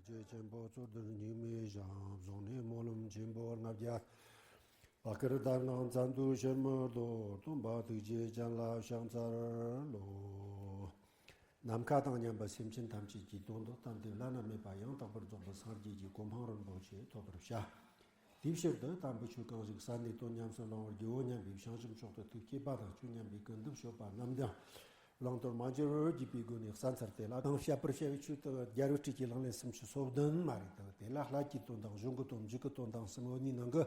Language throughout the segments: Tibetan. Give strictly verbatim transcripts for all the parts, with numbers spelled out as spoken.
རྗེ་ཆེན་པོ་གཙོ་བདུན་སྙིགས་མའི་ཞིང་། གཟུགས་ནས་སྨོན་ལམ་ཆེན་པོ་ལྔ་བརྒྱ། བ་ཀིར་དར་དང་མཚན་དུ་ཕྱིར་མི་ལྡོག། སྟོན་པ་ཐུགས་རྗེ་ཅན་ལ་ཕྱག་འཚལ་ལོ། ནམ་མཁའ་དང་མཉམ་པའི་སེམས་ཅན་ཐམས་ཅད་ཀྱི་དོན་དུ་གཏན་བདེ་བླ་ན་མེད་པ་ཡང་དག་པར་རྫོགས་པའི་སངས་རྒྱས་ཀྱི་གོ་འཕང་རིན་པོ་ཆེ་ཐོབ་པར་བྱ། དེའི་ཕྱིར་དུ་དམ་པའི་ཆོས་གང་ཞིག་གསན་ནས་དོན་ཉམས་སུ་བླང་བར་བགྱིའོ་སྙམ་པའི་བྱང་ཆུབ་མཆོག་ཏུ་ཐུགས་བསྐྱེད་པ་དང་། ཆོས་ཉན་པའི་ཀུན་ཏུ་སྤྱོད་པ་རྣམས་ཀྱང་བླང་དོར་མ་བགྱིར་བར་བགྱིས་པའི་སྒོ་ནས་གསན་ཚར་ཏེ་ལ། དང་བཤད་པར་བྱ་བའི་ཆོས་དེ་རྒྱལ་བའི་སྲས་ཀྱི་ལག་ལེན་སུམ་ཅུ་སོ་བདུན་མ་རེད། དེ་ལ་ལྷ་གི་དོན་དང་གཞུང་གི་དོན། མཇུག་གི་དོན་དང་གསུམ་ཡོད་ནི་ནང་གི།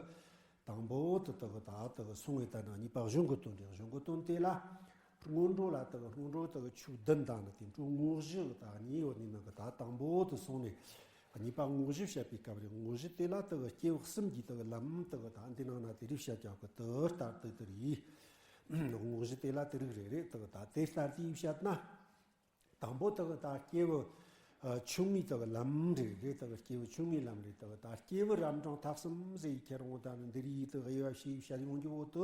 དང་པོ་དེ་དག་ད་དག་སོང་བའི་ད་ན་གཉིས་པ་གཞུང་གི་དོན་རེད། གཞུང་གི་དོན་དེ་ལ་སྔོན་འགྲོ་ལ་དག་སྔོན་འགྲོ་དག་ཆོས་བདུན་དང་ནི་དེ་འཕྲོ་དངོས་གཞི་ད་གཉིས་ཡོད་ནི་ནང་གི་ད་དང་པོ་དེ་སོང་ནས་གཉིས་པ་དངོས་གཞི་བཤད་པའི་སྐབས་རེད། དངོས་གཞི་དེ་ལ་དག་སྐྱེས་བུ་གསུམ་གྱི་དག་ལམ་དག་ད་འདི་ནང་ན་དེ་རིགས་བཤད་ཀྱང་གི་དེ་ལྟར་དེ་དེ་རེད། དངོས་གཞི་དེ་ལ་དེ་རིགས་རེ་རེ་དག་ད་དེ་ལྟར་དེ་བཤད་ན། དང་པོ་དག་ད་སྐྱེས་བུ་ཆུང་ངུའི་དག་ལམ་རེ་རེ། དག་སྐྱེས་བུ་ཆུང་ངུའི་ལམ་རེ། དག་ད་སྐྱེས་བུ་རབ་འབྲིང་ཐ་གསུམ་ཟེར་ཁྱེར་འོང་ད་ནི་འདི་རིགས་དག་དབྱེ་བ་ཕྱེ་བཤད་ཡོང་རྒྱུ་བོ་དུ་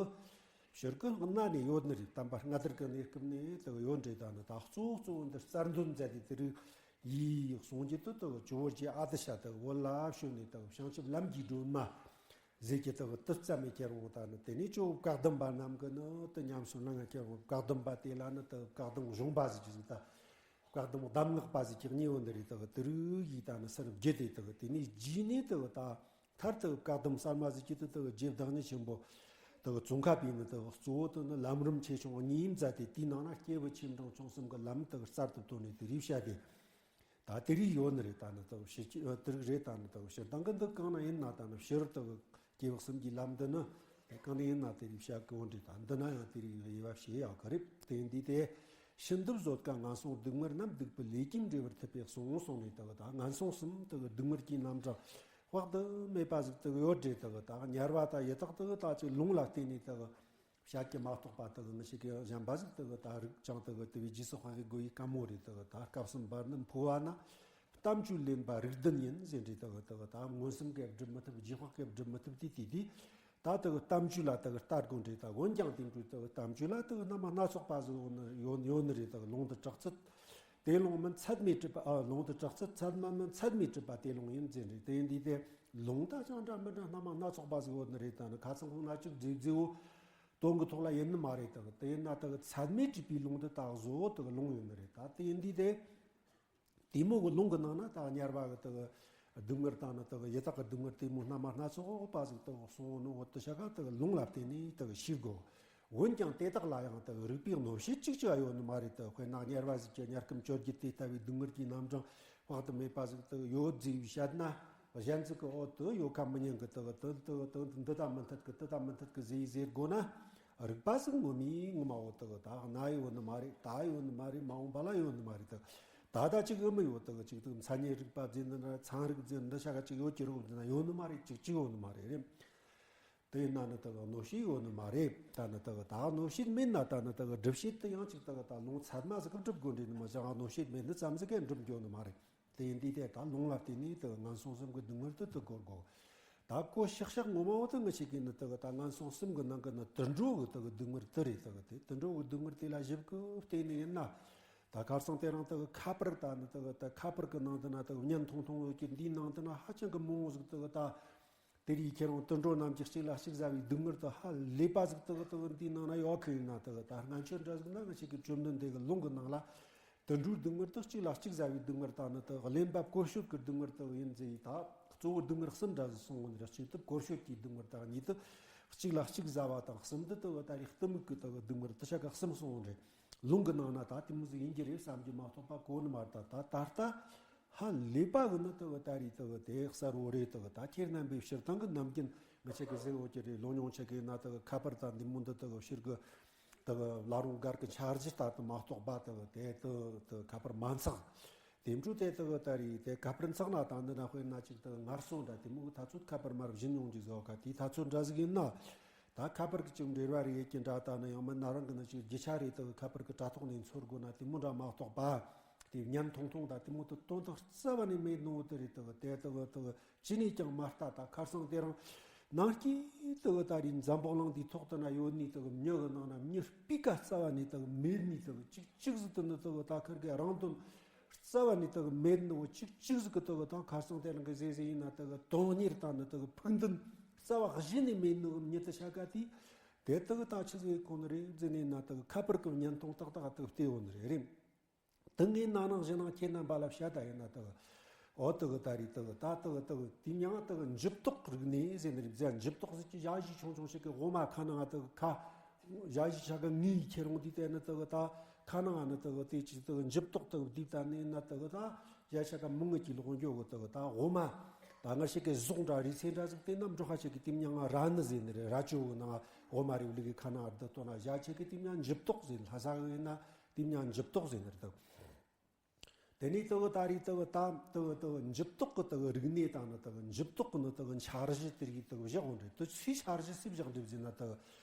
ཕྱིར་གི་གནའ་ནས་ཡོད་ནི་རེད། དམ་པ་སྔ་དར་གི་གནས་སྐབས་ནས་དག་ཡོད་རེད། ད་ནི་ད་གཙོ་བོ་གཙོ་བོ་འདི་རྩལ་འདོན་མཛད་དེ་དེ་རིགས་ཡིས་གསུང་རྒྱུ་དུ་དག་ཇོ་བོ་རྗེ་ཨ་ཏི་ཤ་དག་བོད་ལ་བྱོན་ནས་དག་བྱང་ཆུབ་ལམ་གྱི་སྒྲོན་མ་ཟེར་གྱི་དག་དུ་རྩ་མེད་ཁྱེར་འོང་ད་ནི་དེ་ནས་ཇོ་བོ་བཀའ་གདམས་པ་རྣམས་ཀྱི་ནི་དུ་ཉམས་སུ་བླང་ང་ཁྱེར་འོང་། བཀའ་གདམས་པ་དེ་ལ་ནི་དུ་བཀའ་གདམས་གཞུང་པ་ཟེར་གྱི་ཟིག་ད་བཀའ་གདམས་གདམས་ངག་པ་ཟེར་གྱི་གཉིས་ཡོད་ནི་རེད། དུ་དུ་རུ་ཡིས་ད་ནི་སར་བརྒྱུད་དེ་དུ་དེ་ནས་རྗེས་ནས་དུ་ད་མཐར་དུ་བཀའ་གདམས་གསར་མ་ཟེར་གྱི་དུ་དུ་རྗེ་བདག་ཉིད་ཆེན་པོ་དུ་ཙོང་ཁ་པའི་ནི་དུ་གཙོ་བོ་དུ་ནི་ལམ་རིམ་ཆེ་ཆུང་གཉིས་མཛད་དེ་དེའི་ནང་ན་སྐྱེས་བུ་ཆེ་འབྲིང་ཆུང་གསུམ་གྱི་ལམ་དུ་གསར་དུ་བཏོན་ནས་དུ་རིགས་བཤད་དེ། ད་དེ་རིགས་ཡོད་ནི་རེད། ད་ནི་དག་ཕྱི་དེ་རིགས་རེད། ད་ནི་དག་ཕྱིར་དང་གི་འདི་གང་ན་ཡིན་ན་ད་ནི་ཕྱིར་དག་སྐྱེས་བུ་གསུམ་གྱི་ལམ་འདི་ནི་གང་ན་ཡིན་ན་དེ་རིགས་བཤད་གི་འོང་འདྲི། ད་འདི་ན་ཡང་དེ་རིགས་དབྱེ་བ་ཕྱེ་ཡག་གི་རེད། དེ་འདི་དེ་ཕྱི་འདུལ་བཟོད་དཀའ་ངན་སོང་སྡུག་བསྔལ་རྣམས་སྡིག་པའི་ལས་ཀྱིས་འབྲེལ་བར་ཐུབ་པའི་གསུང་སོང་ནས་དག་ད་ངན་སོང་གསུམ་དག་སྡུག་བསྔལ་གྱི་རྣམ་གྲངས་དཔག་ཏུ་མེད་པ་ཟིག་དག་ཡོད་འདྲི། དག་ད་དམྱལ་བ་ད་ཡི་དྭགས་དག་ད་ཅིག་ལུང་ལ་བརྟེན་ནས་དག་བཤད་ཀྱི་མ་གཏོགས་པ་དག་ངི་ཞིག་གི་གཞན་པ་ཟིག་དག་ད་རིགས་ཀྱང་དག་དེ་བས་རྗེས་སུ་དཔག་གི་དགོས་ཡི་དཀའ་མོ་རེད། དག་ད་སྐབས་སུ་བབ་ནི་འཕོ་བ་ན་གཏམ་བརྗོད་ལེན་པ་རིགས་ལྡན་ཡིན་ཟེར་འདྲི། དག་དག་ད་མངོན་སུམ་གྱིས་སྒྲུབ་མི་ཐུབ། རྗེས་དཔག་གིས་སྒྲུབ་མི་ཐུབ་དེ་དེ་དེ་ད་དག་གཏམ་བརྗོད་ལ་དག་ལྟ་དགོས་འདྲི། ད་འོན་ཀྱང་དེ་འདྲའི་དག་གཏམ་བརྗོད་ལ་དག་རྣམ་པ་སྣ་ཚོགས་པ་ཟིག་ཡོད་ནི་ཡོད་ནི་རེད། དག་ལུང་དུ་གྲགས་ཚུལ་དེ་ལུང་མིན་ཚད་མས་གྲུབ་པ། ཨ་ལུང་དུ་གྲགས་ཚུལ་ཚད་མ་མིན་ཚད་མས་གྲུབ་པ་དེ་ལུང་ཡིན་ཟེར་འདྲི། དེ་འདི་དེ་ལུང་ད་ཅང་འདྲ་མི་འདྲ་རྣམ་པ་སྣ་ཚོགས་པ་ཟིག་ཡོད་ནི་རེད། ད་ནི་ཁ་ཚང་ཁོང་ན་གཅིག་བརྗེ་བརྗེ་བོ། དོན་གྱི་ཐོག་ལ་ཡིན་ནི་མ་རེད། དག་དེ་ཡིན་ན་དག་ཚད་མས་གྲུབ་པའི་ལུང་འདི་དག་བཟོ་བོ་དག་ལུང་ཡོད་ནི་རེད། ད་དེ་ཡིན་དུས་དེ་དེ་མོ་གི་ལུང་གི་ནང་ན་དག་དམྱལ་བ་གི་དག་སྡུག་བསྔལ་དང་ནི་དག་ཡི་དྭགས་ཀྱི་སྡུག་བསྔལ་དེ་མོ་རྣམ་པ་སྣ་ཚོགས་པ་ཟིག་དག་གསུངས་ནོ། འོ་དེ་ཤ་ག་དག་ལུང་ལ་བརྟེན་ནས་དག་ཤེས་དགོས། འོན་ཀྱང་དེ་དག་ལ་ཡང་དག་རིགས་པའི་གནོད་བྱེད་གཅིག་ཀྱང་ཡོད་ནི་མ་རེད། དག་དཔེར་ན་དམྱལ་བ་ཟིག་གི་དམྱལ་ཁམས་བཅོ་བརྒྱད་དེ་ལྟ་བུའི་སྡུག་བསྔལ་གྱི་རྣམ་གྲངས་དཔག་ཏུ་མེད་པ་ཟིག་དག་ཡོད་ཟེར་བཤད་ན། གཞན་ཚིག་གི་འོག་ཏུ་ཡོད་ཁ་མི་ཉན་གི་དག་དུ་དུ་དུ་འདི་ལྟ་མི་འཐད་གི་དེ་ལྟ་མི་འཐད་གི་ཟེར་ཟེར་དགོས་ན། རིགས་པ་ཟིག་ངོ་མའི་ངོ་མ་འོ་དག་ད་གནའ་ཡོད་ནི་མ་རེད། ད་ཡོད་ནི་མ་རེད། མ་འོངས་པ་ལ་ཡོད་ནི་མ་རེད། དག་ད་ད་ཅིག་ཨེ་མི་ཡོད་དག་ཅིག་དག་མཚན་ཉིད་རིག་པ་ཟེར་འདི་ན་ཚན་རིག་ཟེར་འདི་ཤ་ག་ཅིག་ཡོད་ཀྱི་རོགས་འདི་ན་ཡོད་ནི་མ་རེད། ཅིག་ཅིག་ཡོད་ནི་མ་རེད་རེད། དེ་ཡིན་ན་ནི་དག་གནོད་བྱེད་ཡོད་ནི་མ་རེད། ད་ནི་དག་ད་གནོད་བྱེད་མེད་ན་ད་ནི་དག་སྒྲུབ་བྱེད་དུ་ཡང་ཅིག་དག་ད་ལུང་ཚད་མ་ཟིག་གི་སྒྲུབ་དགོས་འདྲི་ནི་མ་བྱ་གནོད་བྱེད་མེད་ནི་ཙམ་ཟིག་གི་འགྲུབ་འགྱོ་ནི་མ་རེད། དེ་ཡིན་དུས་དེ་ད་ལུང་ལ་བརྟེན་ནས་དེ་ངན་སོང་གསུམ་གྱི་སྡུག་བསྔལ་དེ་དེ་གོ་དགོས། ད་གོ་ཤག་ཤག་ངོ་མ་བོ་དེ་ངི་ཞིག་གིས་ནི་དེ་ད་ངན་སོང་གསུམ་གྱི་ནང་གི་ནི་དུད་འགྲོ་གི་དེ་གི་སྡུག་བསྔལ་དེ་རེད། དེ་གི་དེ་དུད་འགྲོ་གི་སྡུག་བསྔལ་དེ་ལ་ཞིབ་ཀྱི་བལྟས་ནས་ཡིན་ན། ད་ཁ་སང་དེ་རིང་དེ་གི་ཁ་པར་ད་ནི་དེ་གི་ད་ཁ་པར་གི་ནང་དུ་ན་དེ་གི་བརྙན་ཐུང་ཐུང་ཡོད་ཀྱི་འདིའི་ནང་དུ་ན་ཧ་ཅང་གི་མང་བོ་ཟིག་དེ་གི་ད། དེ་རིགས་ཁྱེད་རང་དུད་འགྲོ་རྣམས་ཀྱིས་གཅིག་ལ་གཅིག་ཟ་བའི་སྡུག་བསྔལ་དེ་ཧ་ལས་པ་ཟིག་དེ་གི་དེ་གི་འདིའི་ནང་ན་ཡོད་ཁི་ཡིན་ན། དེ་གི་ད་སྔན་ཆད་འདྲ་ཟིག་ན་ང་ཞིག་གི་བཅོམ་ལྡན་འདས་ཀྱི་ལུང་གི་ནང་ལ། དུད་འགྲོའི་སྡུག་བསྔལ་དེ་གཅིག་ལ་གཅིག་ཟ་བའི་སྡུག་བསྔལ་དང་ནི་དེ་གི་གླེན་པ་བཀོལ་སྤྱོད་ཀྱི་སྡུག་བསྔལ་དེ་གི་ཡིན་ཟེར་ཡི་ད། གཙོ་བོ་སྡུག་བསྔལ་གསུམ་འདྲ་ཟིག་གསུངས་ཡོད་རེད། གཅིག་དེ་བཀོལ་སྤྱོད་ཀྱི་སྡུག་བསྔལ་དང་། གཉིས་དེ་གཅིག་ལ་གཅིག་ཟ་བ་དང་། གསུམ་དེ་དེ་གི་ད་རེས་གཏི་མུག་གི་དེ་གི་སྡུག་བསྔལ་དེ་ཆ་ག་གསུམ་གསུངས་ཡོད་རེད། ལུང་གི་ནང་ན་ད་དེ་མོ་ཟིག་ཡིན་གྱི་རེད་བསམ་རྒྱུ་མ་གཏོགས་པ་གོ་ནི་མ་རེད། ད་ད་ད་ལྟ། ཧ་ལས་པ་གི་ནི་དེ་གི་ད་རེས་དེ་གི་དེ་གསལ་བོ་རེད། དེ་གི་ད་ཁྱེད་རྣམ་པའི་སྤྱིར་བཏང་གི་ནམ་རྒྱུན་ང་ཆ་གི་ཟེར་འོ་ཀྱི་རེད། ལོ་ཉུང་ཆ་གི་ན་དེ་གི་ཁ་པར་དང་འདི་མོ་འདི་དེ་གི་ཕྱིར་གི་དེ་གི་བླ་རུང་སྒར་གི་འཆར་གཞི་ལྟར་དུ་མ་གཏོགས་པ་དེ་གི་དེ་དེ་དེ་ཁ་པར་མ་འཚག་དེ་འཕྲོ་དེ་དེ་གི་ད་རེས་དེ་ཁ་པར་འཚག་ན་ད་འདི་ན་དཔེར་ན་ཅིག་དེ་གི་ངར་སོང་འདྲ་དེ་མོ་གི་ད་ཚོད་ཁ་པར་མར་བཞིན་ཡོང་གི་ཟེར་བ་ག་དེ་ད་ཚོད་འདྲ་ཟིག་ཡིན་ན། ད་ཁ་པར་གི་ཅིག་འབྲེལ་བ་རེ་ཡོད་ཀྱི་འདྲ། ད་ནི་ཡང་མིན་ན་རང་གི་ནི་ཅིག་རྒྱུ་ཆ་རེ་དེ་གི་ཁ་པར་གི་དྲ་ཐོག་ནས་འཚོལ་དགོས་ན་དེ་མོ་འདྲ་མ་གཏོགས་པ། དེ་བརྙན་ཐུང་ཐུང་ད་དེ་མོ་དེ་དོན་དག་རྩ་བ་ནས་མེད་ནོ་དེ་རེད། དེ་གི་དེ་དེ་གི་དེ་གི་ཅི་ནས་ཀྱང་མ་ལྟ། ད་ཁ་སང་དེ་རིང་ནང་སྐྱིད་དེ་གི་ད་རེས་འཛམ་བུ་གླིང་འདིའི་ཐོག་ཏུ་ན་ཡོད་ནི་དེ་གི་མྱི་གི་ནང་ན་མྱི་སྤུས་ཀ་རྩ་བ་ནས་དེ་གི་མེད་ནི་དེ་གི་ཅིག་ཅིག་ཟིག་དེ་ནི་དེ་གི་ད་ཁིར་གི་རང་དོན། རྩ་བ་ནས་དག་མེད་ནོ་གཅིག་གཅིག་ཟིག་གི་དག་ད་ཁ་སང་དེ་རིང་གི་ཟེ་ཟེ་ཡིན་ན་དག་དོན་གཉེར་དང་ནི་དག་ཕུགས་འདུན་རྩ་བ་གཞི་ནས་མེད་ནོ་གི་མྱི་དེ་ཤ་ཀ་དེ། དེ་དག་ད་ཆི་ཟིག་གོ་ནི་རེད་ཟེར་ནས་ན་དག་ཁ་པར་གི་བརྙན་ཐུང་ཏག་ཏག་དག་བལྟས་ཡོད་ནི་རེད། རེད། དེ་ངས་ན་ནང་བཞིན་ནང་ཁྱེད་རྣམ་པ་ལ་བཤད་ད་ཡིན་ན་དག་འོ་དག་ད་རེད་དག་ད་དག་དག་དེ་མྱང་དག་འཇུ་བཏོག་རིག་གནས་ཟེར་ནི་རེད། འཇུ་བཏོག་ཟེར་གྱི་ཞ་ཞི་ཆུང་ཆུང་ཞིག་གི་འོ་མ་ཁ་ནང་དག་ཁ། ཞ་ཞི་ཆ་ག་ངའི་ཁྱེར་འོང་དུས་དེ་ནི་དག་ད་ཁ་ནང་ནི་དག་དེ་ཅི་དག་འཇུ་བཏོག་དག་དུས་ད་ནི་ན་དག་ད་ཞ་ཆ་ག་མི་ངི་ཅི་ལོག་འགྱོ་གི་དག་ད་འོ་མ་ད་ང་ཞིག་གི་ཟོག་འདྲ་རི་ཚེ་འདྲ་ཟིག་དེ་ན་འབྲོག་ཁ་ཞིག་གི་དེ་མྱང་ང་ར་ནི་ཟེར་ནི་རེད། ར་ཅོ་གི་ནང་འོ་མ་རི་བ་ལི་གི་ཁ་ནང་བརྡ་བཏོན་ན་ཞ་ཆ་གི་དེ་མྱང་འཇུ་བཏོག་ཟེར། ལྷ་ས་གི་ཡིན་ན་དེ་མྱང་འཇུ་བཏོག་ཟེར་ནི་རེད་དག་དེ་ནས་དག་ད་རེས་དག་ད་དག་དག་འཇུ་བཏོག་གི་དག་རིག་གནས་དང་ནི་དག་འཇུ་བཏོག་གི་ནི་དག་འཆར་གཞི་དེ་རིགས་དག་བཞག་འོང་རེད། དེ་ཚོའི་འཆར་གཞི་སུས་བཞག་འདུག་ཟེར་ན་དག་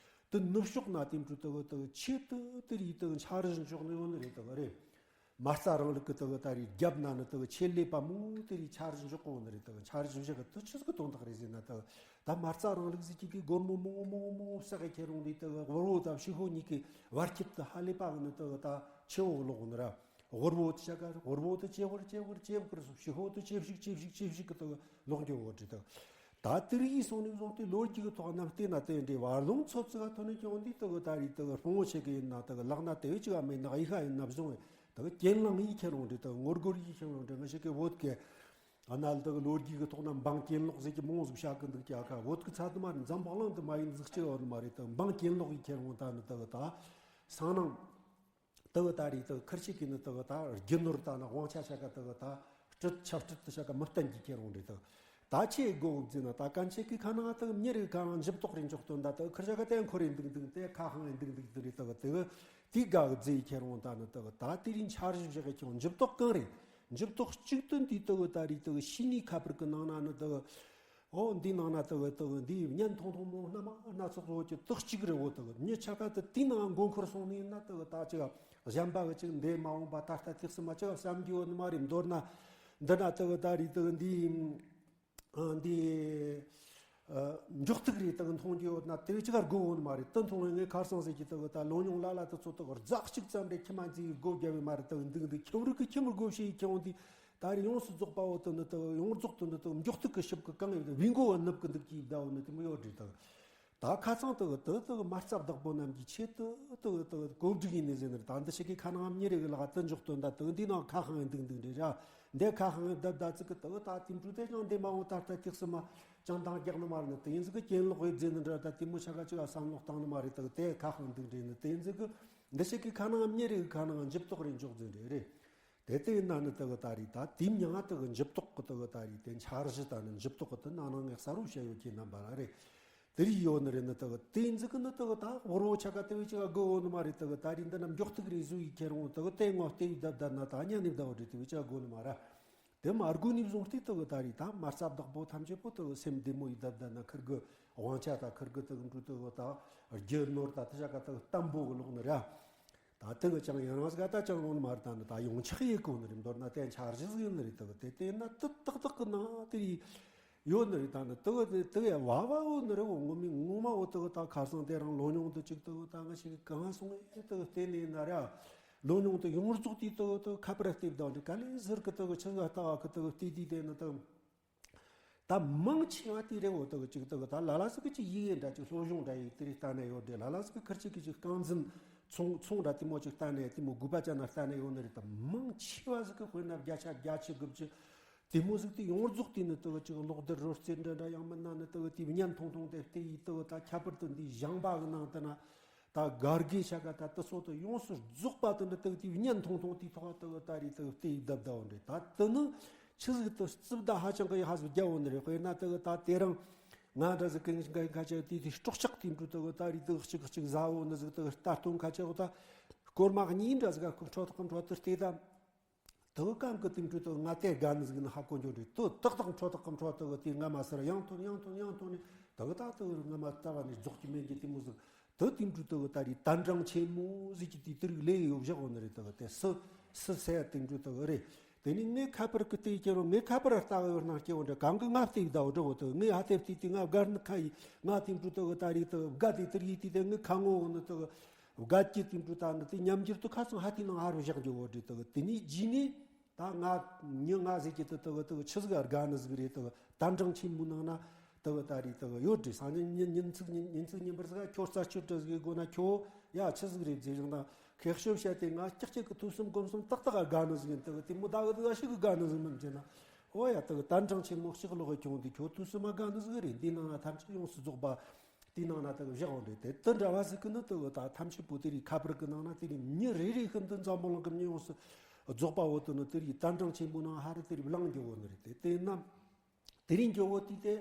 དེ་ནུབ་ཕྱོགས་ན་དེ་འཕྲོ་དག་དག་ཆེད་དུ་དེ་རིགས་དག་འཆར་གཞི་འཇོག་ནི་ཡོད་ནི་རེད་དག་རེད། མ་རྩ་རིང་ལུགས་ཀྱི་དག་ད་རེས་རྒྱབ་ན་ནི་དག་ཆེད་ལས་པ་མང་པོ་དེ་རིགས་འཆར་གཞི་འཇོག་གོ་ནི་རེད། དག་འཆར་གཞི་བཞག་གི་དེ་ཆི་ཟིག་གི་དོན་དག་རེད་ཟེར་ན་དག་ད་མ་རྩ་རིང་ལུགས་ཟེར་གྱི་དེ་སྒོར་མོ་མང་པོ་མང་པོ་མང་པོ་བསགས་གི་ཁྱེར་འོང་དུས་དག་དབུལ་བོ་དང་ཕྱུག་པོ་གཉིས་ཀྱི་བར་ཁྱད་དུ་ཧ་ལས་པ་གི་ནི་དག་ད་ཆེ་བོ་ལོག་ནི་ར། དབུལ་བོ་དེ་ཆ་ག་དབུལ་བོ་དེ་ཇེ་དབུལ་ཇེ་དབུལ་ཇེ་དབུལ་ཕྱུག་པོ་དེ་ཇེ་ཕྱུག་ཇེ་ཕྱུག་ཇེ་ཕྱུག་གི་དག་ལོག་འགྱོ་བོ་དེ་དག་ད་དེ་རིགས་སོང་ནས་བཟུང་སྟེ་ལོ་རྒྱུས་ཀྱི་ཐོག་ནས་བལྟས་ན་དེ་འདྲའི་བར་ལོང་ཚོ་ཙི་ག་ཐོན་ནས་ཀྱང་འདི་དག་ད་རེས་དག་སྤོང་བོ་ཆེ་གི་ཡིན་ན་དག་ལག་ན་དེ་བས་ཅི་ག་མེད་ན་གཡུ་ཤ་ཡིན་ན་བཟུང་བས་དག་གྱེན་ལངས་ཡིན་ཁྱེར་འོང་དེ་དག་ངོ་རྒོལ་ཡིན་ཁྱེར་འོང་དེ་ང་ཞིག་གི་བོད་ཀྱི་ཨ་ན་དག་ལོ་རྒྱུས་ཀྱི་ཐོག་ན་འབངས་གྱེན་ལོག་ཟེར་གྱི་མང་ཟིག་བཤད་གི་འདུག་ཀྱ་ཁ་བོད་ཀྱི་ཚ་དུ་མ་འཛམ་བུ་གླིང་དུ་མ་ཡིན་ཟིག་ཅི་ཡོད་ནི་མ་རེད། དག་འབངས་གྱེན་ལོག་ཡིན་ཁྱེར་འོང་ད་ནི་དག་ད་སང་ནང་དག་ད་རེས་དག་ཁུར་ཆེ་གི་ནི་དག་ད་རྒྱུ་ནོར་ད་ནི་དབང་ཆ་ཆ་ག་དག་ད་སྤྲུལ་ཆབ་སྤྲུལ་དུ་ཆ་ག་མི་བསྟན་གྱི་ཁྱེར་འོང་རེད། དག་ད་ཆེ་དགོ་ཟེར་ན་ད་གན་ཆེ་གི་ཁ་ནང་དག་མྱི་རེ་ག་ནང་འཇུ་བཏོག་རེ་འཇོག་དོན་ད་དག་ཁུར་ཆ་ག་དེ་འཁོར་རེ་འདུག་འདུག་དེ་ཁ་ཧང་རེ་འདུག་འདུག་དེ་རེད། དག་དེ་དེའི་དགའ་གི་རྫི་ཁྱེར་འོང་ད་ནི་དག་ད་དེ་རིང་འཆར་གཞི་བཞག་གི་ཁྱོང་འཇུ་བཏོག་གང་རེད། འཇུ་བཏོག་གཅིག་ཏུ་འདི་དག་ད་རེས་དག་ཤི་ནི་ཁ་པར་གི་ནང་ན་ནི་དག་འོ་འདི་ནང་ན་དག་དག་འདི་བརྙན་ཐུང་ཐུང་མོ་སྣ་མ་སྣ་ཚོགས་ཚོགས་ཀྱི་དག་གཅིག་རེད། འོ་དག་མྱི་ཆ་ག་དག་དེའི་ནང་མགོ་འཁོར་སོང་ནི་ན་དག་ད་ཅིག་གཞན་པ་གི་ཅིག་འདས་མ་འོངས་པ་ད་ལྟ་ཐེག་སི་མ་ཅིག་བསམ་རྒྱུ་ཡོད་ནི་མ་རེད། མདོར་ན་འདི་ན་དག་ད་རེས་དག་འདི་ཨ་འདི་ཨ་མགྱོགས་ཐུག་རེད། དག་མཐོང་རྒྱུ་ཡོད་ན་དེ་ཅིག་ག་དགོ་འོ་ནི་མ་རེད། དེ་མཐོང་བས་ངས་ཁར་སང་ཟེར་གྱི་དག་ད་ལོ་ཉུང་ལ་ལ་དེ་ཚོ་དག་རྫག་གཅིག་ཙམ་རེད། ཁྱི་མ་འཛིན་ཡི་སྒོ་བརྒྱབ་བས་མ་རེད། དག་འདུག་འདུག་ཁྱི་རུ་གི་ཁྱི་མི་སྒོ་ཕྱེ་ཡི་ཁྱེར་འོང་དུས། ད་རེས་ཡོངས་སུ་རྫོགས་པ་བོ་དེ་ནི་དེ་ཡོངས་རྫོགས་དེ་ནི་དེ་མགྱོགས་ཐུག་གི་ཞིབ་གི་གང་ཡོད་དེ་བི་མགོ་བ་ནུབ་གི་འདུག་ཅེས་བདའ་བོ་ནི་དེ་མོ་ཡོད་རེད། དེ་ད་ཁ་ཚང་དེ་དེ་དེ་མ་རྩ་བདག་པོ་རྣམས་ཀྱི་ཆེད་དུ་དེ་དེ་གོ་སྒྲིག་ཡིན་ནི་ཟེར་ནི་རེད། ད་འདི་ཞིག་གི་ཁ་ནང་མྱི་རེ་གི་ལག་དེ་འཇོག་དོན་ད་དེ་འདི་ནང་ཁ་ཧང་འདུག་འདུག་རེད་ར། འདི་ཁ་ཧང་བདའ་བདའ་ཚིག་གི་དེ་ད་དེ་འཕྲུལ་དེ་ཀྱང་འདི་མ་འོང་ད་ལྟ་ཐེག་སི་མ་ཅང་དང་རྒྱག་ནི་མ་རེད། ནི་དེ་ཡིན་ཟིག་གི་གྱེན་ལོག་ཡོད་ཟེར་ནི་འདྲ། ད་དེ་མོ་ཆ་ག་ཅིག་ལ་བསམ་བློ་བཏང་ནི་མ་རེད། དེ་དེ་ཁ་ཧང་འདུག་རེད། ནི་དེ་ཡིན་ཟིག་གི་འདི་ཞིག་གི་ཁ་ནང་མྱི་རེ་གི་ཁ་ནང་འཇུ་བཏོག་རེ་འཇོག་ཟིན་རེད་རེད། དེ་ལྟ་ཡིན་ན་ནི་དེ་གི་ད་རེས་ད་དེའི་མྱིང་ང་དེ་གི་འཇུ་བཏོག་གི་དེ་གི་ད་རེས་དེ་འཆར་གཞི་ད་ནི་འཇུ་བཏོག་གི་དེ་ནང་ནང་ངས་གསལ་བོ་བཤད་ཡོད་ཀྱི་རྣམ་པ་ལ་རེད། དེ་རིགས་ཡོད་ནི་རེད། ནི་དེ་གི་དེ་འཛི་གི་ནི་དེ་གི་ད་དབུལ་བོ་ཆ་ག་དེ་བས་ཅི་ག་དགོས་ཡོད་ནི་མ་རེད། དེ་གི་ད་རེས་འདི་ན་མགྱོགས་ཐུག་རེ་བཟོ་ཡི་ཁྱེར་འོང་དེ་གི་དེ་ངོ་དེ་ཡི་བདབ་བདབ་ན་ད་ཉན་ནི་བདབ་བ་རེད། དེ་བས་ཅི་ག་དགོས་ནི་མ་རེད། དེ་མ་དགོས་ནི་བཟུང་སྟེ་དེ་གི་ད་རེས་ད་མ་རྩ་བདག་པོ་ཐམས་ཅད་པོ་དེ་གི་སེམས་བདེ་མོ་ཡི་བདབ་བདབ་ན་ཁིར་གི་དབང་ཆ་ད་ཁིར་གི་དེ་གི་འགྲོ་དེ་གི་ད་རྒྱུ་ནོར་ད་དེ་ཆ་ག་དེ་གི་བརྟན་པོ་གི་ལོག་ནི་རེད། ད་དེ་གི་ཅང་ཡང་རང་ཟིག་ད་ཅང་ཡོང་ནི་མ་རེད། ད་ནི་ད་ཡོང་ཆག་ཡེ་གོ་ནི་རེད། མདོར་ན་དེ་འཆར་གཞི་ཟིག་ཡིན་ནི་རེད། དེ་གི་དེ་དེ་ན་དེ་ཏག་ཏག་གི་ནང་དེ་ཡི་ཡོད་ནི་རེད། ད་ནི་དེ་གི་དེ་གི་བ་བ་ཡོད་ནི་རེད། འོ་ངོ་མི་ངོ་མ་འོ་དེ་གི་ད་ཁ་སང་དེ་རང་ལོ་ཉུང་དུ་ཅིག་དེ་གི་ད་ང་ཞིག་གི་གང་སོང་ངེ་དེ་གི་བལྟས་ནས་ན་ར་ལོ་ཉུང་དུ་ཡོངས་རྫོགས་དེ་དེ་གི་དེ་གི་ཁ་པར་ལྟེབ་དང་དེ་ག་ལེ་ཟུར་གི་དེ་གི་ཆི་ཟིག་ལྟ་བ་གི་དེ་གི་བལྟས་དུས་དེ་ནི་དེ་གི་ད་མང་ཆེ་བ་དེ་རེད། འོ་དེ་གི་ཅིག་དེ་གི་ད་ལ་ལ་ཟིག་གི་ཅིག་ཡི་གེ་འདྲ་ཅིག་སློབ་སྦྱོང་འདྲ་ཡི་དེ་རིགས་ལྟ་ནས་ཡོད་རེད། ལ་ལ་ཟིག་གི་ཁིར་ཅིག་གི་ཅིག་རྐང་འཛིན་ཚོང་ཚོང་འདྲ་དེ་མོ་ཅིག་ལྟ་ནས་དེ་མོ་དགོས་པ་ཅན་ན་ལྟ་ནས་ཡོད་ནི་རེད། ད་མང་ཆེ་བ་ཟིག་གི་དཔེར་ན་བརྒྱ་ཆ་བརྒྱད་ཅུ་དགུ་བཅུ་དེ་མོ་ཟིག་དེ་ཡོངས་རྫོགས་དེ་ནི་དེ་གི་ཅིག་གློག་རྡུལ་རོལ་རྩེད་འདྲ་འདྲ་ཡང་མིན་ན་ནི་དེ་གི་དེ་བརྙན་ཐུང་ཐུང་དེ་དེ་ཡི་དེ་གི་ད་ཁྱད་པར་དུ་འདི་ཞིང་པ་གི་ནང་དུ་ན། ད་སྒར་གི་ཆ་ག་ད་དེ་ཚོ་དེ་ཡོངས་སུ་རྫོགས་པ་དེ་འདྲ་དེ་དེ་བརྙན་ཐུང་ཐུང་དེའི་ཐོག་དེ་ད་རེད། དེ་དེ་བལྟས་བསྡད་བསྡད་འོ་འདྲ། ད་དེ་ནི་ཆི་ཟིག་དེ་རྩིབ་ད་ཧ་ཅང་གི་ཧ་ཟིག་རྒྱབ་འོ་ནི་རེད། དཔེར་ན་དེ་ད་དེ་རིང་ང་འདྲ་ཟིག་གི་ཁ་ཆེ་དེ་དེ་སྲོག་ཆགས་དེ་འདྲ་དེ་ད་རེད། དེ་གཅིག་གཅིག་ཟ་འོ་ནི་ཟིག་དེ་ལྟ་སྟོན་ཁ་ཆེ་འོ་ད་སྐོར་མ་གཉིས་འདྲ་ཟིག་ག་ཁོ་འཕྲོ་ཐག་འཕྲོ་དེ་བལྟས་ད། དེ་གི་གང་གི་དེ་འཕྲོ་དེ་ང་དེ་དགའ་ནི་ཟིག་ནི་ཧ་གོ་འགྱོ་འདྲི། དེ་ཏག་ཏག་འཕྲོ་ཏག་གི་འཕྲོ་དེ་གི་དེ་ང་མ་སར་ཡང་ཐོན་ཡང་ཐོན་ཡང་ཐོན་ནི་དེ་གི་ད་དེ་གི་ང་མ་རྩ་བ་ནས་རྫོགས་ཀྱི་མེད་ཀྱི་དེ་མོ་ཟིག་དེ་དེ་འཕྲོ་དེ་གི་ད་རེད། ད་འགྲང་ཆེན་མོ་ཟིག་གི་དེ་དེ་རིགས་ལས་ཡོད་བཞག་འོ་ནི་རེད། དེ་གི་དེ་སུ་སུ་སེ་དེ་འཕྲོ་དེ་གི་རེད། དེ་ནི་ངས་ཁ་པར་གི་དེ་ཁྱེར་རོ། ངས་ཁ་པར་ལྟ་གི་ཡོད་ན་སྐྱེ་བོ་འདྲ་གང་གི་ང་བལྟས་ད་འོ་འདྲ་འོ་དེ་གི་ངས་ཧ་དེ་བལྟས་དེ་ང་དགའ་ནི་ཁ་ཡི་ང་དེ་འཕྲོ་དེ་གི་ད་རེད། དེ་དགའ་དེ་དེ་རིགས་དེ་དེ་ངས་ཁ་ངོ་འོ་ནི་དེ་གི་དགའ་སྐྱིད་དེ་འཕྲོ་ད་ནི་དེ་ཉམས་འགྱུར་དུ་ཁ་སང་ཧ་དེ་ནང་ཧ་རུ་བཞག་འགྱོ་འོ་འདྲི། དེ་གི་དེ་ནི་རྗེས་ནས། ད་ང་མྱི་ང་ཟེར་གྱི་དུ་དུ་དུ་ཆི་ཟིག་དགའ་ནི་ཟིག་རེད། དུ་དམ་གྲངས་ཆེན་མོའི་ནང་ན་དུ་ད་རེད། དུ་ཡོད་རེད། སང་ཉིན་ཉིན་ཉིན་ཚིག་ཉིན་ཉིན་ཚིག་ཉིན་པར་ཟིག་ཁྱོད་རྩད་གཅོད་འདྲ་ཟིག་དགོས་ན་ཁྱོད་ཡ་ཆི་ཟིག་རེད་ཟེར་བཞག་ན། ཁེག་ཤོབ་བཤད་དེ་ང་ཀྱག་ཀྱག་གི་ཐོས་བསམ་སྒོམ་གསུམ་ཏག་ཏག་དགའ་ནི་ཟིག་ཡིན། དུ་དེ་མོ་ད་གི་དུ་ཞིག་གི་དགའ་ནི་ཟིག་མིན་ཟེར་ན། ཨོ་ཡ། དུ་དམ་གྲངས་ཆེན་མོ་ཞིག་ལོག་གི་ཁྱོད་དེ་ཁྱོད་ཐོས་བསམ་དགའ་ནི་ཟིག་རེད། འདི་ནང་ན་ཐམས་ཅད་ཡོངས་སུ་རྫོགས་པ། དེའི་ནང་ན་དག་བཞག་འོང་རེད། དེ་དེ་འདྲ་བ་ཟིག་གི་ནི་དག་ད་ཐམས་ཅད་པོ་དེ་རིགས་ཁ་པར་གི་ནང་ན་དེ་རིགས་མྱི་རེ་རེ་ཤིན་ཏུ་འཛམ་བུ་གླིང་གི་མྱི་ཡོངས་སུ་རྫོགས་པ་བོ་དེ་ནི་དེ་རིགས་དམ་གྲངས་ཆེན་པོ་ནང་ཧ་རི་དེ་རིགས་བླང་རྒྱུ་བོ་ནི་རེད། དེ་དེ་ན་དེ་རིགས་འགྱོ་བོ་དེ་དེ་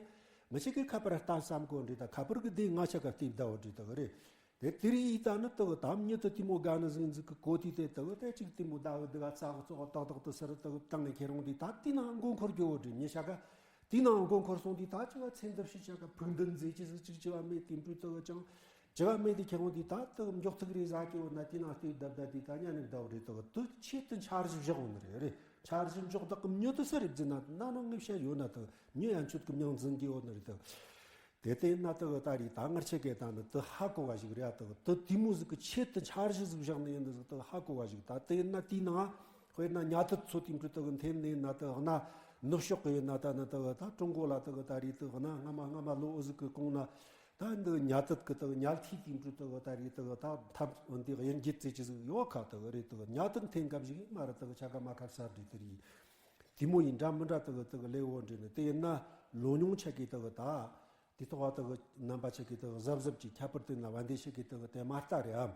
མི་ཞིག་གི་ཁ་པར་ལྟ་བསམ་གོ་འདྲི་ད་ཁ་པར་གི་དེ་ང་ཆ་ག་ལྟེབ་ད་བོ་འདྲི་དག་རེད། དེ་དེ་རིགས་ཡིས་ད་ནི་དག་ད་མྱི་དུ་དེ་མོ་དགའ་ནི་ཟིག་ཟིག་གི་གོ་དེ་དེ་དག་དེ་ཅིག་དེ་མོ་ད་བོ་དེ་ག་ཚ་གི་ཚོགས་ཏག་ཏག་དུ་སར་དག་བཏང་ངེ་ཁྱེད་རང་དེ་ད་དེ་ནང་མགོ་འཁོར་རྒྱུ་བོ་འདྲི་མྱི་ཆ་ག་དེ་ནང་མགོ་འཁོར་སོང་དུས་ད་ཅི་བ་ཚེ་འདི་ཕྱི་ཆ་ག་ཕུགས་འདུན་མཛད་ཅི་ཟིག་ཅིག་ཅི་བ་མེད་དེ་འབྲུ་དུ་ཅང་ཅི་བ་མེད་དེ་ཁྱེད་ཁོང་དུས་ད་དུ་མགྱོགས་ཐུག་རེ་ཟ་གི་འོ་ན་དེ་ནང་ལྟོས་བདབ་བདབ་དེ་ད་ཉ་ནས་བདབ་རེ་དུ་དུ་ཆེད་དུ་འཆར་གཞི་བཞག་འོ་ནི་རེད་རེད། འཆར་གཞི་འཇོག་བདག་གི་མྱི་དུ་སུ་རེད་བརྫི་ན་ན་ནང་ངེས་བཤད་ཡོད་ན་དུ་མྱི་ཡན་ཆོད་གི་མྱང་འཛིན་གི་འོ་ནི་རེད་དུ། དེ་ལྟས་ན་དུ་ད་རེད་ད་ངར་ཆེ་གེ་ད་ནི་དུ་ཧ་གོ་བ་ཞིག་རེད་དུ་དུ་དེ་མོ་ཟིག་གི་ཆེད་དུ་འཆར་གཞི་ཟིག་བཞག་ནི་ཡིན་འདུག་ཟིག་དུ་ཧ་གོ་བ་ཞིག་ད་དེ་ན་དེའི་ནང་། དཔེར་ན་ཉ་ཐུད་ཚོ་དེ་འཕྲུལ་དག་འཐེན་ནས་ན་དག་ན་ནུབ་ཕྱོགས་གི་ཡོད་ན་ད་ན་དག་ད་ཀྲུང་གོ་ལ་དག་ད་རེས་དག་ན་སྔ་མ་སྔ་མ་ལོ་འུ་ཟིག་གི་གོང་ན་ད་འདི་ཉ་ཐུད་གི་དག་ཉལ་ཐའི་དེ་འཕྲུལ་དག་ད་རེས་དག་ད་ཐབས་འདི་དབྱིན་སྐད་རྩིས་ཀྱི་ཟིག་ཡོད་ཁ་དག་རེད། དག་ཉ་ཐུད་འཐེན་སྐབས་ཞིག་མ་རེད་དག་ཆ་ག་མ་ཁབ་སར་འདྲི་དེ་རེད། དེ་མོ་ཡིན་འདྲ་མི་འདྲ་དག་དག་ལས་འོ་འདྲི་ནི་དེ་ཡིན་ན་ལོ་ཉུང་ཆ་གི་དག་ད། དེ་ཐོག་བ་དག་རྣམ་པ་ཆེ་གི་དག་གཟབ་གཟབ་ཀྱི་ཁྱད་པར་དེ་ན་བན་དེ་ཆེ་གི་དག་དེ་མ་ལྟ་རེད་ཨ།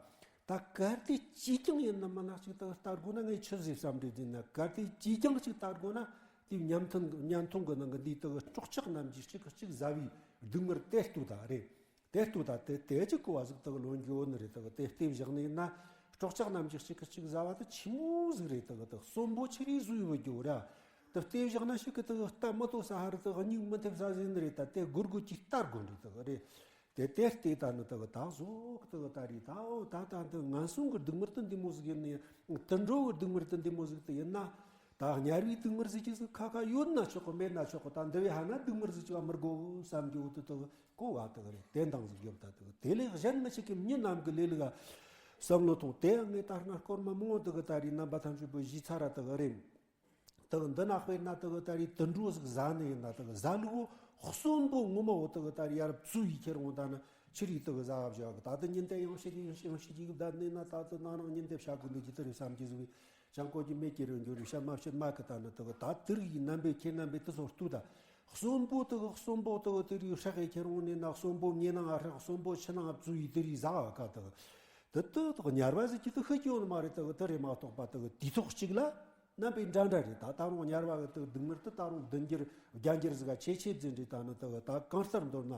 ད་གལ་ཏེ་ཅིས་ཀྱང་ཡིན་ན་མིན་ན་ཅིག་དག་ལྟ་དགོས་ན་ངས་ཆི་ཟིག་བསམ་འདྲི་དེ་ན་གལ་ཏེ་ཅིས་ཀྱང་ཅིག་ལྟ་དགོས་ན་དེ་ཉམ་ཐུང་ཉམ་ཐུང་གི་ནང་གི་འདི་དག་སྲོག་ཆགས་རྣམས་ཀྱི་གཅིག་གཅིག་ཟ་བའི་སྡུག་བསྔལ་དེ་ལྟོས་ད་རེད། དེ་ལྟོས་ད་དེ་དེ་ཅིག་གོ་བ་ཟིག་དག་ལོན་རྒྱུ་ནི་རེད། དག་དེ་ལྟོས་བཞག་ནས་ན་སྲོག་ཆགས་རྣམས་ཀྱི་གཅིག་གཅིག་ཟ་བ་དེ་ཆི་མོ་ཟིག་རེད། དག་དག་གསོན་པོ་ཆི་རེད་བཟོས་བུད་རྒྱུ་ར། དེ་ལྟོས་བཞག་ན་ཞིག་གི་དག་ལྟ་མི་ལྟོས་ས་ཧ་རི་དག་སྙིང་མི་ཐེབས་ས་ཟིན་རེད། ད་དེ་སྒོར་སྒོར་གྱི་ལྟ་དགོས་འདྲི་དག་རེད། དེ་དེ་ལྟོས་ད་ནི་དག་ད་བཟོ་གི་དག་ད་རེད་ད་འོ་ད་ད་འདི་ངན་སོང་གི་སྡུག་བསྔལ་དེ་འདི་མོ་ཟིག་ཡིན་ནི་དུད་འགྲོ་གི་སྡུག་བསྔལ་དེ་འདི་མོ་ཟིག་དེ་ཡིན་ན་ད་དམྱལ་བའི་སྡུག་བསྔལ་ཟིག་ཅིག་ཟིག་ཁ་ཁ་ཡོད་ན་ཆོག་གི་མེད་ན་ཆོག་གི་ད་འདི་བས་ཧ་ན་སྡུག་བསྔལ་ཟིག་ཅིག་བ་མི་དགོ་བསམ་རྒྱུ་དེ་དག་གོ་བ་དག་རེད། དེ་འདང་ཟིག་རྒྱོབ་ད་དག་དེ་ལས་གཞན་མི་ཞིག་གི་མྱི་རྣམས་ཀྱི་ལས་ལུགས་བསམ་བློ་ཐོངས། དེ་ཡང་ངས་ད་སྔ་སྐོར་མ་མང་བོ་དག་ད་རེད་རྣམ་པ་ཐམས་ཅད་པོ་ཞུས་ཚར་ར་དག་རེད། དག་འདི་ན་དཔེར་ན་དག་ད་རེས་དུད་འགྲོ་ཟིག་ཟ་ནི་ཡིན་ན་དག་ཟ་ལུགས་བོ་གསོན་པོ་ངོ་མ་བོ་དག་ད་རེས་ཡར་བཙུགས་ཡི་ཁྱེར་འོང་ད་ནི་ཆི་རིགས་དག་ཟ་བ་བཞག་གི་ད་ལྟ་ཉིན་དེ་ཡང་ཤི་གི་ཡང་ཤི་ཡང་ཤི་གི་བསྡད་ནི་ན་ད་ལྟ་ན་ནང་ཉིན་དེ་བྱ་དགོས་འདུག་གི་དེ་རེད་བསམ་གི་ཟིག་བས་ཅང་གོ་གི་མེད་ཀྱི་རེད། འགྱུར་རེད་བཤད་མ་བཤད་མ་གི་ད་ནི་དག་ད་དེ་རིགས་ཡི་རྣམ་པའི་ཁྱེད་རྣམ་པའི་དུ་སོར་ལྟོས་ད་གསོན་པོ་དག་གསོན་པོ་དག་དེ་རིགས་ཧྲག་གི་ཁྱེར་འོང་ནི་ན་གསོན་པོ་མྱེ་ནང་ཧྲག་གསོན་པོ་ཆུ་ནང་བཙུགས་ཡི་དེ་རིགས་ཟ་བ་ག་དག་དེ་དུ་དག་དམྱལ་བ་ཟིག་གི་དུ་ཤི་གི་ཡོད་ནི་མ་རེད། དག་དེ་རེད་མ་གཏོགས་པ་དག་དུས་ཐོག་གཅིག་ལ། རྣམ་པའི་འདྲ་འདྲ་རེད། ད་ད་རུང་དམྱལ་བ་གི་དུ་སྡུག་བསྔལ་དུ་ད་རུང་བདུན་འགྱུར་བརྒྱད་འགྱུར་ཟིག་ག་ཆེ་ཆེ་འཛིན་རེད། ད་ནི་དུ་ད་གང་ལྟར་མདོར་ན་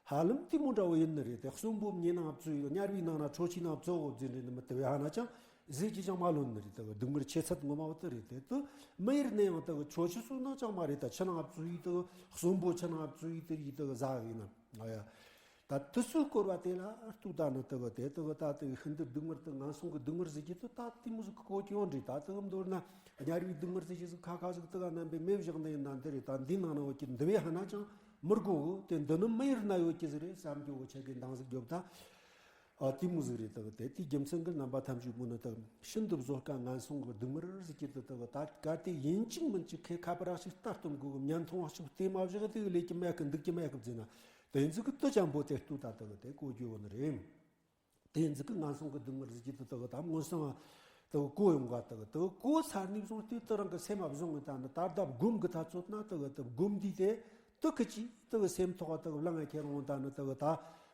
ཧ་ལམ་དེ་མོ་འདྲ་བོ་ཡིན་ནི་རེད། དེ་གསོན་པོ་མྱེ་ནང་བཙུགས་ཡོད་དམྱལ་བའི་ནང་ན་ཁྲོ་ཆུའི་ནང་བཙོ་བོ་འཛིན་རེད་ནི་མི་དུ་ཡ་ན་ཅང་ཟས་ཀྱི་ཅང་མ་ལོན་ནི་རེད། དུ་སྡུག་བསྔལ་ཆེ་ཚད་ངོ་མ་བོ་དུ་རེད། དེ་དུ་མི་ཡིར་ནས་ཡང་དུ་ཁྲོ་ཆུ་སོ་ནང་ཅང་མ་རེད། ད་ཆུ་ནང་བཙུགས་ཡོད་དུ་གསོན་པོ་ཆུ་ནང་བཙུགས་ཡོད་དུ་ཡིད་དུ་ཟ་ཡིན་ན་ང་ཡ། ད་དུ་སུའི་སྐོར་བ་དེ་ལ་ལྟོས་ད་ནི་དུ་བ་དེ་དུ་བ་ད་དུ་ཤིན་ཏུ་སྡུག་བསྔལ་དུ་ངན་སོང་གི་སྡུག་བསྔལ་ཟེར་གྱི་དུ་ད་དེ་མོ་ཟིག་གི་གོ་ཀྱི་ཡོང་འདྲི། ད་དུ་བ་མདོར་ན་དམྱལ་བའི་སྡུག་བསྔལ་ཟེར་གྱི་ཟིག་ཁ་ཁ་ཟིག་དུ་ག་རྣམ་པའི་མེ་བཞག་ནི་ཡིན་ན་འདི་རེད། ད་འདི་ནང་ན་འོ་ཀྱི་འདི་བས་ཧ་ན་ཅང་མི་དགོ་གི་དེ་འདི་ནི་མི་ཡིར་ན་ཡོད་ཀྱི་ཟིག་རེད་བསམ་རྒྱུ་བོ་ཆ་གི་འདང་ཟིག་རྒྱོབ་ད། ཨ་དེ་མོ་ཟིག་རེད། དུ་དེ་དེའི་རྒྱུ་མཚན་གྱི་རྣམ་པ་ཐམས་ཅད་མོ་ནི་དུ་ཤིན་ཏུ་བཟོད་དཀའ་ངན་སོང་གི་སྡུག་བསྔལ་ཟེར་གྱི་དུ་དུ་ད་གལ་ཏེ་ཡིན་གཅིག་མིན་གཅིག་ཁེ་ཁ་པར་ཞིག་ལྟ་སྟོན་དགོ་གི་ཉན་ཐུང་བ་ཞིག་བལྟས་མ་བཞག་དུ་ལས་ཀྱི་མེད་གི་འདུག་ཀྱི་མེད་གི་བརྫིས་ན། དེ་ཟིག་གི་དུ་ཅན་པོ་དེ་ལྟོས་ད་དག་དེ་གོ་རྒྱུ་བོ་ནི་རེད། དེ་ཟིག་གི་ངན་སོང་གི་སྡུག་བསྔལ་ཟེར་གྱི་དུ་དག་དམ་མངོན་སུམ་དུ་གོ་ཡོང་ག་དག་དུ་གོ་ཚར་ནས་བཟུང་སྟེ་དུ་རང་གི་སེམས་མ་བཟུང་ངི་ད་ནི་ད་ལྟ་སྒོམ་གི་ཐ་ཚོད་ན་དག་དུ་སྒོམ་འདི་དེ་དུ་ཁི་ཅི་དུ་སེམས་ཐོག་དག་བླང་ངེ་ཁྱེར་འོང་ད་ནི་དག་ད་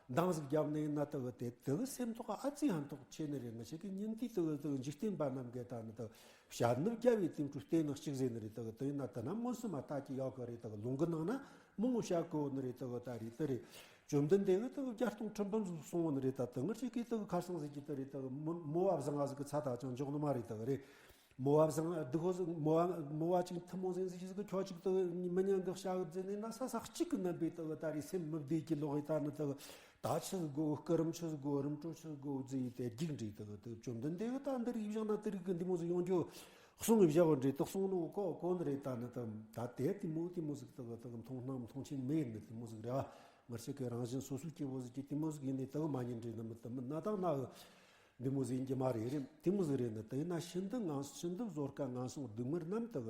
འདང་ཟིག་རྒྱབ་ནས་ན་དག་དེ་དུ་སེམས་ཐོག་ཨ་ཙི་ཧན་ཐོག་ཆེ་ནི་རེད། ང་ཞིག་གི་ཉིན་དུས་དུ་དུ་འཇིག་རྟེན་པ་རྣམས་གི་ད་ནི་དུ་བཤད་ནི་རྒྱ་བའི་དེ་འཕྲུལ་བལྟས་ནི་གཅིག་ཟེར་ནི་རེད། དག་དུ་ཡིན་ན་དུ་ན་མངོན་སུམ་མ་ལྟ་ཀྱི་ཡོད་གི་རེད། དག་ལུང་གི་ནང་ན། མང་བོ་བཤད་གོ་ནི་རེད། དག་ད་རེད་དེ་རེད། བཅོམ་ལྡན་འདས་ཀྱིས་དག་བརྒྱ་སྟོང་ཁྲི་འབུམ་ཟིག་གསུང་བ་ནི་རེད། ད་དེ་ངར་ཅིག་གིས་དག་ཁ་སང་ཟིག་གི་དེ་རེད། དག་མོ་མོ་བ་བཟང་ང་ཟིག་གི་ཚ་ད་ཅང་འཇོག་ནི་མ་རེད། དག་རེད། མོ་བ་བཟང་སྡུག་ཧོ་ཟིག་མོ་བ་མོ་བ་ཅིག་ཐུན་མོང་ཟིག་ཟིག་གི་ཁྱོ་ཅིག་དག་མི་ཉན་གི་བྱ་གི་བརྫིས་ནས་ན་ས་ས་གཅིག་གི་རྣམ་པའི་དག་ད་རེད་སེམས་མི་བདེ་གི་ལོག་ཡི་ད་ནི་དག་ད་ཆི་ཟིག་དགོ་སྐུ་རིམ་ཆི་ཟིག་དགོ་རིམ་གྲོ་ཆི་ཟིག་དགོ་བརྫིས་ཡི་དེ་རྒྱུག་འདྲི། དག་དག་བཅོམ་ལྡན་འདས་ཀྱིས་ད་འདི་རིགས་བཞག་ན་དེ་རིགས་གི་འདི་མོ་ཟིག་ཡོང་རྒྱུ། གསུང་གི་བཞག་པ་འདྲ་དག་གསུང་ནོ་གོ་གོ་ནི་རེད། ད་ནི་དག་ད་དེ་དེ་མོ་དེ་མོ་ཟིག་དག་དག་མཐོང་སྣང་མཐོང་ཆེན་མེད་ནི་དེ་མོ་ཟིག་རེད་བ། མི་ཞིག་གི་རང་བཞིན་སོ་སོའི་སྐྱེ་བོ་ཟིག་གི་དེ་མོ་ཟིག་ཡིན་ནི་དག་མ་ཉན་འདྲ་ནི་མི་དག་མི་ན་དག་ན་གི་ འདི་མོ་ཟིག་ཡིན་གྱི་མ་རེད། རེད། དེ་མོ་ཟིག་རེད་ནི། དེ་ཡིན་ན་ཤིན་ཏུ་ངན་ཤིན་ཏུ་བཟོ་དཀའ་ངན་སོང་སྡུག་བསྔལ་རྣམས་དག་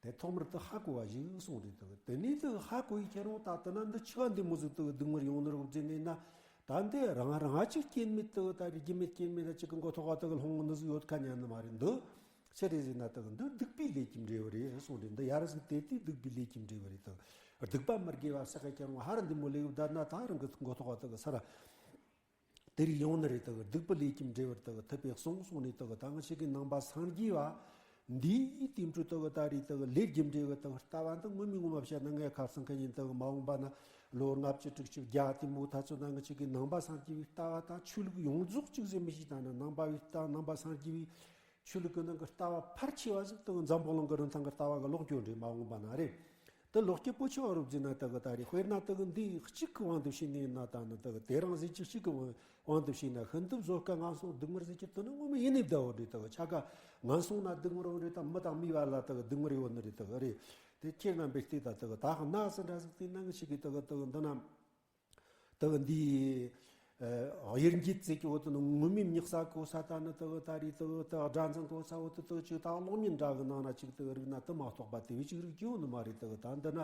དེ་ཐོག་མར་དུ་ཧ་གོ་བ་ཞིག་སོང་རེད། དག་དེ་ནས་དུ་ཧ་གོ་ཡི་ཁྱེད་རང་ད་དུ་ན་འདི་ཆི་བ་འདི་མོ་ཟིག་དུ་སྡུག་བསྔལ་ཡོང་ནི་རོགས་ཟེར་ནས་ན། ད་འདི་རང་རང་ཅིག་སྐྱེ་མེད་དུ་ད་རེ་རྒྱུ་མེད་རྐྱེན་མེད་ད་ཅིག་གི་མགོ་ཐོག་བ་དུ་ལྷུང་ནི་ཟིག་ཡོད་ཁ་ཉན་ནི་མ་རེད། འདི་ཆི་རེད་ཟེར་ན་དག་འདི་སྡིག་པའི་ལས་ཀྱི་འབྲས་བུ་རེད་སོང་རེད། འདི་ཡར་ཟིག་དེ་དུས་སྡིག་པའི་ལས་ཀྱི་འབྲས་བུ་རེད། དག་སྡིག་པ་མི་དགེ་བ་བསགས་ཁྱེད་རང་ཧ་ར་འདི་མོ་ལས་བསྡད་ན་ད་རང་གི་མགོ་ཐོག་བ་དུ་གི་ས་ར། དེ་རིགས་ཡོང་ནི་རེད། དག་སྡིག་པའི་ལས་ཀྱི་འབྲས་བུར་དག་ཐུབ་པས་གསུངས་སོང་ནས། དག་ད་ང་ཆེ་གི་ནང་པ་སངས་རྒྱས་བ་འདིའི་དེ་འཕྲོ་དག་ད་རེས་དག་ལས་ཀྱི་འབྲས་བུ་དག་ལྟ་བ་འདི་ངོ་མའི་ངོ་མ་བཤད་ན། ངས་ཁ་སང་ཁ་ཉིན་དག་མ་འོངས་པ་ན་ལོ་ལྔ་བཅུ་དྲུག་ཅུ་བརྒྱ་དེ་མོ་ད་ཚོད་ན་ང་ཆེ་གི་ནང་པ་སངས་རྒྱས་བའི་ལྟ་བ་དང་ཆོས་ལུགས་ཡོངས་རྫོགས་གཅིག་ཟེར་མི་ཤེས། ད་ནི་ནང་པ་བའི་ལྟ་ནང་པ་སངས་རྒྱས་བའི་ཆོས་ལུགས་ཀྱི་ནང་གི་ལྟ་བ་ཕལ་ཆེ་བ་ཟིག་དག་འཛམ་བུ་གླིང་གི་རིན་ཐང་གི་ལྟ་བ་གི་ལོག་སྐྱོད་རེད། མ་འོངས་པ་ན་རེད། དེ་ལོག་སྐྱོད་པོ་ཆེ་བ་རུ་བརྩིས་ན་དག་ད་རེས་དཔེར་ན་དག་འདི་གཅིག་གི་དབང་དུ་བྱས་ནས་ན། ད་ནི་དག་དེ་རང་ཟེར་གྱི་གཅིག་གི་དབང་དུ་བྱས་ན་ཤིན་ཏུ་བཟོ་དཀའ་ངན་སོང་སྡུག་བསྔལ་ཟེར་གྱི་དེ་ནི་ངོ་མ་ཡིན་ནི་བསྡད་ཡོད་རེད། དག་ཆ་ག་ངན་སོང་ན་སྡུག་བསྔལ་ཡོད་རེད། ད་མི་དང་མི་བར་ལ་དག་སྡུག་བསྔལ་ཡོད་ནི་རེད། དག་རེད། དེ་ཁྱེད་རྣམ་པས་བལྟས་ད་དག་ད་གནའ་ཟིན་འདྲ་ཟིག་བལྟས་ན་ངི་ཞིག་གིས་དག་དག་འདི་ན། དག་འདི། ཨ། དབྱེར་འབྱེད་ཟེར་གྱི་འོ་དེ་ནི་ངོ་མའི་མྱི་གསོད་གོ་ས་ད་ནི་དག་ད་རེས་དག་དག་དགྲ་འཛིང་གོ་ས་འོ་དེ་དག་ཅིག་ད་གློག་བརྙན་འདྲ་གི་ནང་ན་ཅིག་དག་རིག་ན་དེ་མ་གཏོགས་པ་དེ་བས་ཅིག་རིག་རྒྱུ་ནི་མ་རེད། དག་ད་འདི་ན་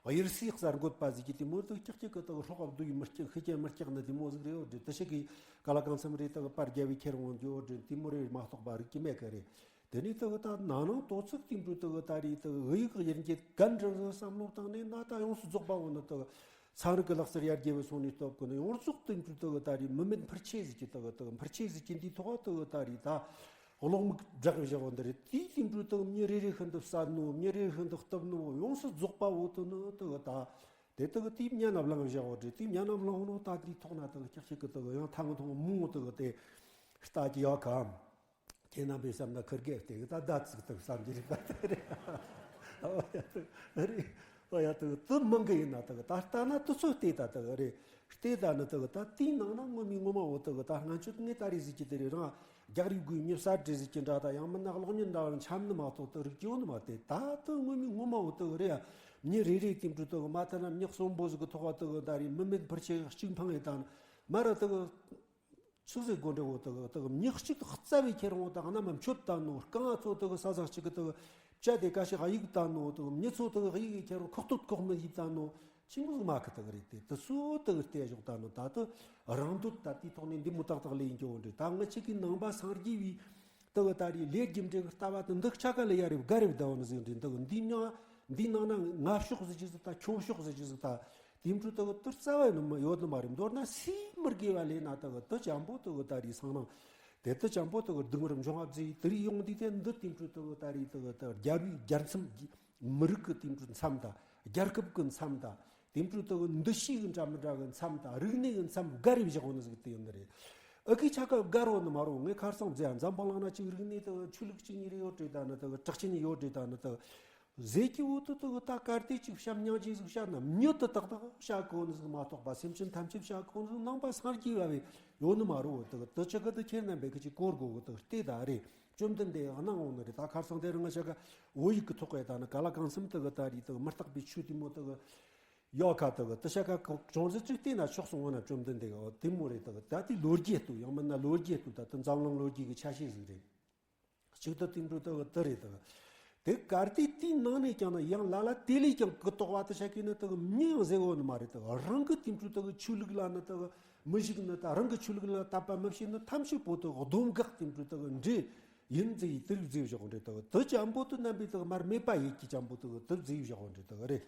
དབྱེར་སའི་གསར་འགོད་པ་ཟིག་གིས་དེ་མོ་དག་ཀྱག་ཀྱག་གི་དག་སྲོག་བསྡུ་ཡི་མི་སྐྱག་ཤི་ཀྱག་མི་སྐྱག་ནི་དེ་མོ་ཟིག་རེད་འོ་རེད། དེ་ཞིག་གིས་ག་ལ་གང་འཚམ་རེད། དག་པར་རྒྱལ་བའི་ཁྱེར་འོང་རྒྱུ་འོ་རེད། དེ་མོ་རེད་མ་གཏོགས་པ་རིག་གི་མེད་གི་རེད། དེ་ནས་དག་ད་ན་ནིང་དོ་ཚིགས་དེ་འདྲ་དག་ད་རེས་དག་དབྱིན་ཡིག་དབྱེར་འབྱེད་ག་འདྲ་བསམ་བློ་བཏང་ནས་ན་ད་ཡོངས་སུ་རྫོགས་པ་འོ་ནི་དག་ཚན་རིག་གི་ལག་རྩལ་ཡར་རྒྱས་པའི་སོང་ནས་སྟབས་ཀྱིས་ནི་ཡོངས་རྫོགས་དེ་འདྲ་དག་ད་རེས་མི་མེད་འཕུར་ཆས་ཟིག་གི་དག་དག་འཕུར་ཆས་ཟིག་གི་འདིའི་ཐོག་དག་ད་རེས་ད་གློག་མིག་བསྒྲགས་བཞག་འོ་འདི་རེད། དེའི་དེ་འདྲ་དག་མྱི་རེ་རེ་ཤིན་ཏུ་བསད་ནོ། མྱི་རེ་རེ་ཤིན་ཏུ་གཏུབ་ནོ། ཡོངས་སུ་རྫོགས་པ་འོ་དེ་ནི་དག་ད་དེ་དག་དེའི་མྱ་ནབ་ལངས་བཞག་འོ་རེད། དེའི་མྱ་ནབ་ལངས་ནོ་ད་འདིའི་ཐོག་ན་དག་ཀྱག་ཀྱག་གི་དག་ཡང་ཐང་ཐོང་མོ་དག་དེ་ལྟ་གི་ཡོད་གམ། ཁྱེད་རྣམ་པས་བསམ་ན་ཁུར་གེ་བལྟས་གི་ད་ད་ཙིག་ཏུ་བསམ་གྱི་རེད་པ། དེ་རེད། ཨོ་ཡ་དུ་རེད། ཨོ་ཡ་དུ་དུ་མང་གི་ཡིན་ན་དུ་ད་ལྟ་ན་དུ་ཚོད་བལྟས་ད་དུ་རེད། བལྟས་ད་ནི་དུ་ད་དེའི་ནང་ན་ངོ་མའི་ངོ་མ་འོ་དུ་ད་སྔན་ཆད་ངས་ད་རེས་ཟིག་གི་དེ་རེད། རང་རྒྱག་རིགས་དགོས་མྱི་གསར་བྲིས་ཟིག་གི་འདྲ་ད་ཡང་མིན་ན་གློག་བརྙན་འདྲ་བར་འཆམ་ནི་མ་གཏོགས་དུ་རིག་གི་ཡོད་ནི་མ་དེ་ད་དུ་ངོ་མའི་ངོ་མ་འོ་དུ་རེད། ཡ་མྱི་རེ་རེ་དེ་འདྲ་དུ་མ་ཐ་ན་མྱི་གསོན་པོ་ཟིག་གི་ཐོག་བ་དུ་ད་རེས་མི་མེད་འཕུར་ཆས་གཅིག་འཕངས་ཡི་ད་ནི་མ་ར་དུ། ཆི་ཟིག་དགོས་འདྲ་བོ་དག་དག་མྱི་གཅིག་རྩ་བའི་ཁྱེར་འོང་དག་རྣམ་མ་མཆོད་བཏང་ནོ། རྐང་ཚོ་དག་ས་ས་གཅིག་གི་དག་བཅའ་དེ་ཀ་ཞིག་གཡུག་བཏང་ནོ། དག་མྱི་ཚོ་དག་གཡུག་གི་ཁྱེར་འོང་ཁོག་སྟོད་ཁོག་མི་ཡིབ་བཏང་ནོ། ཆི་མོ་ཟིག་མ་ཁི་དག་རེད། དེ་དུ་སུ་དག་བལྟས་ཞོག་བཏང་ནོ། ད་དུ་རང་འདོད་ད་དེའི་ཐོག་ནས་འདི་མོ་ཏག་ཏག་ལས་ཡིན་གྱི་འོ་འདྲ། ད་ང་ཆེ་གི་ནང་པ་སངས་རྒྱས་བའི་དག་ད་རེས་ལས་རྒྱུ་འབྲས་ཀྱི་ལྟ་བ་དེ་འདི་ཆ་ག་ལ་ཡ་རེ་བ་ག་རེ་བ་ད་འོ་ནི་ཟིག་འདྲ། འདི་འདི་ནང་འདི་ནང་ན་ང་ཕྱོགས་ཟིག་ཅི་ཟིག་ད་ཁྱོད་ཕྱོགས་ཟིག་ཅི་ཟིག་ད། དེ་འཕྲོ་དག་དུ་རྩ་བ་ནི་མ་ཡོད་ནི་མ་རེད། མདོར་ན་སུས་མི་དགེ་བ་ལས་ན་དག་དུ་ཅམ་པོ་དག་ད་རེས་སང་ནང་དེ་དུ་ཅམ་པོ་དག་སྡུག་བསྔལ་འབྱུང་བ་བརྩིས་དེ་རིགས་ཡོང་དུས་དེ་འདི་དེ་འཕྲོ་དག་ད་རེས་དག་དུ་རྒྱལ་བའི་རྒྱལ་མཚམས་ཀྱི་མི་རིགས་ཀྱི་དེ་འཕྲོ་མཚམས་དང་རྒྱལ་ཁབ་ཀྱི་མཚམས་དང་དེ་འཕྲོ་དག་འདུ་ཤེས་ཀྱི་འདྲ་མི་འདྲ་གི་མཚམས་དང་རིག་གནས་ཀྱི་མཚམས་བརྒལ་རེ་བཞག་ཡོད་ནི་ཟིག་དེ་ཡོད་ནི་རེད། ཨ་ཁི་ཆ་ག་བརྒལ་ཡོད་ནི་མ་རེད། ངས་ཁར་སང་མཛད་འཛམ་བུ་གླིང་ན་ཅིག་རིག་གནས་དག་ཆོས་ལུགས་གཅིག་གཉིས་རེ་ཡོད་དྲེ་ད་ནི་དག་གྲགས་ཅན་ཡོད་དྲེ་ད་ནི་དག་ཟས་ཀྱི་འོག་ཏུ་དུ་ད་གར་དེ་ཅིག་བཤམས་སྙིང་རྗེ་ཟིག་བཤམས་ན་མྱི་དུ་ཏག་ཏག་བཤམས་གོ་ནི་ཟིག་མ་གཏོགས་པ་སེམས་ཅན་ཐམས་ཅད་བཤམས་གོ་ནི་ཟིག་ནང་པ་སངས་རྒྱས་པ་བས་ཡོད་ནི་མ་རེད། དུ་དུ་ཆི་གི་དུ་ཁྱེད་རྣམ་པས་གི་ཅིག་གོ་དགོས་གི་དུ་བལྟས་ད་རེད། བཅོམ་ལྡན་འདས་གནང་འོང་ནི་རེད། ད་ཁར་སང་དེ་རིང་ང་ཆ་ག་བོད་ཡིག་གི་ཐོག་གི་ད་ནི་ག་ལ་གང་འཚམ་དུ་གི་ད་རེད་དུ་མི་རྟག་པའི་ཆོས་དེ་མོ་དུ་གི་ཡོད་ཁ་དུ་གི་དུ་ཆ་ག་ཅུང་ཟད་ཅིག་བལྟས་ན་ཆོག་སོང་བ་ན་བཅོམ་ལྡན་འདས་གི་དེ་མོ་རེད། དུ་གི་ད་དེ་ལོ་རྒྱུས་དུ་ཡང་མིན་ན་ལོ་རྒྱུས་དུ་ད་དུ་འཛམ་གླིང་ལོ་རྒྱུས་གི་ཆ་ཤས་ཟིག་རེད། གཅིག་ཏུ་དེ་འདྲ་ལྟ་བུ་དེ་རེད་དོ། དེ་གར་དེ་དེའི་ནང་ནས་ཀྱང་ན་ཡང་ལ་ལ་དེ་ལས་ཀྱང་གུ་དོག་པ་དེ་བྱ་གི་ནི་དེ་གི་མྱི་ཡང་ཟེར་བོ་ནི་མ་རེད་དོ། རང་གི་དེ་འདྲ་དེ་གི་ཆོས་ལུགས་ལ་ནི་དེ་གི་མི་ཞིག་ནི་ད་རང་གི་ཆོས་ལུགས་ལ་དད་པ་མི་བྱེད་ནི་ཐམས་ཅད་པོ་དེ་གི་སྡོམ་འགག་དེ་འདྲ་དེ་གི་འདྲེ་ཡིན་ཟེར་ཡི་དེ་རིགས་ཟེར་བཞག་འདྲེ་དེ་གི་དེ་ཅམ་པོ་དེ་རྣམ་པའི་དེ་གི་མར་མེད་པ་ཡིད་ཀྱི་ཅམ་པོ་དེ་གི་དེ་ཟེར་བཞག་འདྲེ་དེ་གི་རེད།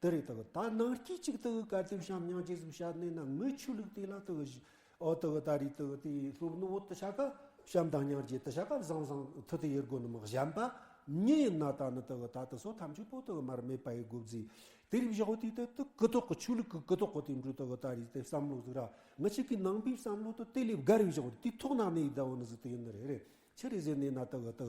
དེ་རེད་དེ་གི་ད་ནང་སྐྱིད་ཅིག་དེ་གི་གར་དེ་བྱམས་སྙིང་རྗེ་ཟིག་བྱ་ནས་ན་ངའི་ཆོས་ལུགས་དེ་ལ་དེ་གི་ཨོ་དེ་གི་ད་རེས་དེ་གི་དེ་སློབ་ནི་འོ་དེ་ཤ་ཀ་བྱམས་དང་སྙིང་རྗེ་དེ་ཤ་ཀ་བཟང་བཟང་ཐུ་དེ་ཡེར་དགོ་ནི་མི་གཞན་པ་མྱི་ཡིན་ན་ད་ནི་དེ་གི་ད་དེ་སོ་ཐམས་ཅད་པོ་དེ་གི་མར་མེད་པ་ཡེ་དགོ་ཟེ། དེ་རིགས་བཞག་དེ་དེ་དེ་གུ་དོག་གི་ཆོས་ལུགས་གི་གུ་དོག་གི་དེ་འདྲ་དེ་གི་ད་རེས་དེ་བསམ་བློ་ཟིག་ར་ང་ཅིག་གི་ནང་པའི་བསམ་བློ་དེ་དེ་ལས་བརྒལ་རེ་བཞག་དེ་ཐོག་ན་ནི་ཡི་ད་འོ་ནི་ཟིག་དེ་ཡིན་ནི་རེད་རེད། ཆི་རེད་ཟེར་ནས་ན་དེ་གི་དེ་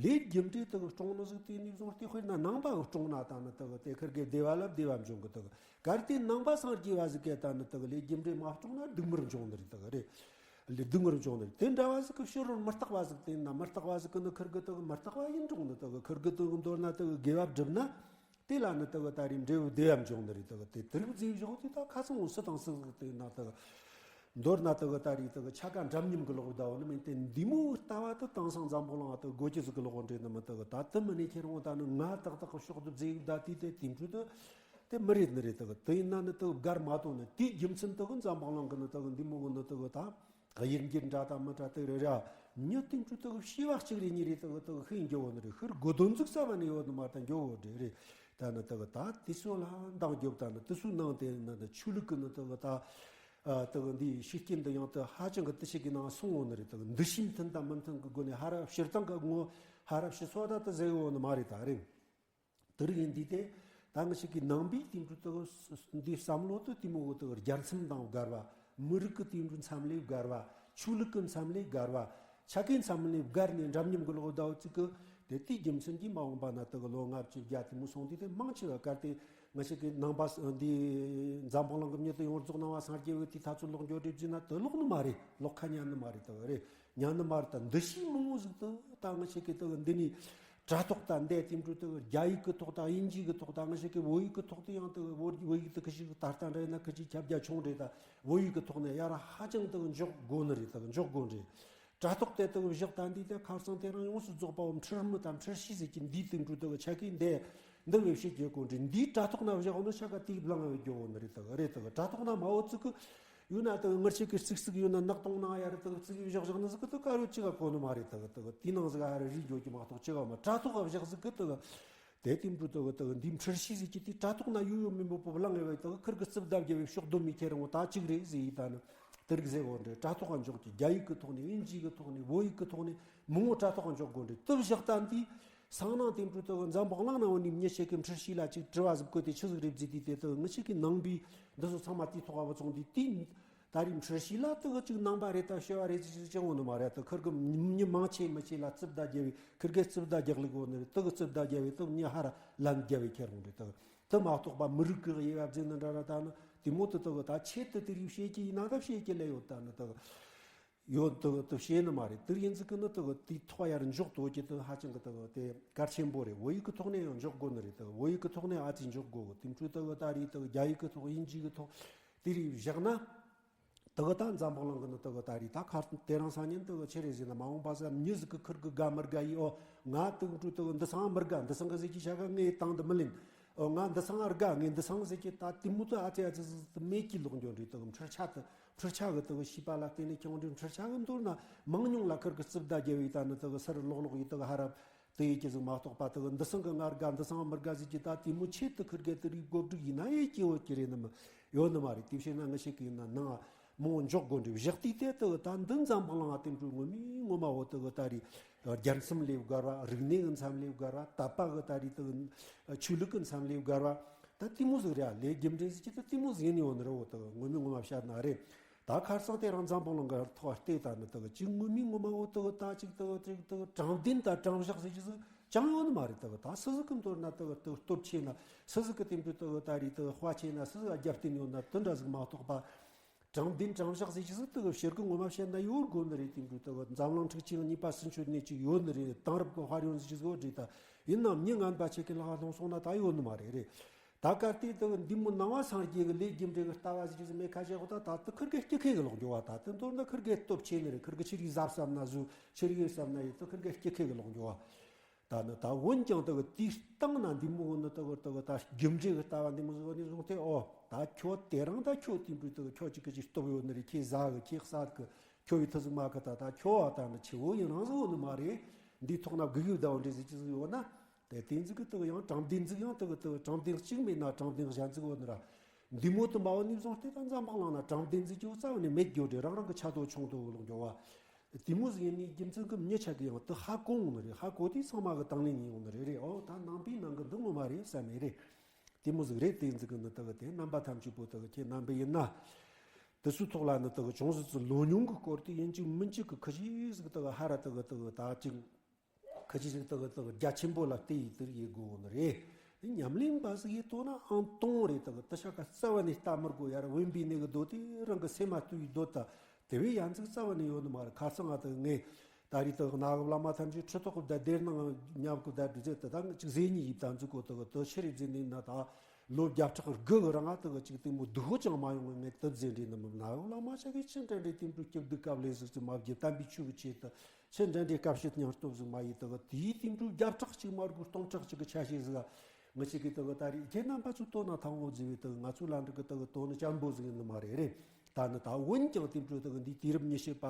གི་ལས་རྒྱུ་འབྲས་དེ་གི་སྲུང་ནི་ཟིག་དེ་ནས་བཟུང་སྟེ་དཔེར་ན་ནང་པ་གི་སྲུང་ན་ད་ནི་དེ་གི་དེ་ཁིར་གི་བདེ་བ་ལ་བདེ་བ་འབྱུང་གི་དེ་གི་གལ་ཏེ་ནང་པ་སངས་རྒྱས་པ་ཟིག་གིས་ད་ནི་དེ་གི་ལས་རྒྱུ་འབྲས་མ་སྲུང་ན་སྡུག་བསྔལ་འབྱུང་ནི་རེད། དེ་གི་རེད། ལས་སྡུག་བསྔལ་འབྱུང་ནི་རེད། དེ་འདྲ་བ་ཟིག་གི་ཕྱི་རོལ་མི་རྟག་པ་ཟིག་དེ་ན་མི་རྟག་པ་ཟིག་གི་ནི་ཁིར་གི་དེ་གི་མི་རྟག་པ་ཡིན་འགྲོ་ནི་དེ་གི་ཁིར་གི་དེ་གི་མདོར་ན་དེ་གི་དགེ་བ་བསྒྲུབས་ན། དེ་ལ་ནི་དེ་གི་ད་རེས་འབྲས་བུ་བདེ་བ་འབྱུང་ནི་རེད། དེ་གི་དེ་དེ་རིགས་ཟེར་བཞག་དེ་ད་ཁ་སང་འོ་སུ་དང་སུ་ཟིག་དེ་ན་དེ་གི་ མདོར་ན་དེ་གི་ད་རེས་དེ་གི་ཆ་ག་འདྲ་མཉམ་གི་ལོག་བསྡད་ཡོད་ནི་མིན་ཏེ། འདི་མོ་ལྟ་བ་དེ་དེང་སང་འཛམ་བུ་གླིང་ང་དེ་གི་དགོས་ཀྱི་ཟིག་གི་ལོག་འདྲེ་ནི་མིན། དེ་གི་ད་དེ་མིན་ནས་ཁྱེད་རང་ད་ནི་ང་ཏག་ཏག་གི་ཕྱོགས་དེ་བརྫིས་བསྡད་དུས་དེ་དེ་འཕྲོ་དེ་དེ་མི་རེད་ནི་རེད། དེ་གི་དེ་ཡིན་ན་ནི་དེ་གི་བརྒལ་མ་ཐུབ་ནི། དེའི་རྒྱུ་མཚན་དེ་གི་འཛམ་བུ་གླིང་གི་ནི་དེ་གི་འདི་མོ་གི་ནི་དེ་གི་ད་དབྱིབས་འགྱུར་འདྲ་དང་མི་འདྲ་དེ་རེད་ར། མྱི་དེ་འཕྲོ་དེ་གི་བྱིས་པ་གཅིག་རེ་གཉིས་རེ་དེ་གི་དེ་གི་ཤི་འགྱོ་བོ་ནི་རེད། ཤི་དགོས་དོན་ཟིག་རྩ་བ་ནས་ཡོད་ནི་མ་རེད། ད་འགྱོ་བོ་འདྲེ་རེད། ད་ནི་དེ་གི་ད་དེ་ཚོ་ལ་འདང་རྒྱོབ། ད་ནི་དེ་ཚོའི་ནང་དེ་ནི་ཆོས་ལུགས་གི་ནི་དེ་གི་ད། ཨ། དེ་གི་འདིའི་ཤུགས་རྐྱེན་འདི་ཡང་དེ་ཧ་ཅང་གི་དེ་ཞིག་གི་ནང་སོང་ཡོད་ནི་རེད། དེ་གི་འདུ་ཤེས་མཐུན་དང་མི་མཐུན་གི་སྒོ་ནས་ཧ་ར་སྤྱིར་བཏང་གི་ངོ་ཧ་ར་སྤྱི་ཚོགས་ད་དེ་ཟེར་ཡོད་ནི་མ་རེད། ད་རེད། དེ་རིགས་ཡིན་དུས་དེ་ད་ང་ཞིག་གི་ནང་པའི་དེ་འདྲ་དེ་གི་འདིའི་བསམ་བློ་དེ་དེ་མོ་གི་དེ་གི་རྒྱལ་མཚམས་དང་བརྒལ་བ། མི་རིགས་གི་དེ་འདྲ་མཚམས་ལས་བརྒལ་བ། ཆོས་ལུགས་གི་མཚམས་ལས་བརྒལ་བ། ཆ་གའི་མཚམས་ལས་བརྒལ་ནས་འདྲ་མཉམ་གི་ལོག་བསྡད་ཡོད་ཅིག་གི། དེ་དེའི་རྒྱུ་མཚན་གྱིས་མ་འོངས་པ་ན་དེ་གི་ལོ་ལྔ་བཅུ་བརྒྱ་དེ་མོ་སོང་དུས་དེ་མང་ཆེ་བ་གལ་ཏེ་ང་ཞིག་གི་ནང་པ་འདི་འཛམ་བུ་གླིང་གི་མྱི་དེ་ཡོངས་རྫོགས་ནང་པ་སངས་རྒྱས་པའི་དེའི་ཐ་ཚོད་ལོག་འགྱོ་འདྲེ་བརྫིས་ན་དེ་ལོག་ནི་མ་རེད། ལོག་ཁ་ཉན་ནི་མ་རེད། དེ་གི་རེད། ཉན་ནི་མ་རེད། ད་འདུ་ཤེས་མང་བོ་ཟིག་དེ་ད་ང་ཞིག་གི་དེ་གི་འདི་ནས་དྲ་ཐོག་ད་འདི་དེ་འདྲ་དེ་གི་རྒྱ་ཡིག་གི་ཐོག་དང་དབྱིན་ཇིའི་གི་ཐོག་དང་ང་ཞིག་གི་བོད་ཡིག་གི་ཐོག་དེ་ཡང་དེ་གི་བོད་བོད་ཡིག་དེ་ཁི་ཞིག་ད་ལྟ་འདྲ་ཡིན་ན་ཁི་ཅིག་ཁྱབ་རྒྱ་ཆུང་འདྲེ། ད་བོད་ཡིག་གི་ཐོག་ནས་ཡར་ཧ་ཅང་དེ་གི་འཇོག་དགོས་ནི་རེད། དེ་གི་འཇོག་དགོས་འདྲེ། དྲ་ཐོག་དེ་དེ་གི་བཞག་ད་འདི་དེ་ཁ་སང་དེ་རིང་ཡོངས་སུ་རྫོགས་པའོ། འཁྲུལ་མི་དང་འཁྲུལ་ཤེས་ཟེར་གྱི་འདི་དེ་འདྲ་དེ་གི་ཆ་གའི་འདི་འདི་བས་བཤད་རྒྱུ་དགོས་འདྲེ། འདིའི་དྲ་ཐོག་ན་བཞག་ནི་ཆ་ག་དེ་གི་བླང་བའི་རྒྱུ་བོ་ནི་རེད། དེ་གི་རེད། དེ་གི་དྲ་ཐོག་ན་མ་འོ་ཙི་གི་ཡོད་ན་དེ་གི་ངར་ཆེ་གི་རྩིག་རྩིག་ཡོད་ན་ནག་དོང་ནང་ཡར་དེ་གི་རྩིག་བཞག་བཞག་ནི་ཟིག་གི་དེ་གི་དཀར་ཡོད་ཅི་ག་གོ་ནི་མ་རེད། དེ་གི་དེ་གི་དེའི་ནང་ཟིག་ཨ་རེ་རིག་རྒྱུ་གི་མ་གཏོགས་ཅི་ག་མ། དྲ་ཐོག་ག་བཞག་ཟིག་གི་དེ་གི་དེ་དེ་འདྲ་དེ་གི་དེ་གི་འདི་འཁྲུལ་ཤེས་ཟིག་གི་དེ་དྲ་ཐོག་ན་ཡོད་ཡོད་མིན་པོ་པོ་བླང་ངེ་བའི་དེ་གི་ཁིར་གི་རྩིབ་ལྡབ་རྒྱབ་པའི་ཕྱོགས་བསྡོམས་མི་ཁྱེར་འོང་ད་ཅིག་རེད་ཟེར་ཡི་ད་ནི་དེ་རིགས་ཟེར་འོ་འདྲེ། དྲ་ཐོག་ག་འཇོག་གི་རྒྱ་ཡིག་གི་ཐོག་ནས་དབྱིན་ཇི་གི་ཐོག་ནས་བོད་ཡིག་གི་ཐོག་ནས་མང་བོ་དྲ་ཐོག་ག་འཇོག་དགོས་འདྲེ། དེ་བཞག་ད་འདི་སང་ནང་དེ་འདྲ་དེ་གི་འཛམ་བུ་གླིང་ན་འོ་ནི་མྱི་ཞིག་གི་འཁྲུལ་ཤེས་ལ་ཅིག་དྲི་བ་ཟིག་བཀོད་དེ་ཆི་ཟིག་རེད་བརྫིས་དུས་དེ་དེ་གི་ང་ཞིག་གི་ནང་པའི་འདི་ཚོ་ཚང་མ་དེའི་ཐོག་ག་བུ་ཚོང་དུས་དེ། ད་རེས་འཁྲུལ་ཤེས་ལ་དེ་གི་ཅིག་ནང་པ་རེད་ད་ཤེས་པ་རེད་ཅིག་ཅིག་ཅང་འོ་ནི་མ་རེད། དེ་ཁིར་གི་མྱི་མང་ཆེ་མི་ཆེ་ལ་རྩིབ་ལྡབ་རྒྱབ་པའི་ཁིར་གི་རྩིབ་ལྡབ་རྒྱག་ལུགས་འོ་ནི་རེད། དེ་གི་རྩིབ་ལྡབ་རྒྱབ་པའི་དེ་མྱི་ཧ་ར་ལན་རྒྱབ་པའི་ཁྱེར་འོང་རེད། དེ་དེ་མ་གཏོགས་པ་མི་རིགས་གི་དབྱེ་བ་བརྫིས་ནི་འདྲ་ར་ད་ནི་དེ་མོ་དེ་དེ་གི་ད་ཆེད་དུ་དེ་རིགས་བཤད་ཀྱི་ཡིན་ན་ད་བཤད་ཀྱི་ལས་ཡོད་ད་ནི་དེ་གི་ཡོད་དེ་དེ་བཤད་ནི་མ་རེད། དེ་ཡིན་ཟིག་གི་ནི་དེ་གི་དེའི་ཐོག་ཡར་འཇོག་དོ་ཀྱི་དེ་ཧ་ཅང་གི་དེ་གི་དེ་གལ་ཆེན་པོ་རེད། བོད་ཡིག་གི་ཐོག་ནས་ཡང་འཇོག་དགོས་ནི་རེད། དེ་གི་བོད་ཡིག་གི་ཐོག་ནས་ཨ་ཙི་འཇོག་དགོས་གི། དེ་འཕྲོ་དེ་གི་ད་རེས་དེ་གི་རྒྱ་ཡིག་གི་ཐོག་དབྱིན་ཇི་གི་ཐོག་དེ་རིགས་བཞག་ན། དེ་གི་ད་འཛམ་བུ་གླིང་གི་ནི་དེ་གི་ད་རེས་ད་ཁ་དེ་རིང་སང་ཉིན་དེ་གི་ཆི་རེད་ཟེར་ན་མ་འོངས་པ་ས་མྱི་ཟིག་གི་ཁིར་གི་དགའ་མི་དགའ་ཡིས་ཨོ་ང་དེ་གི་འཕྲོ་དེ་གི་འདི་སང་མི་དགའ། འདི་སང་གི་ཟེར་གྱི་ཆ་ག་ངའི་དང་དུ་མི་ལེན། ཨོ་ང་འདི་སང་དགའ། ངས་འདི་སང་ཟེར་གྱི་ད་དེ་མོ་དེ་ཨ་ཙི་ཨ་ཙི་ཟིག་དེ་མེད་ཀྱི་ལོག་འགྱོ་འདྲེ། དེ་གི་འཕྲུལ་ཆ་དེ་འཕྲུལ་ཆ་གི་དེ་གི་ཤེས་པ་ལ་བརྟེན་ནས་ཁྱོང་འདྲེ། འཕྲུལ་ཆ་གི་མདོར་ན་མང་ཉུང་ལ་ཁིར་གི་རྩིབ་ལྡབ་རྒྱབ་པའི་ད་ནི་དེ་གི་སར་ལོག་ལོག་ཡི་དེ་གི་ཧ་ར། དེ་ཡི་ཀྱི་ཟིག་མ་གཏོགས་པ་དེ་གི་འདི་སང་གི་ང་དགའ་འདི་སང་མི་དགའ་ཟིག་གི་ད་དེ་མོ་ཆེད་དུ་ཁིར་གེ་དེ་རིགས་བཀོད་སྒྲིག་ཡིན་ན་ཡི་སྐྱེ་བོ་ཀྱི་རེད་ནི་མི་ཡོད་ནི་མ་རེད། དེ་བཤད་ན་ང་ཞིག་གི་ཡིན་ན་ནང་མོ་འཇོག་དགོས་འདྲི་བཞག་དུས་དེ་དེ་གི་ད་འདི་འཛམ་བུ་གླིང་ང་དེ་འགྲོ་ངོ་མི་ངོ་མ་བོ་དེ་གི་ད་རེས་རྒྱལ་མཚམས་ལས་བརྒལ་བ། རིག་གནས་གི་མཚམས་ལས་བརྒལ་བ། དད་པ་གི་ད་རེས་དེ་གི་ཆོས་ལུགས་གི་མཚམས་ལས་བརྒལ་བ། ད་དེ་མོ་ཟིག་རེད། ལས་རྒྱུ་འབྲས་ཟིག་གི་ད་དེ་མོ་ཟིག་ཡིན་ཡོད་ནི་རེད། བོ་དེ་གི་ངོ་མི་ངོ་མ་བཤད་ན་རེད། ད་ཁར་སང་དེ་རིང་འཛམ་བུ་གླིང་གི་ཐོག་བལྟས་ད་ནི་དེ་གི་ཅིག་ངོ་མི་ངོ་མ་བོ་དེ་གི་ད་ཅིག་དེ་གི་ཅིག་དེ་གི་དྲང་བདེན་དང་དྲང་བཞག་ཟེར་གྱི་ཟིག་ཅང་ཡོད་ནི་མ་རེད། དེ་གི་ད་སུ་ཟིག་གི་མདོར་ན་དེ་གི་དེ་གི་སྟོབས་ཆེ་ན། སུ་ཟིག་གི་དེ་འདྲ་དེ་གི་ད་རེས་དེ་གི་དཔའ་ཆེ་ན། སུ་ཟིག་རྒྱབ་རྟེན་ཡོད་ན། དེ་འདྲ་ཟིག་མ་གཏོགས་པ། དྲང་བདེན་དྲང་བཞག་ཟེར་གྱི་ཟིག་དེ་གི་ཕྱིར་གི་ངོ་མ་བཤད་ན་ཡོད་དགོས་ནི་རེད། དེ་འདྲ་དེ་གི་འཛམ་གླིང་འཁྲུག་ཆེན་གཉིས་པ་ཚུན་ཆོད་ནས་ཅིག་ཡོད་ནི་རེད། དེང་རབས་གི་དཔལ་ཡོན་ཟེར་གྱི་ཟིག་ཡོད་རེད། ད་ཡིན་ནའང་མྱི་ངན་པ་ཆེ་གི་ལག་ལྷུང་སོང་ན་ད་ཡོད་ནི་མ་རེད། རེད། ད་གལ་ཏེ་དེ་གི་འདི་མོ་ནང་པ་སངས་རྒྱས་གི་ལས་རྒྱུ་འབྲས་གི་ལྟ་བ་ཟེར་གྱི་ཟིག་མེད་ཁ་ཤས་གོ། ད་ད་དེ་ཁིར་གེ་སྐྱི་ཁེ་གི་ལོག་འགྱོ་བ། ད་དེ་མདོར་ན་ཁིར་གེ་སྟོབས་ཆེ་ནི་རེད། ཁིར་གེ་ཆི་རིགས་གཟབ་བསམ་ན་བཟོ། ཆི་རིགས་ཡོད་བསམ་ན་ཡོད། དེ་ཁིར་གེ་སྐྱི་ཁེ་གི་ལོག་འགྱོ་བ། ད་ནི་ད་འོན་ཀྱང་དེ་གི་དེའི་སྟེང་ན་འདི་མོ་གི་ནི་དེ་གི་དེ་གི་ད་རྒྱུ་འབྲས་གི་ལྟ་བ་འདི་མོ་ཟིག་ནི་བཟུང་སྟེ། ཨོ་ད་ཁྱོད་དེ་རིང་ད་ཁྱོད་དེ་འདྲ་དེ་གི་ཁྱོད་ཅིག་གི་ཅིག་སྟོབས་ཡོད་ནི་རེད། ཁྱེད་ཟ་གི། ཁྱེད་ཟ་གི། ཁྱོད་ཡི་ཐུ་ཟིག་མ་གི། ད་ད་ཁྱོད་བ་ད་ནི་ཆི་བོ་ཡིན་རང་ཟིག་ཡོད་ནི་མ་རེད། འདིའི་ཐོག་ན་སྒུག་གི་བསྡད་འདྲ་ཟིག་ཅི་ཟིག་ཡོད་ན། དེ་དེ་ཟིག་གི་དེ་གི་ཡང་དྲང་བདེན་ཟིག་ཡང་དེ་གི་དེ་གི་དྲང་བདེན་གཅིག་མེད་ན་དྲང་བདེན་གཞན་ཟིག་ཡོད་ནི་ར། འདི་མོ་དུ་མ་བོ་ནི་བཟུང་སྟེ་ད་འཛམ་བུ་གླིང་ན་དྲང་བདེན་ཟེར་རྒྱུ་རྩ་བ་ནས་མེད་རྒྱུ་རེད། རང་རང་གི་ཆ་དོ་ཆུང་དོ་ལོག་འགྱོ་བ། དེ་མོ་ཟིག་ཡིན་ནི་རྒྱུ་མཚན་གི་མྱི་ཆ་གི་ཡང་དུ་ཧ་གོ་འོང་ནི་རེད། ཧ་གོ་དུས་ཚང་མ་གི་དང་ལེན་ཡིན་འོང་ནི་རེད། རེད། ཨོ་ད་ནང་པའི་ནང་གི་འདི་ངོ་མ་རེད་བསམ་ནི་རེད། དེ་མོ་ཟིག་རེད། དེ་ཟིག་གི་ནི་དག་དེ་རྣམ་པ་ཐམས་ཅད་པོ་དག་ཁྱེད་རྣམ་པ་ཡིན་ན། དེ་ཚོའི་ཐོག་ལ་ནི་དག་ཅུང་ཟད་ཙི་ལོ་ཉུང་གི་སྐོར་དེ་ཡིན་གཅིག་མིན་གཅིག་གི་ཁ་ཤས་ཟིག་དག་ཧ་ར་དག་དག་ད་ཅིག་ཁ་ཅིག་ཅིག་དག་དག་རྒྱ་ཆེན་པོ་ལ་བལྟས་ཡི་དེར་ཡི་དགོས་ནི་རེད། ཉམས་ལེན་པ་ཟིག་ཡི་དོ་ན་ཨང་སྟོང་རེད། དག་དེ་ཤ་ཀ་རྩ་བ་ནས་ལྟ་མི་དགོས། ཡར་དབེན་པའི་གནས་གི་སྡོད་དེ་རང་གི་སེམས་མ་ལྟོས་ཡི་སྡོད་ད། དེ་བས་ཡ་འཛུགས་རྩ་བ་ནས་ཡོད་ནི་མ་རེད། ཁ་སང་ང་དག་ངས་ད་རེས་དག་ནག་བླ་མ་ཐམས་ཅད་ཁྲི་ཐོག་གི་བསྡད་སྡེར་ནང་ཉབ་གི་བསྡད་འདུག་ཟེར་ད། ད་ཅིག་ཟས་གཉིས་ཡིབ་ད་འཛུགས་གོ་དག་དེ་ཆི་རེད་ཟེར་ནས་ན་ད། ལོ་བརྒྱ་ཕྲག་དགུ་གི་རིང་ང་དེ་གི་ཅིག་དེ་མོ་སྡུག་པོ་ཅང་མ་ཡོང་ངས་དེ་ཟེར་འདྲེ་ནི་མི་ན་ཡོང་ལ་མ་ཆ་གི་ཆི་འདྲ་འདྲེ་དེ་འདྲ་སྐྱིད་སྡུག་སྐབས་ལས་ཟིག་ཅི་མ་བརྒྱབ་དམ་པའི་ཆོས་ཀྱི་ཆེད་དུ་ཆི་འདྲ་འདྲེ་དཀའ་སྤྱད་སྙིང་སྟོབས་ཟིག་མ་ཡིན་དེ་གི་དེའི་དེ་འདྲ་བརྒྱ་ཕྲག་གཅིག་མ་དགོས་སྟོང་ཕྲག་གཅིག་གི་ཆ་ཤས་ཟིག་ང་ཆི་གི་དེ་གི་ད་རེས་ཁྱེད་རྣམ་པ་ཚོ་དོ་ན་ཐང་འོ་ཟེར་བའི་དེ་གི་ང་ཚོ་ལ་འདྲི་གི་དེ་གི་དོ་ནི་ཅན་པོ་ཟིག་ཡིན་ནི་མ་རེད་རེད། ད་ནི་ད་འོན་ཀྱང་དེ་འདྲ་དེ་གི་འདི་དུས་རབས་ཉི་ཤུ་པ་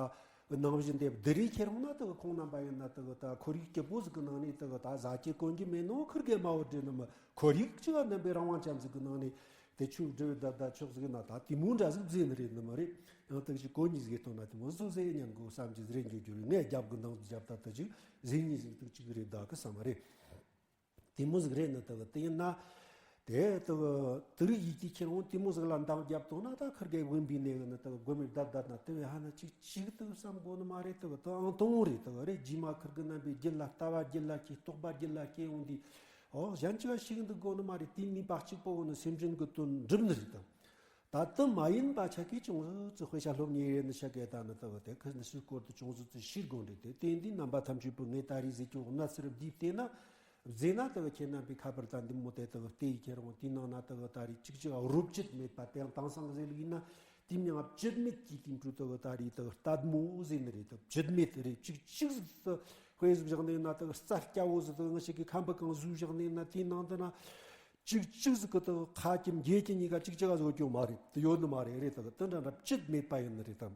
ནང་བཞིན་དེ་བསྡུ་རེས་ཁྱེར་འོང་ན་དེ་གི་ཁོང་རྣམ་པ་ཡིན་ན་དེ་གི་ད་ཁོར་ཡུག་སྐྱིད་པོ་ཟིག་གི་ནང་ནས་དེ་གི་ད་ཟ་རྒྱུ་གོན་རྒྱུ་མེད་ནོ་ཁུར་གེ་མ་བོ་འདྲེ་ནི་མི་ཁོར་ཡུག་ཅི་ག་རྣམ་པའི་རང་དབང་ཅན་ཟིག་གི་ནང་ནས་དེ་ཆུ་འབྲུ་ད་ད་ཆོག་ཟིག་ན་ད་དེ་མོ་འདྲ་ཟིག་བཟོས་ནི་རེད་ནི་མ་རེད། ཡང་དེ་གི་ཅིག་གོ་ཉིས་ཟིག་གཏོང་ན་དེ་མོ་བཟོ་ཟེར་ཉན་གོ་བསམ་གྱི་ཟེར་འགྱོ་རྒྱུ་རེད། ངས་རྒྱབ་གི་འདང་རྒྱབ་ད་དེ་ཅིག་ཟེར་ཉིས་ཟིག་དེ་ཅིག་རེད་ད་གི་བསམ་མ་རེད། དེ་མོ་ཟིག་རེད་ནི་དག་དེ་ཡིན་ན། དེ་དག་དེ་རིགས་ཡིད་ཀྱི་ཁྱེར་འོང་དེ་མོ་ཟིག་ལ་འདང་རྒྱབ་ཐུབ་ན་ད་ཁིར་གེ་དབེན་པའི་གནས་གི་ནི་དག་དགོན་པའི་བདག་བདག་ན་དེ་བས་ཧ་ན་ཅིག་ཅིག་དག་བསམ་དགོས་ནི་མ་རེད། དག་དེ་ཨང་དང་པོ་རེད། དག་རེད་རྗེས་མ་ཁིར་གི་རྣམ་པའི་རྒྱུད་ལ་ལྟ་བ་རྒྱུད་ལ་སྐྱེས་རྟོགས་པ་རྒྱུད་ལ་སྐྱེས་འོང་དུས་ཨོ་གཞན་ཅིག་ཞིག་འདུག་དགོས་ནི་མ་རེད། དེའི་ནུས་པ་གཅིག་པོ་ནི་སེམས་ཅན་གི་དོན་འགྲུབ་ནི་རེད་དམ། ད་དེ་མ་ཡིན་པ་ཆ་གི་ཅུང་ཟད་ཙི་དཔེ་ཆ་སློབ་ཉེ་རེད་ནི་ཆ་གི་ད་ནི་དག་དེ་ཁི་ནི་སུའི་སྐོར་དུ་ཅུང་ཟད་ཙི་ཤེས་དགོས་རེད། དེ་དེ་འདི་རྣམ་པ་ཐམས་ཅད་པོ་ངས་ད་རེས་ཟེར་རྒྱུ་གནའ་ཚུལ་འདི་བལྟས་ན། བཟས་ན་དག་ཁྱེད་རྣམ་པའི་ཁ་པར་དང་འདི་མོ་དེ་དག་བལྟས་ཡི་ཁྱེད་རང་དེའི་ནང་ན་དག་ད་རེས་ཅིག་ཅིག་རོ་བཅུད་མེད་པ་དེ་ཡང་དེང་སང་ཟེར་ལུགས་ཡིན་ན་དེ་མྱང་བཅུད་མེད་ཀྱི་དེ་འཕྲོ་དག་ད་རེས་དག་ལྟད་མོ་ཟེར་ནི་རེད། དག་བཅུད་མེད་རེད། ཅིག་ཅིག་ཟིག་དག་དཔེ་ཟིག་བཞག་ནས་ན་དག་རྩྭ་སྐྱ་བོ་ཟིག་དག་ང་ཞིག་གི་ཁམ་བུ་གང་ཟོས་བཞག་ནས་ན་དེའི་ནང་དུ་ན། ཅིག་ཅིག་ཟིག་གི་དག་ཁ་གྱི་འགྱེད་ཀྱི་གཉིས་ཀ་ཅིག་ཅིག་ག་ཟིག་ཡོད་རྒྱུ་མ་རེད། དེ་ཡོད་ནི་མ་རེད། རེད་དག་དེ་འདྲ་འདྲ་བཅུད་མེད་པ་ཡིན་ནི་རེད་དམ།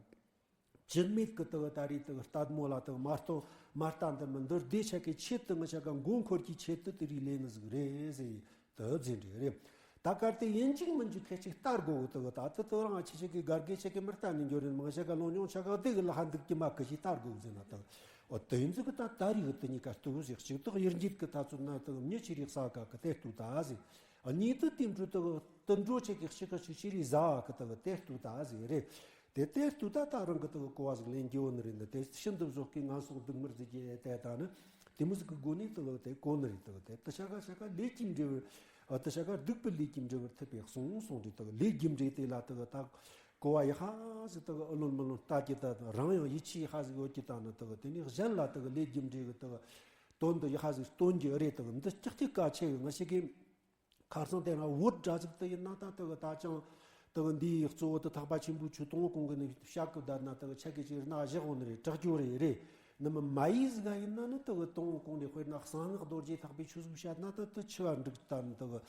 བཅུད་མེད་ཀྱི་དག་ད་རེས་དག་ལྟད་མོ་ལ་དག་མ་ལྟོ་མ་ལྟ་འདི་མི་འདིར་བདེ་ཆེ་གི་ཆེད་དུ་ང་ཆ་ག་མགོ་འཁོར་གྱི་ཆེད་དུ་དེ་རིགས་ལས་ནི་ཟིག་རེད་ཟེར་དུ་འཛིན་རེད། རེད་ད་གལ་ཏེ་ཡིན་གཅིག་མིན་གཅིག་ཁྱེད་ཅིག་ལྟ་དགོས་དག་ད་དེ་དག་རང་ཆེ་ཆེ་གི་གར་གེ་ཆེ་གི་མི་ལྟ་ནི་འགྱོ་རེད། མང་ཆ་ག་ལོ་ཉུང་ཆ་ག་དེ་གི་ལ་ཧ་འདུག་གི་མ་གི་ཞིག་ལྟ་དགོས་ཟེར་ན་དག་འོ་དེ་ཡིན་ཟིག་གི་ད་ད་རེས་གི་དེ་གཉིས་ཀ་ལྟོས་ཟིག་ཅིག་དག་ཡིར་འགྱེད་གི་ད་ཚོད་ན་དག་མྱི་ཆེ་རིགས་ས་ག་གི་དེ་ལྟོས་ད་ཟིག་གཉིས་དུ་དེ་འགྲོ་དག་དུ་འགྲོ་ཆེ་གི་ཤི་ཁ་ཤི་ཤི་རི་ཟ་གི་དག་དེ་ལྟོས་ད་ཟིག་རེད། དེ་དེ་ལྟོས་ད་ད་རང་གི་དག་གོ་བ་ཟིག་ལེན་རྒྱུ་ནི་རེད། འདི་དེ་ཤིན་ཏུ་བཟོ་གི་ངན་སོང་སྡུག་མར་ཟིག་གི་དེ་ད་ནི་དེ་མོ་ཟིག་གི་སྒོ་ནས་དག་དེ་གོ་ནི་རེད། དག་དེ་དུ་ཤ་ག་ཤ་ག་ལས་ཀྱི་འབྲས་བུ་དུ་ཤ་ག་སྡིག་པའི་ལས་ཀྱི་འབྲས་བུ་ཐེབས་པའི་གསུང་གསུང་རེད། དག་ལས་ཀྱི་འབྲས་དེ་ལ་དག་ད་གོ་བ་ཡ་ཧ་ཟིག་དག་ཨ་ལོན་མི་ལོན་ལྟ་གི་ད་རང་ཡང་ཡིད་ཆེས་ཡ་ཧ་ཟིག་ཡོད་ཀྱི་ད་ནི་དག་དེ་ནས་གཞན་ལ་དག་ལས་ཀྱི་འབྲས་གི་དག་དོན་དུ་ཡ་ཧ་ཟིག་སྟོན་གྱི་རེད། དག་འདི་ཀྱག་ཀྱག་ག་ཆེ་གི་ང་ཞིག་གི་ཁ་སང་དེ་རིང་བོད་འདྲ་ཟིག་དུ་ཡིན་ན་ད་དུ་གི་ད་ཅང་དུ་གི་འདིའི་གཙོ་བོ་དུ་ཐེག་པ་ཆེན་པོའི་ཆོས་དང་པོ་གོང་གི་ནི་བཤད་གི་བསྡད་ན་དུ་གི་ཆ་གི་ཅིག་རྣ་བཞག་འོང་ནི་རེད། དྲག་རྒྱུ་རེད་རེད། ནི་མི་མ་ཡིས་ཟིག་ག་ཡིན་ན་ནི་དུ་གི་དང་པོ་གོང་ནས་དཔེར་ན་གསང་སྔགས་རྡོ་རྗེ་ཐེག་པའི་ཆོས་ཟིག་བཤད་ན་དུ་དུ་ཆི་བ་འགྲིག་ད་ནི་དུ་གི་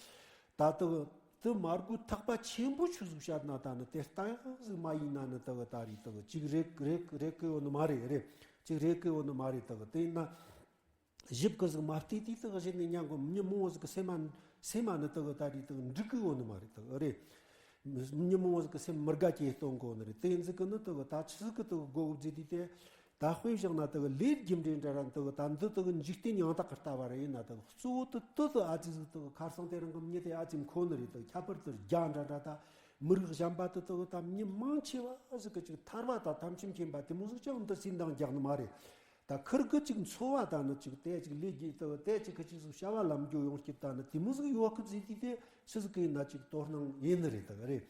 ད་དུ་གི་དུ་མ་དགོས་ཐེག་པ་ཆེན་པོའི་ཆོས་ཟིག་བཤད་ན་ད་ནི་དེ་ལྟ་ཡག་ཟིག་མ་ཡིན་ན་ནི་དུ་གི་ད་རེད་དུ་གི་ཅིག་རེད་རེད་རེད་གི་ཡོད་ནི་མ་རེད། རེད་ཅིག་རེད་གི་ཡོད་ནི་མ་རེད། དུ་གི་དེ་ཡིན་ན། ཞིབ་ཀི་ཟིག་མ་བལྟས་དུས་དག་གཞི་ནས་ཉན་གོ་མྱི་མང་བོ་ཟིག་གི་སེམས་མ་སེམས་མ་ནི་དག་ད་རེས་དག་འགྲིག་གི་ཡོད་ནི་མ་རེད། དག་རེད། མྱི་མང་བོ་ཟིག་གི་སེམས་མི་དགའ་སྐྱེ་གཏོང་གོ་ནི་རེད། དེ་ཟིག་གི་ནི་དག་ད་ཆི་ཟིག་གི་དག་དགོ་གི་བརྫི་དུས་དེ་ད་དཔེ་བཞག་ན་དག་ལས་རྒྱུ་འབྲས་འདྲ་ར་དག་ད་འདི་དག་འཇིག་རྟེན་ཡང་དག་གི་ལྟ་བ་ར་ཡིན་ན་དག་གཙོ་བོ་དུ་དུ་དུ་ཨ་ཙི་ཟིག་དག་ཁ་སང་དེ་རིང་གི་མྱི་དེ་ཨ་ཙི་མཁོ་ནི་རེད། དག་ཁྱད་པར་དུ་རྒྱ་འདྲ་འདྲ་ད་མི་རིགས་གཞན་པ་དུ་དག་ད་མྱི་མང་ཆེ་བ་ཟིག་གི་ཅིག་ཐར་བ་དང་ཐམས་ཅད་མཁྱེན་པ་དེ་མོ་ཟིག་ཀྱང་འདི་སྲིད་འདང་རྒྱག་ནི་མ་རེད། ད་ཁིར་གི་ཅིག་འཚོ་བ་དང་ནི་ཅིག་དེ་ཅིག་ལས་རྒྱུ་དེ་དེ་ཅིག་གི་ཅིག་སུ་བྱ་བ་ལམ་རྒྱུ་ཡོང་སྐྱིད་དང་ནི་དེ་མོ་ཟིག་ཡོད་སྐབས་ཟིག་དུས་དེ་སུ་ཟིག་གི་ཡིན་ན་ཅིག་དོ་སྣང་ཡིན་ནི་རེད། དག་རེད།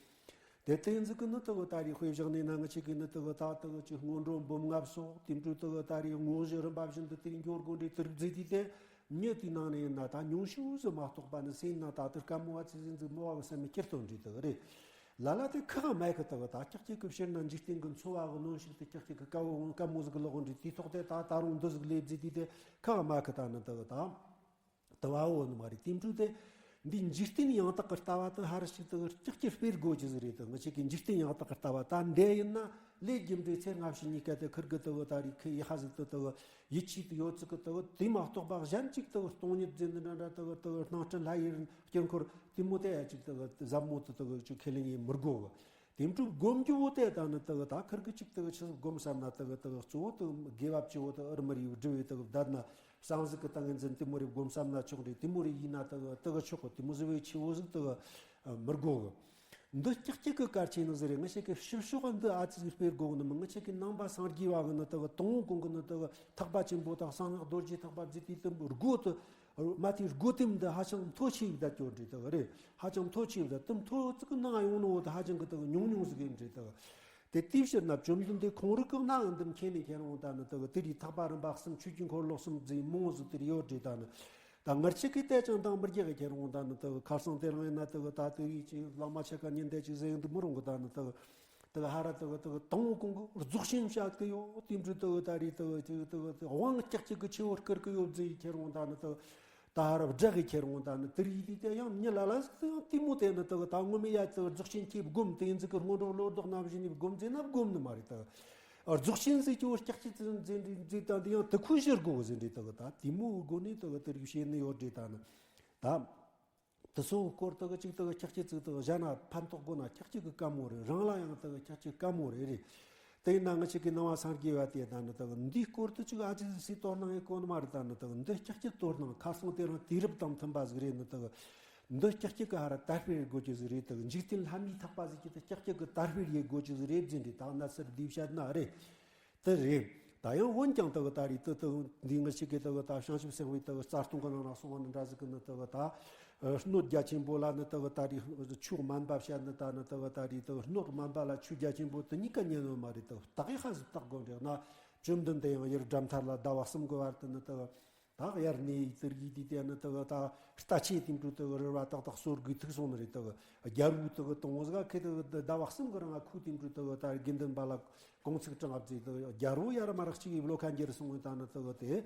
དེ་དེ་ཟིག་གི་ནི་དག་ད་རེས་དཔེ་བཞག་ནས་ན་ང་ཅིག་གི་ནི་དག་ད་དག་ཅིག་སྔོན་འགྲོ་འབུམ་ལྔ་སོགས་དེ་འཕྲོ་དག་ད་རེས་དངོས་གཞི་རིམ་པ་བཞིན་དུ་དེ་འགྱུར་དགོས་འདྲའི་དུར་ཟིག་དུས་དེ་མྱི་དེའི་ནང་ནས་ཡིན་ན་ད་ཉུང་ཤོས་སུ་མ་གཏོགས་པ་ནི་སེམས་ན་ད་དུ་དཀའ་མོ་བ་ཚེ་ཟིན་ཟིག་མོ་བ་གི་སེམས་མི་ཁྱེར་ཐོན་འདྲའི་དག་རེད། ལ་ལ་དེ་ཁག་མེད་གི་དག་ད་ཀྱག་ཀྱག་གི་ཕྱིར་ན་འཇིག་རྟེན་གི་འཚོ་བ་གི་གནོན་ཤུགས་དེ་ཀྱག་ཀྱག་གི་དཀའ་བོ་དཀའ་མོ་ཟིག་གི་ལོག་འདྲི་དེའི་ཐོག་དེ་ད་ད་རུང་འདི་ཟིག་ལས་བརྫི་དུས་དེ་ཁག་མེད་གི་ད་ནི་དག་ད་དུ་བ་འོ་ནི་མ་རེད། དེ་འཕྲོས་དེ་འདི་འཇིག་རྟེན་ཡང་དག་གི་ལྟ་བ་དེ་ཧར་ཞིག་དག་ཀྱག་ཀྱག་སྤེལ་དགོས་ཀྱི་ཟིག་རེད། དག་ང་ཅིག་གི་འཇིག་རྟེན་ཡང་དག་གི་ལྟ་བ་ད་འདྲ་ཡིན་ན་ལས་རྒྱུ་འབྲས་ཚེ་སྔ་ཕྱི་གཉིས་ཀ་དེ་ཁིར་གི་དག་ད་རེས་ཁི་ཡི་ཧ་ཟིག་དུ་དག་ཡིད་ཆེས་དུ་ཡོད་ཚིག་གི་དག་དེ་མ་གཏོགས་པ་གཞན་ཅིག་དག་སྟོང་ཉིད་འཛིན་འདི་འདྲ་འདྲ་དག་དག་སྣང་སྤྲིན་ལྷ་ཡི་དཀྱིལ་འཁོར་དེ་མོ་དེ་ཡ་ཅིག་དག་ཟབ་མོ་དུ་དག་ཅིག་ཁས་ལེན་ཡེ་མི་དགོ་གི། དེ་འཕྲོས་སྒོམ་རྒྱུ་བོ་དེ་དང་ནི་དག་ད་ཁིར་གི་ཅིག་དག་ཆི་ཟིག་སྒོམ་བསམ་ན་དག་དག་གཙོ་བོ་དག་དགེ་བ་བཅུ་བོ་དག་ཨུར་མི་རིའི་སྒྲུབ་པའི་དག་བསྡད་ན་བསམ་གཟིགས་གི་ཏིང་ངེ་འཛིན་དེ་མོ་རེ་སྒོམ་བསམ་ན་ཆོག་འདྲ། དེ་མོ་རེ་ཡིན་ན་དག་དག་ཆོག་གི། དེ་མོ་ཟིག་བས་ཆེ་བོ་ཟིག་དག་མི་དགོ་གི། འདི་ཀྱག་ཀྱག་གི་གལ་ཆེ་ནི་ཟིག་རེད། ང་ཅག་གི་ཕྱི་ཕྱོགས་འདི་ཨ་ཙི་ཟིག་སྤེལ་དགོ་གི་ནི་མིན། ང་ཅག་གི་ནང་པ་སངས་རྒྱས་བ་གི་ནི་དག་དང་པོ་གོང་གི་ནི་དག་ཐེག་པ་ཆེན་པོ་དང་གསང་སྔགས་རྡོ་རྗེ་ཐེག་པ་བརྒྱུད་དེ་དུམ་བུ་སྒོ་དུ་མ་དེའི་སྒོ་དེམ་འདི་ཧ་ཅང་མཐོ་ཆེ་བའི་བརྡ་སྐྱོར་འདྲ་དག་རེད། ཧ་ཅང་མཐོ་ཆེ་བའི་བརྡ་དུམ་མཐོ་ཙིག་གི་ནང་ཡོང་ནོ་དེ་ཧ་ཅང་གི་དག་ཉུང་ཉུང་ཟིག་ཡིན་འདྲ་དག་དེ་དེའི་ཕྱིར་ན་བཅོམ་ལྡན་འདས་ཁོང་རང་གི་ནའང་འདི་མཁྱེན་ནས་ཁྱེད་རང་ད་ནི་དག་དེ་རིགས་ཐེག་པ་རིམ་པ་གསུམ་ཆོས་ཀྱི་འཁོར་ལོ་གསུམ་ཟེར་མང་ཟིག་དེ་རིགས་ཡོད་འདྲ། ད་ནི་ ད་ངར་ཆེ་གི་ཏེ་ཅང་དང་མི་རྒྱག་གི་ཁྱེར་འོང་ད་ནི་དག་ཁར་སང་དེ་རང་ཡིན་ན་དག་ད་དེ་ཡིས་ཅི་བླ་མ་ཆེ་ག་ཉིན་དེ་ཅིག་ཟེར་འདུག་མི་རུང་གི་ད་ནི་དག་དག་ཧ་ར་དག་དག་དང་བོ་གོང་གི་རྫོགས་ཆེན་བཤད་གི་ཡོད། དེ་འདྲ་དག་ད་རེས་དག་ཅིག་དག་དག་དབང་ཀྱག་ཀྱིག་གི་ཆེ་བོར་བསྐུར་གི་ཡོད་ཟེར་ཁྱེར་འོང་ད་ནི་དག་ད་ཧ་ར་བསྒྲག་གི་ཁྱེར་འོང་ད་ནི་དེ་རིགས་དེ་དེ་ཡང་མྱི་ལ་ལ་ཟིག་དེ་ཡང་དེ་མོ་དེ་ནི་དག་ད་ངོ་མའི་ཡ་དག་རྫོགས་ཆེན་ཁྱེད་བསྒོམ་དེ་ཡིན་ཟིག་གི་སྔོན་འགྲོ་བློ་ལྡོག་རྣམ་བཞི་ནས་བསྒོམ་ཟེར་ན་བསྒོམ་ནི་མ་རེད་དག་རྫོགས་ཆེན་ཟེར་གྱི་བོ་ཀྱག་ཀྱིག་ཟེར་འདྲི་ཟེར་ད་འདི་ཡང་དེ་ཁོ་ཤེར་དགོས་ཟེར་འདྲི་དག་ད་དེ་མོ་བོ་དགོས་ནས་དག་དེ་རིགས་བཤད་ནི་ཡོད་འདྲི་ད་ནི་ད། དེ་ཚོ་སྐོར་དག་ཅིག་དག་ཀྱག་ཀྱིག་ཙིག་དག་གཞན་ན་ཕན་ཐོགས་དགོས་ན་ཀྱག་ཀྱིག་གི་དཀའ་མོ་རེད། རང་ལ་ཡང་དག་ཀྱག་ཀྱིག་དཀའ་མོ་རེད་རེད། དེ་ཡིན་ན་ང་ཅིག་གི་ནང་བ་སངས་རྒྱས་བ་དེ་ད་ནི་དག་འདིའི་སྐོར་དུ་ཅིག་ཨ་ཙི་སི་དོ་སྣང་ཡེ་གོ་ནི་མ་རེད། ད་ནི་དག་འདི་ཀྱག་ཀྱིག་དོ་སྣང་ཁ་སང་དེ་རང་དུས་རབས་དང་མཐུན་པ་ཟིག་རེད། ནི་དག་འདི་ཀྱག་ཀྱིག་གི་ཧ་ར་དར་སྤེལ་དགོས་ཀྱི་ཟིག་རེད། དག་འཇིག་རྟེན་ལྷ་མིའི་ཐེག་པ་ཟིག་གི་དག་ཀྱག་ཀྱིག་གི་དར་སྤེལ་ཡེ་དགོས་ཀྱི་ཟིག་རེད་ཟེར་འདྲི་ད་ན་སར་འདི་བཤད་ན་རེད། དེ་རེད། ད་ཡང་འོན་ཀྱང་དག་ད་རེས་དེ་དག་འདི་ངི་ཞིག་གི་དག་ད་བྱང་ཆུབ་སེམས་དཔའི་དག་རྩ་ལྟུང་གི་ནང་ན་གསུངས་པ་ནི་འདྲ་ཟིག་གི་ནི་དག་ད་སྣོད་རྒྱ་ཆེན་པོ་ལ་ནི་དག་ད་རེས་ཆོས་དམན་པ་བཤད་ནི་ད་ནི་དག་ད་རེས་དག་སྣོད་དམན་པ་ལ་ཆོས་རྒྱ་ཆེན་པོ་དེ་གཉིས་ཀ་ཉན་ནོ་མ་རེད། དག་བརྟག་ཡག་ཧ་ཟིག་བརྟག་དགོས་འདྲ་ན། བཅོམ་ལྡན་འདས་ཡང་ཡར་གྲམ་ཐར་ལ་ཟླ་བ་གསུམ་གི་བར་དུ་ནི་དག་ད་དབྱར་གནས་དེ་རིགས་དེ་དེ་ནི་དག་ད་རྟ་ཆས་དེ་འདྲ་དག་རི་བ་ཏག་ཏག་གསོ་དགོས་ཐུག་སོང་ནི་རེད། དག་རྒྱལ་པོ་དག་དང་བོ་ཟིག་ཁེ་དག་ཟླ་བ་གསུམ་གི་རིང་ཁོ་དེ་འདྲ་དག་ད་དགེ་འདུན་པ་ལ་གུང་ཚིགས་དྲངས་ཨབ་ཙེ་དག་རྒྱལ་པོ་ཡར་མར་གཅིག་གི་བློ་ཁ་འགྱུར་སོང་ངོ་ད་ནི་དག་དེ་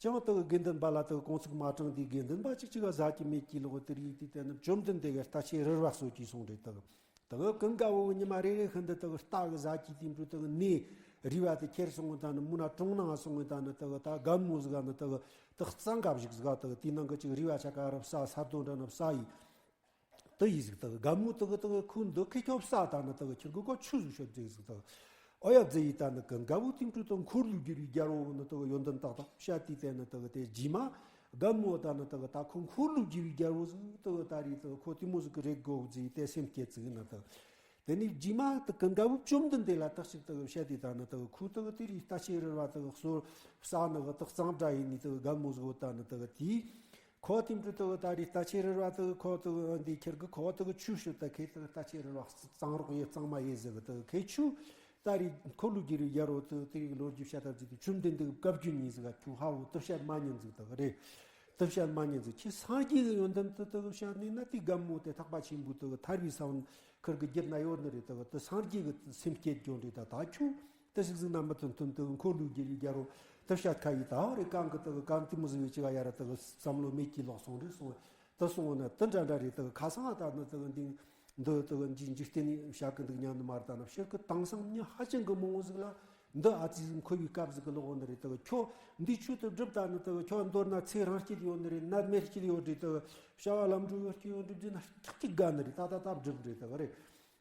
ཅང་དག་དགེ་འདུན་པ་ལ་དག་གུང་ཚིགས་མ་དྲངས་དེ་དགེ་འདུན་པ་གཅིག་གཅིག་ག་ཟ་གི་མེད་ཀྱི་ལོག་དེ་རིགས་དེ་དེ་ནི་བཅོམ་ལྡན་འདས་ཀྱི་རྟ་ཆས་རི་བ་གསོ་གི་སོང་རེད། དག་དག་ཀུན་དགའ་བོ་ཉི་མ་རེ་རེ་ཤིན་ཏུ་དག་རྟ་གི་ཟ་གི་དེ་འདྲ་དག་ནས་རི་བ་དེ་ཁྱེར་སོང་ངོ་ད་ནི་མུ་ན་གྲོང་ནང་སོང་ངོ་ད་ནི་དག་ད་རྒན་མོ་ཟིག་ག་ནི་དག་དག་གཙང་ག་བཞུགས་ཟིག་དག་དེ་ནང་གི་གཅིག་རི་བ་ཆ་ག་ར་བསགས་ས་རྡོ་འདྲ་ནི་བསགས་ཡིན། དེ་ཡིན་ཟིག་དག་རྒན་མོ་དག་དག་ཁོ་འདི་ཁེ་ཁྱོ་བསགས་ད་ནི་དག་ཁྱེར་གི་ཁོ་ཆུ་ཟིག་ཤོད་ཟིག་ཟིག་དག་ཨོ་ཡ་ཟེ་ཡི་ད་ནི་ཀུན་དགའ་བོ་དེ་འདྲ་དག་འཁོར་ལོས་སྒྱུར་བའི་རྒྱལ་པོ་ནི་དག་ཡོན་ཏན་ཏག་ཏག་བཤད་དེ་དེ་ནི་དག་དེ་རྗེས་མ་རྒན་མོ་ད་ནི་དག་ད་ཁོ་འཁོར་ལོས་སྒྱུར་བའི་རྒྱལ་པོ་ཟིག་དག་ད་རེད། དག་ཁོ་དེ་མོ་ཟིག་གི་རེད་དགོ་ཟེ་ཡི་དེ་སེམས་བསྐྱེད་ཟིག་ནི་དག་དེ་ནས་རྗེས་མ་དེ་ཀུན་དགའ་བོ་བཅོམ་ལྡན་འདས་ལ་དག་ཞིག་དག་བཤད་དེ་ད་ནི་དག་ཁོ་དག་དེ་རིགས་རྟ་ཆས་རི་བ་དག་གསོ་བསགས་ནི་གི་དག་གཙང་སྦྲ་ཡིན་ནི་དག་རྒན་མོ་ཟིག་བོ་ད་ནི་དག་དེའི་ཁོ་དེ་འདྲ་དག་ད་རེས་རྟ་ཆས་རི་བ་དག་ཁོ་དག་འདི་ཁྱེར་གི་ཁོ་དག་ཆུ་ཤོད་ད་ཁེ་དག་རྟ་ཆས་རི་བ་གཙང་རོགས་ཡེ་གཙང་མ་ཡེ་ཟེར་གི་དག་ཁེ་ཆུ་ད་རེས་འཁོར་ལོས་སྒྱུར་བའི་རྒྱལ་པོ་དག་དེ་རིགས་ལོ་རྒྱུས་བཤད་ཐབས་ཅིག་དེ་བཅོམ་ལྡན་འདས་བཀའ་བརྒྱུད་ཉིད་ཟིག་ག་ཁྱོད་ཧ་བོ་དུ་བཤད་མ་ཉན་ཟིག་དག་རེད། དུ་བཤད་མ་ཉན་ཟིག་ཁྱེད་སངས་རྒྱས་ཀྱི་ཡོན་ཏན་དུ་དུ་བཤད་ནས་ན་དེ་རྒན་མོ་དེ་ཐེག་པ་ཆེན་པོའི་དུ་ཐར་བའི་ས་བོན་ཁུར་གི་རྒྱུད་ན་ཡོད་ནི་རེད། དུ་དུ་སངས་རྒྱས་ཀྱི་སེམས་བསྐྱེད་སྐྱོན་རེད། ད་ད་ཁྱོད་དུ་ཞིག་ཟིག་ན་མི་ཐུན་ཐུན་དུ་འཁོར་ལོས་སྒྱུར་བའི་རྒྱལ་པོ་དུ་བཤད་ཁ་ཡི་ད་རེ་གང་གི་དུ་གང་དེ་མོ་ཟིག་བའི་ཅི་ག་ཡ་ར་དུ་བསམ་བློ་མེད་ཀྱི་ལོག་སོང་རེད་སོང་དུ་སོང་ན་དུ་འདྲ་འདྲ་རེད། དུ་ཁ་སང་ད་ནི་དུ་འདི་འདི་དུ་འཇིག་འཇིག་རྟེན་ནས་བཤད་གི་འདུག་ཉན་ནི་མ་རེད། ད་ནི་ཕྱིར་གི་དེང་སང་མྱི་ཧ་ཅང་གི་མང་བོ་ཟིག་ལ། འདི་ཨ་ཙི་ཟིག་མཁོ་བའི་སྐབས་ཟིག་གི་ལོག་ནི་རེད། དག་ཁྱོད་འདི་ཆོས་དེ་སྒྲུབ་ད་ནི་དག་ཁྱོད་མདོར་ན་ཚེ་རིང་སྐྱིད་ཡོད་ནི་རེད། ནད་མེད་སྐྱིད་ཡོད་རེད། དག་བྱ་བ་ལམ་འགྲོ་ཡོད་སྐྱིད་ཡོད་རེད་ཟེར་ན་ཁྱག་ཅིག་དགའ་ནི་རེད། ད་ད་ད་སྒྲུབ་རེད་དག་རེད།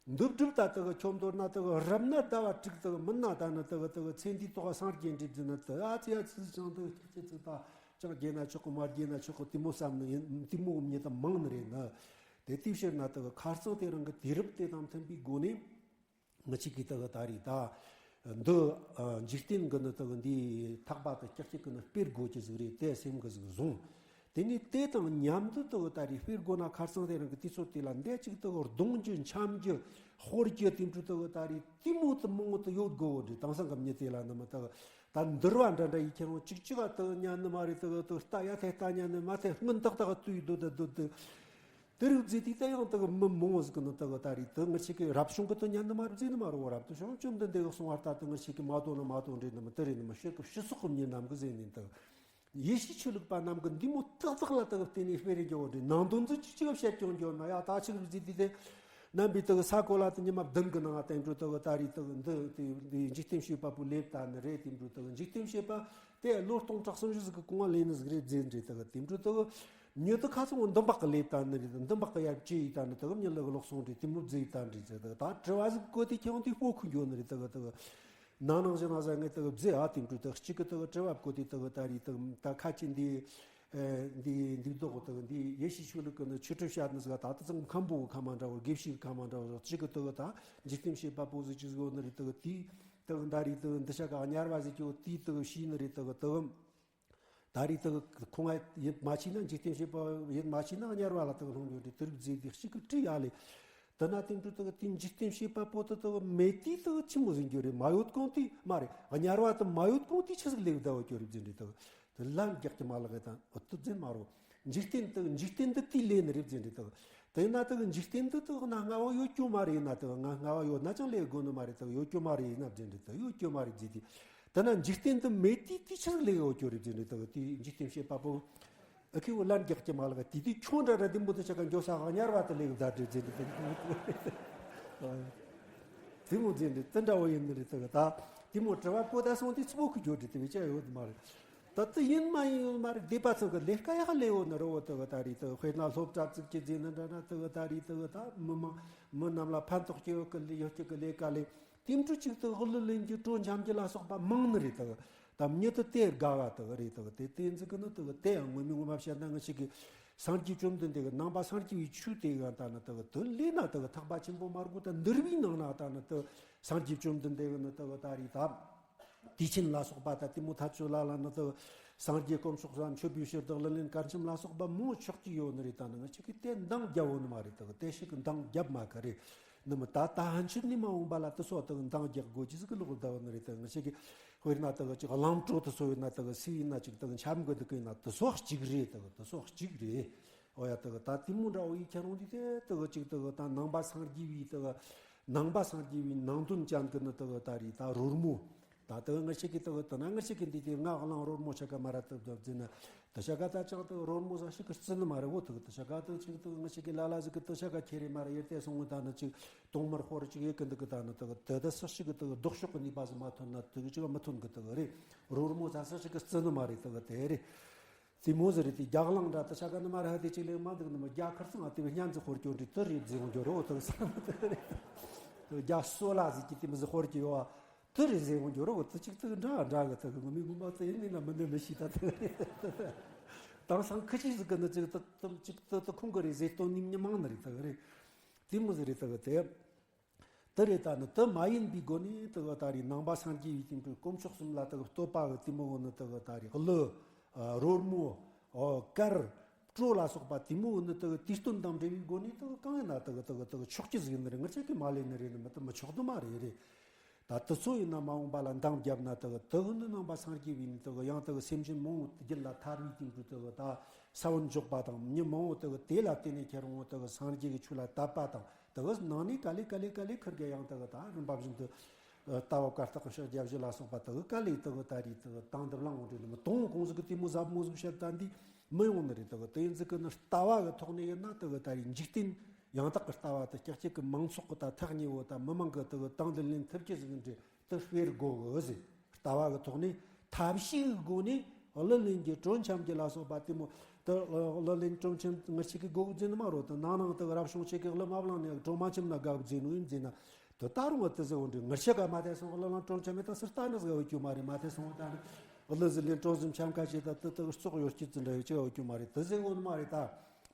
འདི་སྒྲུབ་ད་དག་ཁྱོད་མདོར་ན་དག་རབ་ན་ཟླ་བ་དྲུག་དག་མི་ན་ད་ནི་དག་དག་ཚེ་འདིའི་ཐོག་སངས་རྒྱས་འདྲི་ཟེར་ན་དག་ཨ་ཙི་ཨ་ཙི་ཅང་དག་ཁྱག་ཅིག་ཙི་ད་ཅང་རྒྱས་ན་ཆོག་གི་མ་རྒྱས་ན་ཆོག་གི་དེ་མོ་བསམ་ནི་ཡིན། དེ་མོ་མྱི་དང་མང་ནི་རེད་ན། དེ་དེའི་ཕྱིར་ན་དག་ཁ་རྩང་དེ་རང་གི་དུས་རབས་དེ་དང་མཐུན་པའི་སྒོ་ནས། ང་གཅིག་གིས་དག་ད་རེས་ད། འདི་འཇིག་རྟེན་གི་ནི་དག་འདི་ཐེག་པ་དེ་ཀྱག་ཀྱག་གི་ནི་སྤེལ་དགོས་ཀྱི་ཟིག་རེད་དེ་སེམས་གི་ཟིག་བཟུང་། དེ་ནས་དེ་དང་མཉམ་དུ་དག་ད་རེས་སྤེལ་དགོས་ན་ཁ་རྩང་དེ་རང་གི་དུས་ཚོད་དེ་ལ་འདས་ཅིག་དག་རྡུང་རྒྱུ་འཆམ་རྒྱུ་ཤོར་རྒྱུ་དེ་འདྲ་དག་ད་རེས་དེ་མོ་དུ་མང་བོ་དུ་ཡོད་དགོས་བོ་འདྲ། དེང་སང་གི་མྱི་དེ་ལ་ནི་མི་དག་ད་འདུལ་བ་འདྲ་འདྲ་ཡི་ཁྱེར་འོང་གཅིག་གཅིག་ག་དག་ཉན་ནི་མ་རེད། དག་དག་རྟ་ཡ་ཐེ་རྟ་ཉན་ནི་མ་ཐེ་སྔོན་ཏག་ཏག་དུས་སྡོད་དུ་སྡོད་དུ། དེ་རིགས་མཛད་དེ་ད་ཡང་དག་མི་མང་བོ་ཟིག་གི་ནང་དག་ད་རེས་དེ་ངེད་ཆོ་གི་རབ་བྱུང་གི་དུ་ཉན་ནི་མ་རེད་ཟེར་ནི་མ་རེད། རབ་ཏུ་བྱུང་བཅོམ་ལྡན་འདས་གི་གསུང་བ་ལྟར་དུ་ངེད་ཆོ་གི་མ་དོ་ནི་མ་དོ་འདྲེ་ནི་མི་དེ་རེད་ནི་མི་ཤེས་གི་ཕྱི་སོག་གི་མྱི་རྣམས་གི་ཟེར་ནི་དག་ཡེ་ཤེས་ཆོས་ལུགས་པ་རྣམས་གི་འདི་མོ་ཏག་ཏག་ལ་དག་བརྟེན་ནས་སྤེལ་རེ་འགྱོ་བ་འདྲེ་ནང་དོན་ཚོ་ཅི་ཅི་བཤད་ཀྱང་འགྱོ་ན་ཡ་ད་ཆི་ཟིག་ཟིག་དེ་དེ་རྣམ་པའི་དག་ས་གོ་ལ་དུ་ཉི་མ་བདུན་གི་ནང་བསྟན་འགྲོ་དག་ད་རེས་དག་འདི་དེ་འཇིག་རྟེན་བྱེད་པ་པོ་ལེབ་ད་ནི་རེད། དེ་འགྲོ་དག་འཇིག་རྟེན་བྱེད་པ་དེ་ལོ་སྟོང་ཕྲག་སུམ་ཅུ་ཟིག་གི་གོང་ལ་ལེན་ནི་ཟིག་རེད་ཟེར་འདྲེ་དག་དེ་འགྲོ་དག་མྱི་དུ་ཁ་སང་འདུམ་པག་གི་ལས་བཏང་ནི་རེད། འདུམ་པག་གི་ཡར་ཅི་ཡི་བཏང་ནི་དག་མྱི་ལ་གི་ལོག་སོང་རེད། དེ་མོ་བཟི་ཡི་བཏང་རེད་ཟེར། དག་ད་དྲི་བ་ཟིག་བཀོད་དེ་ཁྱེད་དེ་སྤོ་ཁུ་འགྱོ་ནི་རེད། དག་དག་ནང་ནང་བཞིན་ན་ཟ་ངེ་དག་བཟི་ཨ་དེ་འགྲོ་དག་གཅིག་གི་དག་དྲི་བ་བཀོད་དེ་དག་ད་རེད། དག་ད་ཁ་ཅི་འདི་འདི་འདི་དག་དག་འདི་ཡེ་ཤེས་ཆོས་ལུགས་གི་ནི་ཆོས་ཁྲིད་བཤད་ནི་ཟིག་ད་དུ་ཙང་མཁན་པོ་གི་ཁ་མ་འདྲ་བོ་དགེ་བཤེས་གི་ཁ་མ་འདྲ་བོ་གཅིག་གི་དག་ད་འཇིག་རྟེན་བྱེད་པ་པོ་ཟིག་ཅི་ཟིག་ཡོད་ནི་རེད། དག་དེ་དག་ད་རེད། དག་འདི་ཤ་ག་དམྱལ་བ་ཟིག་ཅིག་ཡོད་དེ་དག་ཤེས་ནི་རེད། དག་དག་ད་རེས་དག་ཁོང་ང་ཡིད་མ་ཆེས་ན་འཇིག་རྟེན་བྱེད་པ་ཡིད་མ་ཆེས་ན་དམྱལ་བ་ལ་དག་ལྷུང་ཡོད་དེ་དུ་རིག་རྫས་དེ་གཅིག་གི་བྲིས་ཡ་ལེ། དེ་ན་དེ་འདྲ་དག་དེ་འཇིག་རྟེན་བྱེད་པ་པོ་དེ་དག་མེད་དུས་དག་ཆི་མོ་ཟིན་རྒྱུ་རེད། མ་ཡོད་གོང་དུས་མ་རེད། དམྱལ་བ་དེ་མ་ཡོད་གོང་དུས་ཆི་ཟིག་ལེགས་བདའ་བ་རྒྱུ་རེད་ཟིན་རེད། དག་དེ་ལན་རྒྱག་གི་མ་ལག་གི་དང་འོ་དུ་འཛིན་མ་རོ། འཇིག་རྟེན་དུ་འཇིག་རྟེན་འདི་དེའི་ལས་ནི་རེད་བཟླས་ནི་རེད་དོ། དེས་ན་དུ་འཇིག་རྟེན་འདི་དུ་ན་སྔ་བ་ཡོད་རྒྱུ་མ་རེད་ན་དུ་ང་སྔ་བ་ཡོད་ན་ཅང་ལས་དགོས་ནི་མ་རེད་དུ་ཡོད་རྒྱུ་མ་རེད་ན་བཟླས་ནི་རེད་དུ་ཡོད་རྒྱུ་མ་རེད་བཟླས་ཏེ། དེ་ན་འཇིག་རྟེན་འདི་མེད་དུས་དེའི་ཕྱིར་ལས་ཡོད་རྒྱུ་རེད་བཟླས་ནི་རེད་དུ་དེའི་འཇིག་རྟེན་བཤད་པ་པོ། ཨ་ཁེ་བོ་ལན་རྒྱག་གི་མ་ལག་དེ་དུས་ཁྱོད་འདྲ་འདྲ་དེ་མོ་དུ་ཆ་ག་འགྱོ་ས་ག་ཉར་བ་དུ་ལས་བཟླས་ནི་རེད་དུ། དེ་མོ་བཟླས་ནི་དེ་འདྲ་བོ་ཡིན་ནི་རེད་དུ་ད། དེ་མོ་དྲི་བ་པོ་ད་སོང་དུས་ཚུ་བོ་ཁུ་འགྱོ་དྲི་དེ་བས་ཅི་ཡོད་མ་རེད། ད་དེ་ཡིན་མ་ཡིན་ཡོད་མ་རེད། སྡེ་པ་ཚང་གི་ལས་ཀ་ཡག་ལས་ཡོད་ནི་རེད་བོ་དེ་གི་ད་རེད་དེ་དཔེར་ན་སློབ་གྲྭ་བཙུགས་ཀྱི་རྫས་ནི་འདྲ་ན་དེ་གི་ད་རེད་དེ་གི་ད་མི་མང་མི་རྣམས་ལ་ཕན་ཐོགས་ཀྱི་ཡོད་ཀྱི་ལས་ཡོད་ཀྱི་གི་ལས་ཀ་ལས་དེ་འཕྲུལ་གཅིག་དེ་གི་གླུ་ལེན་རྒྱུ་བྲོ་འཆམ་རྒྱུ་ལ་སོགས་པ་མང་ནི་རེད་དེ་གི་ད་མྱི་དེ་དེ་དགའ་བ་དེ་གི་རེད་དེ་གི་དེ་དེ་འཛི་གི་ནི་དེ་གི་དེ་ཡང་ངོ་མ་ངོ་མ་བཤད་ན་ང་ཞིག་གི་སངས་རྒྱས་བཅོམ་ལྡན་འདས་གི་ནང་པ་སངས་རྒྱས་པའི་ཆོས་དེ་ཡང་ད་ནི་དེ་གི་དེ་ལས་ན་དེ་གི་ཐེག་པ་ཆེན་པོ་མ་དགོས་ད་འདུལ་བའི་ནང་ན་ད་ནི་དེ་སངས་རྒྱས་བཅོམ་ལྡན་འདས་གི་ནི་དེ་གི་ད་རེད་ད། དུས་ཆེན་ལ་སོགས་པ་ད་དེ་མོ་ཐག་ཆོད་ལ་ལ་ནི་དུ་སངས་རྒྱས་དཀོན་མཆོག་གསུམ་མཆོད་པའི་ཕྱིར་དུ་གླུ་ལེན་གར་འཆམ་ལ་སོགས་པ་མང་ཆོག་གི་ཡོད་ནི་རེད། ད་ནི་ང་ཅག་གིས་དེ་འདང་རྒྱབ་འོ་ནི་མ་རེད། དུ་དེ་ཞིག་གི་འདང་རྒྱབ་མ་གི་རེད། ནི་མི་ད་ད་ཕན་ཆོད་ནི་མ་འོངས་པ་ལ་དུ་སོ་དུ་འདང་རྒྱག་དགོས་ཀྱི་ཟིག་གི་ལོག་བསྡད་ནི་རེད། ད་ང་ཅག་གིས་དཔེར་ན་དུ་ཅིག་གླང་བྲོ་དུ་སོ་ཡོད་ན་དུ་སུ་ཡིན་ན་ཅིག་དུ་འཆམ་གི་འདུག་གི་ན་དུ་སོ་གཅིག་རེད། དུ་དུ་སོ་གཅིག་རེད། ཨོ་ཡ་དུ་ད་དེ་མོ་འདྲ་བོ་ཡི་ཁྱེད་རང་འདི་དེ་དུ་ཅིག་དུ་ད་ནང་པ་སངས་རྒྱས་པའི་དུ་ནང་པ་སངས་རྒྱས་པའི་ནང་དོན་ཅན་གི་ནི་དུ་ད་རེད། ད་རོལ་མོ། ད་དུ་ང་ཞིག་གིས་དུ་དུ་ན་ང་ཞིག་གིས་འདི་དེ་ང་གླང་རོལ་མོ་ཆ་ག་མ་ར་དུ་དུ་ཟེར་ན་དུ་ཆ་ག་ད་ཅང་དུ་རོལ་མོ་ཟ་ཞིག་གི་རྩི་ནི་མ་རེད་བོ། དུ་དུ་ཆ་ག་དུ་ཅིག་དུ་ང་ཞིག་གིས་ལ་ལ་ཟིག་གི་དུ་ཆ་ག་ཁྱེར་རེ་མ་ར་ཡེར་ཏེ་སོང་བ་ད་ནི་ཅིག་དོང་མར་ཧོར་ཅིག་ཡེ་གི་འདུག་གི་ད་ནི་དུ་དུ་དུ་ཤག་ཞིག་གི་དུ་ལྡོག་ཕྱོགས་གི་ནུས་པ་ཟིག་མ་ཐོན་ན་དུ་ཅིག་མ་ཐོན་གི་དུ་རེད། རོལ་མོ་ཟ་ཞིག་གི་རྩི་ནི་མ་རེད། དུ་དེ་རེད། དེ་མོ་ཟེར་རེད། དེ་རྒྱ་གླང་འདྲ་དུ་ཆ་ག་ནི་མ་ར་ཧ་དེ་ཅིག་ལས་མ་འདུག་ནི་མ་རྒྱ་ཁར་སང་ང་དེ་བས་སྙན་ཟིག་ཧོར་སྐྱོན་རེད། དུ་རེད་ཟེར་འོང་རྒྱུ་རོ་དུ་སང་དུ་རེད། དུ་རྒྱ་སོ་ལ་ཟིག་གི་དེ་མི་ཟིག་ཧོར་གྱི་ཡོ་བ་དུ་རེད་ཟེར་འོང་རྒྱུ་རོ་དུ་ཅིག་དུ་འདྲ་འདྲ་གི་དུ་གི་ངོ་མི་ངོ་མ་དུ་ཡིན་ནི་ལ་མི་འདི་མི་ཤི་ད་དུ་རེད། དེང་སང་ཁི་ཆི་ཟིག་གི་ནི་ཅིག་དུ་དུ་ཅིག་དུ་དུ་ཁུང་གི་རེད་ཟེར་སྟོན་ནི་མི་མང་ནི་རེད། དུ་རེད། དེ་མོ་ཟིག་རེད། དུ་གི་དེ། དེ་རེད། ད་ནི་དེ་མ་ཡིན་པའི་སྒོ་ནས་དེ་གི་ད་རེས་ནང་པ་སངས་རྒྱས་པའི་དེང་དུས་དཀོན་མཆོག་གསུམ་ལ་དེ་གི་བསྟོད་པ་གི་དེ་མོ་གི་ནི་དེ་གི་ད་རེས་གླུ། ཨ། རོལ་མོ། ཨོ། གར། བྲོ་ལ་སོགས་པ་དེ་མོ་གི་ནི་དེ་གི་དུས་སྟོན་དང་འབྲེལ་བའི་སྒོ་ནས་དེ་གི་གང་ཡིན་ན་དེ་གི་དེ་གི་དེ་གི་ཆོག་རྒྱུ་ཟིག་ཡིན་ནི་རེད། ང་ཅག་གིས་མ་ལས་ནི་རེད་ནི་མི་དེ་མི་ཆོག་དུ་མ་རེད་རེད། ད་དེ་ཚོ་ཡིན་ན་མ་འོངས་པ་ལ་འདང་བརྒྱབ་ན་དེ་གི་དེ་གི་ནི་ནང་པ་སངས་རྒྱས་པའི་ནི་དེ་གི་ཡང་དེ་གི་སེམས་ཅན་མང་བོ་རྒྱུད་ལ་ཐར་བའི་དེང་དུས་དེ་གི་ད་ས་བོན་འཇོག་པ་དང་མྱི་མང་བོ་དེ་གི་དེ་ལ་བརྟེན་ནས་ཁྱེད་རང་དེ་གི་སངས་རྒྱས་ཀྱི་ཆོས་ལ་དད་པ་དང་། དེ་གི་ནང་ནས་ག་ལེ་ག་ལེ་ག་ལེ་ཁིར་གེ་ཡང་དེ་གི་ད་རིམ་པ་བཞིན་དུ་ལྟ་བ་བཀའ་རྟགས་ཀྱི་ཕྱག་རྒྱ་བཞི་ལ་སོགས་པ་དེ་གི་ག་ལེ་དེ་གི་ད་རེས་དེ་གི་དང་དུ་བླང་འོང་དུས་ནི་མི་དོང་གོང་ཟིག་གི་དེ་མོ་ཟབ་མོ་ཟིག་བཤད་ད་འདི་མི་ཡོང་ནི་རེད། དེ་གི་དེ་ཡིན་ཟིག་གི་ནི་ལྟ་བ་གི་ཐོག་ནས་ཡིན་ན་དེ་གི་ད་རེས་འཇིག་རྟེན་ཡང་དག་གི་ལྟ་བ་དེ་ཀྱག་ཀྱག་གི་མང་ཚོགས་གི་ད་ཐག་ཉེ་བོ་ད་མི་མང་གི་དེ་གི་དང་དུ་ལེན་ཐུབ་ཀྱི་ཟིག་འདྲི། དེ་སྤེལ་དགོས་གི་ཟེར། ལྟ་བ་གི་ཐོག་ནས་ཐབས་ཤེས་ཀྱི་སྒོ་ནས་གླུ་ལེན་རྒྱུ་བྲོ་འཆམ་རྒྱུ་ལ་སོགས་པ་དེ་མོ་དེ་གླུ་ལེན་བྲོ་འཆམ་ངར་ཆེ་གི་དགོས་གི་ཟེར་ནི་མ་རོ། དེ་ནང་ནང་དེ་རབ་བྱུང་ཆེ་གི་གླུ་མ་བླངས་ནས་བྲོ་མ་འཆམ་ན་དགའ་གི་ཟེར་ནོ་ཡིན་ཟེར་ན། དེ་ད་རུང་བ་དེ་ཟེར་བོ་འདྲི་ངར་ཆེ་ག་མ་དེ་སོང་གླུ་ལེན་བྲོ་འཆམ་མེད་ད་སུ་ལྟ་ནི་ཟེར་བ་རྒྱུ་མ་རེད། མ་དེ་སོང་བ་ད་ནི་གླུ་ཟིག་ལེན་བྲོ་ཟིག་འཆམ་ཁ་ཆེ་ད་དེ་དེ་བཙོག་ཡོད་སྐྱིད་ཙི་འདྲ་ཡོད་ཆེ་བ་རྒྱུ་མ་རེད། དེ་ཟེར་བོ་ནི་མ་རེད་ད།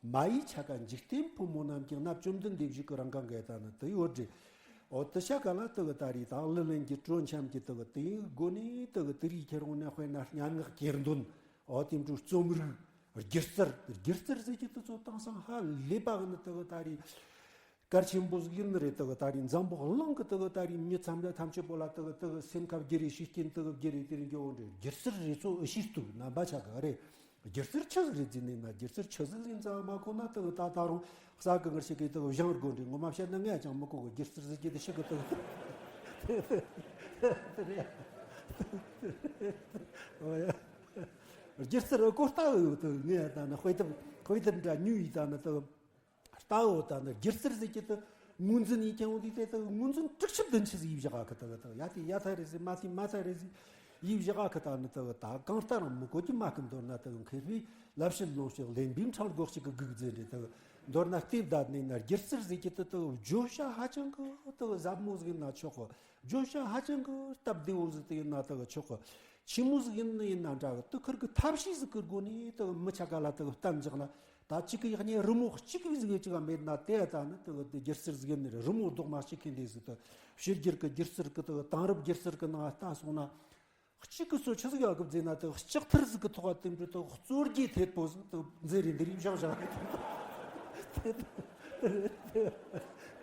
མ་ཡི་ཆ་ག་འཇིག་རྟེན་ཕོ་མོ་རྣམས་ཀྱང་ན། བཅོམ་ལྡན་འདས་བཞུགས་ཀྱི་རང་གང་ག་ད་ནི་དུ་ཡོད་དྲི། འོ་དུ་ཆ་ག་ལ་དུ་གི་ད་རེས་དང་གླུ་ལེན་གྱི་བྲོ་འཆམ་གྱི་དུ་གི་དུ་ཡིན་སྒོ་ནས་དུ་གི་དུ་རིག་ཁྱེར་འོང་ནས་དཔེར་ན་སྙན་ངག་གྱེར་འདོན། འོ་དེ་འཕྲོ་རྩོམ་རིག་སྒྱུ་རྩལ། སྒྱུ་རྩལ་ཟེར་གྱི་དུ་ཚོ་དེང་སང་ཧ་ལས་པ་གི་ནི་དུ་གི་ད་རེས་གལ་ཆེན་པོ་ཟིག་ཡིན་ནི་རེད། དུ་གི་ད་རེས་འཛམ་བུ་གླིང་གི་དུ་གི་ད་རེས་མྱི་ཐམས་ཅད་ཐམས་ཅད་པོ་ལ་དུ་གི་དུ་གི་སེམས་ཁ་བསྒྱུར་རེ་ཤེས་རྐྱེན་དུ་གི་བསྒྱུར་རེ་དེ་རིང་འགྱོ་འོང་དྲི་སྒྱུ་རྩལ་རེ་ཚོ་ཨི་ཤེས་ཐུབ་རྣམ་པ་ཆ་ག་རེད། སྒྱུ་རྩལ་ཆི་ཟིག་རེད་ཟེར་ནས་ན། སྒྱུ་རྩལ་ཆི་ཟིག་ཡིན་ཙང་མ་གོ་ན་དེ་གི་ད་ད་རུང་གསར་གི་ངར་ཞིག་གིས་དེ་གི་སྦྱང་དགོས་འདྲི། ངོ་མ་བཤད་ན་ངས་ཀྱང་མི་གོ་གི། སྒྱུ་རྩལ་ཟེར་གྱི་དེ་ཤི་གི་དེ་གི་ཨོ་ཡ། སྒྱུ་རྩལ་གོ་ལྟ་བུ་ཡོད་དེ་ངས་ད་ནི་དཔེ་དེབ་དཔེ་དེབ་འདྲ་ཉོས་ཡིས་ད་ནི་དེ་གི་ལྟ་བུ་ད་ནི་སྒྱུ་རྩལ་ཟེར་གྱི་དེ་ངོས་འཛིན་ཡིན་ཀྱང་འོང་དུས་དེ་དེ་ངོས་འཛིན་དྲུག་ཅུ་བདུན་ཅུ་ཟིག་ཡིས་བཞག་གི་དེ་གི་དེ་གི་ཡ་དེ་ཡ་ཐ་རེད་ཟེར། མ་དེ་མ་ཐ་རེད་ཟེར། ཡིས་བཞག་གི་ད་ནི་དེ་གི་ད་གང་ལྟར་མི་གོ་རྒྱུ་མ་གི། མདོར་ན་དེ་གི་མཁས་པའི་ལབ་བཤད་ལུང་བཤད་གླེན་པའི་འཕྲང་སྒོ་གཅིག་གི་སྒུག་ཟེར་འདྲ། དེ་གི་མདོར་ན་ལྟོས་ད་ནས་ན་སྒྱུ་རྩལ་ཟེར་གྱི་དེ་དེ་གི་བརྗོད་བྱ་ཧ་ཅང་གི་དེ་གི་ཟབ་མོ་ཟིག་ཡིན་ན་ཆོག་གི། བརྗོད་བྱ་ཧ་ཅང་གི་སྟབས་བདེ་བོ་ཟིག་དེ་ཡིན་ན་དེ་གི་ཆོག་གི། ཆི་མོ་ཟིག་ཡིན་ནི་ཡིན་ན་འདྲ་གི། དེ་ཁུར་གི་ཐབས་ཤེས་ཟིག་གི་སྒོ་ནས་དེ་གི་མི་ཆ་ག་ལ་དེ་གི་གཏམ་བཞག་ན། ད་གཅིག་གི་ཡག་ཉེས་རི་མོ་གཅིག་གི་ཟིག་གཅིག་ག་མེད་ན་དེ་ད་ནི་དེ་གི་དེ་སྒྱུ་རྩལ་ཟིག་ཡིན་ནི་རེད། རི་མོ་རྡོག་མ་གཅིག་གི་འདི་ཟིག་དེ་ཕྱི་རྒྱལ་གི་སྒྱུ་རྩལ་གི་དེ་གི་དེང་རབས་སྒྱུ་རྩལ་གི་ནང་ལྟ་སོང་ན། གཅིག་གི་སོ་ཆི་ཟིག་ཡག་གི་བཟླས་ན་དེ་ལྕགས་ཐར་ཟིག་གི་ཐོག་ག་དེ་འདྲ་དེ་གཙོ་རྒྱས་ཐེད་པོ་ཟིག་དེ་མཛེས་རེ་འདི་རིགས་བཞག་བཞག་གི།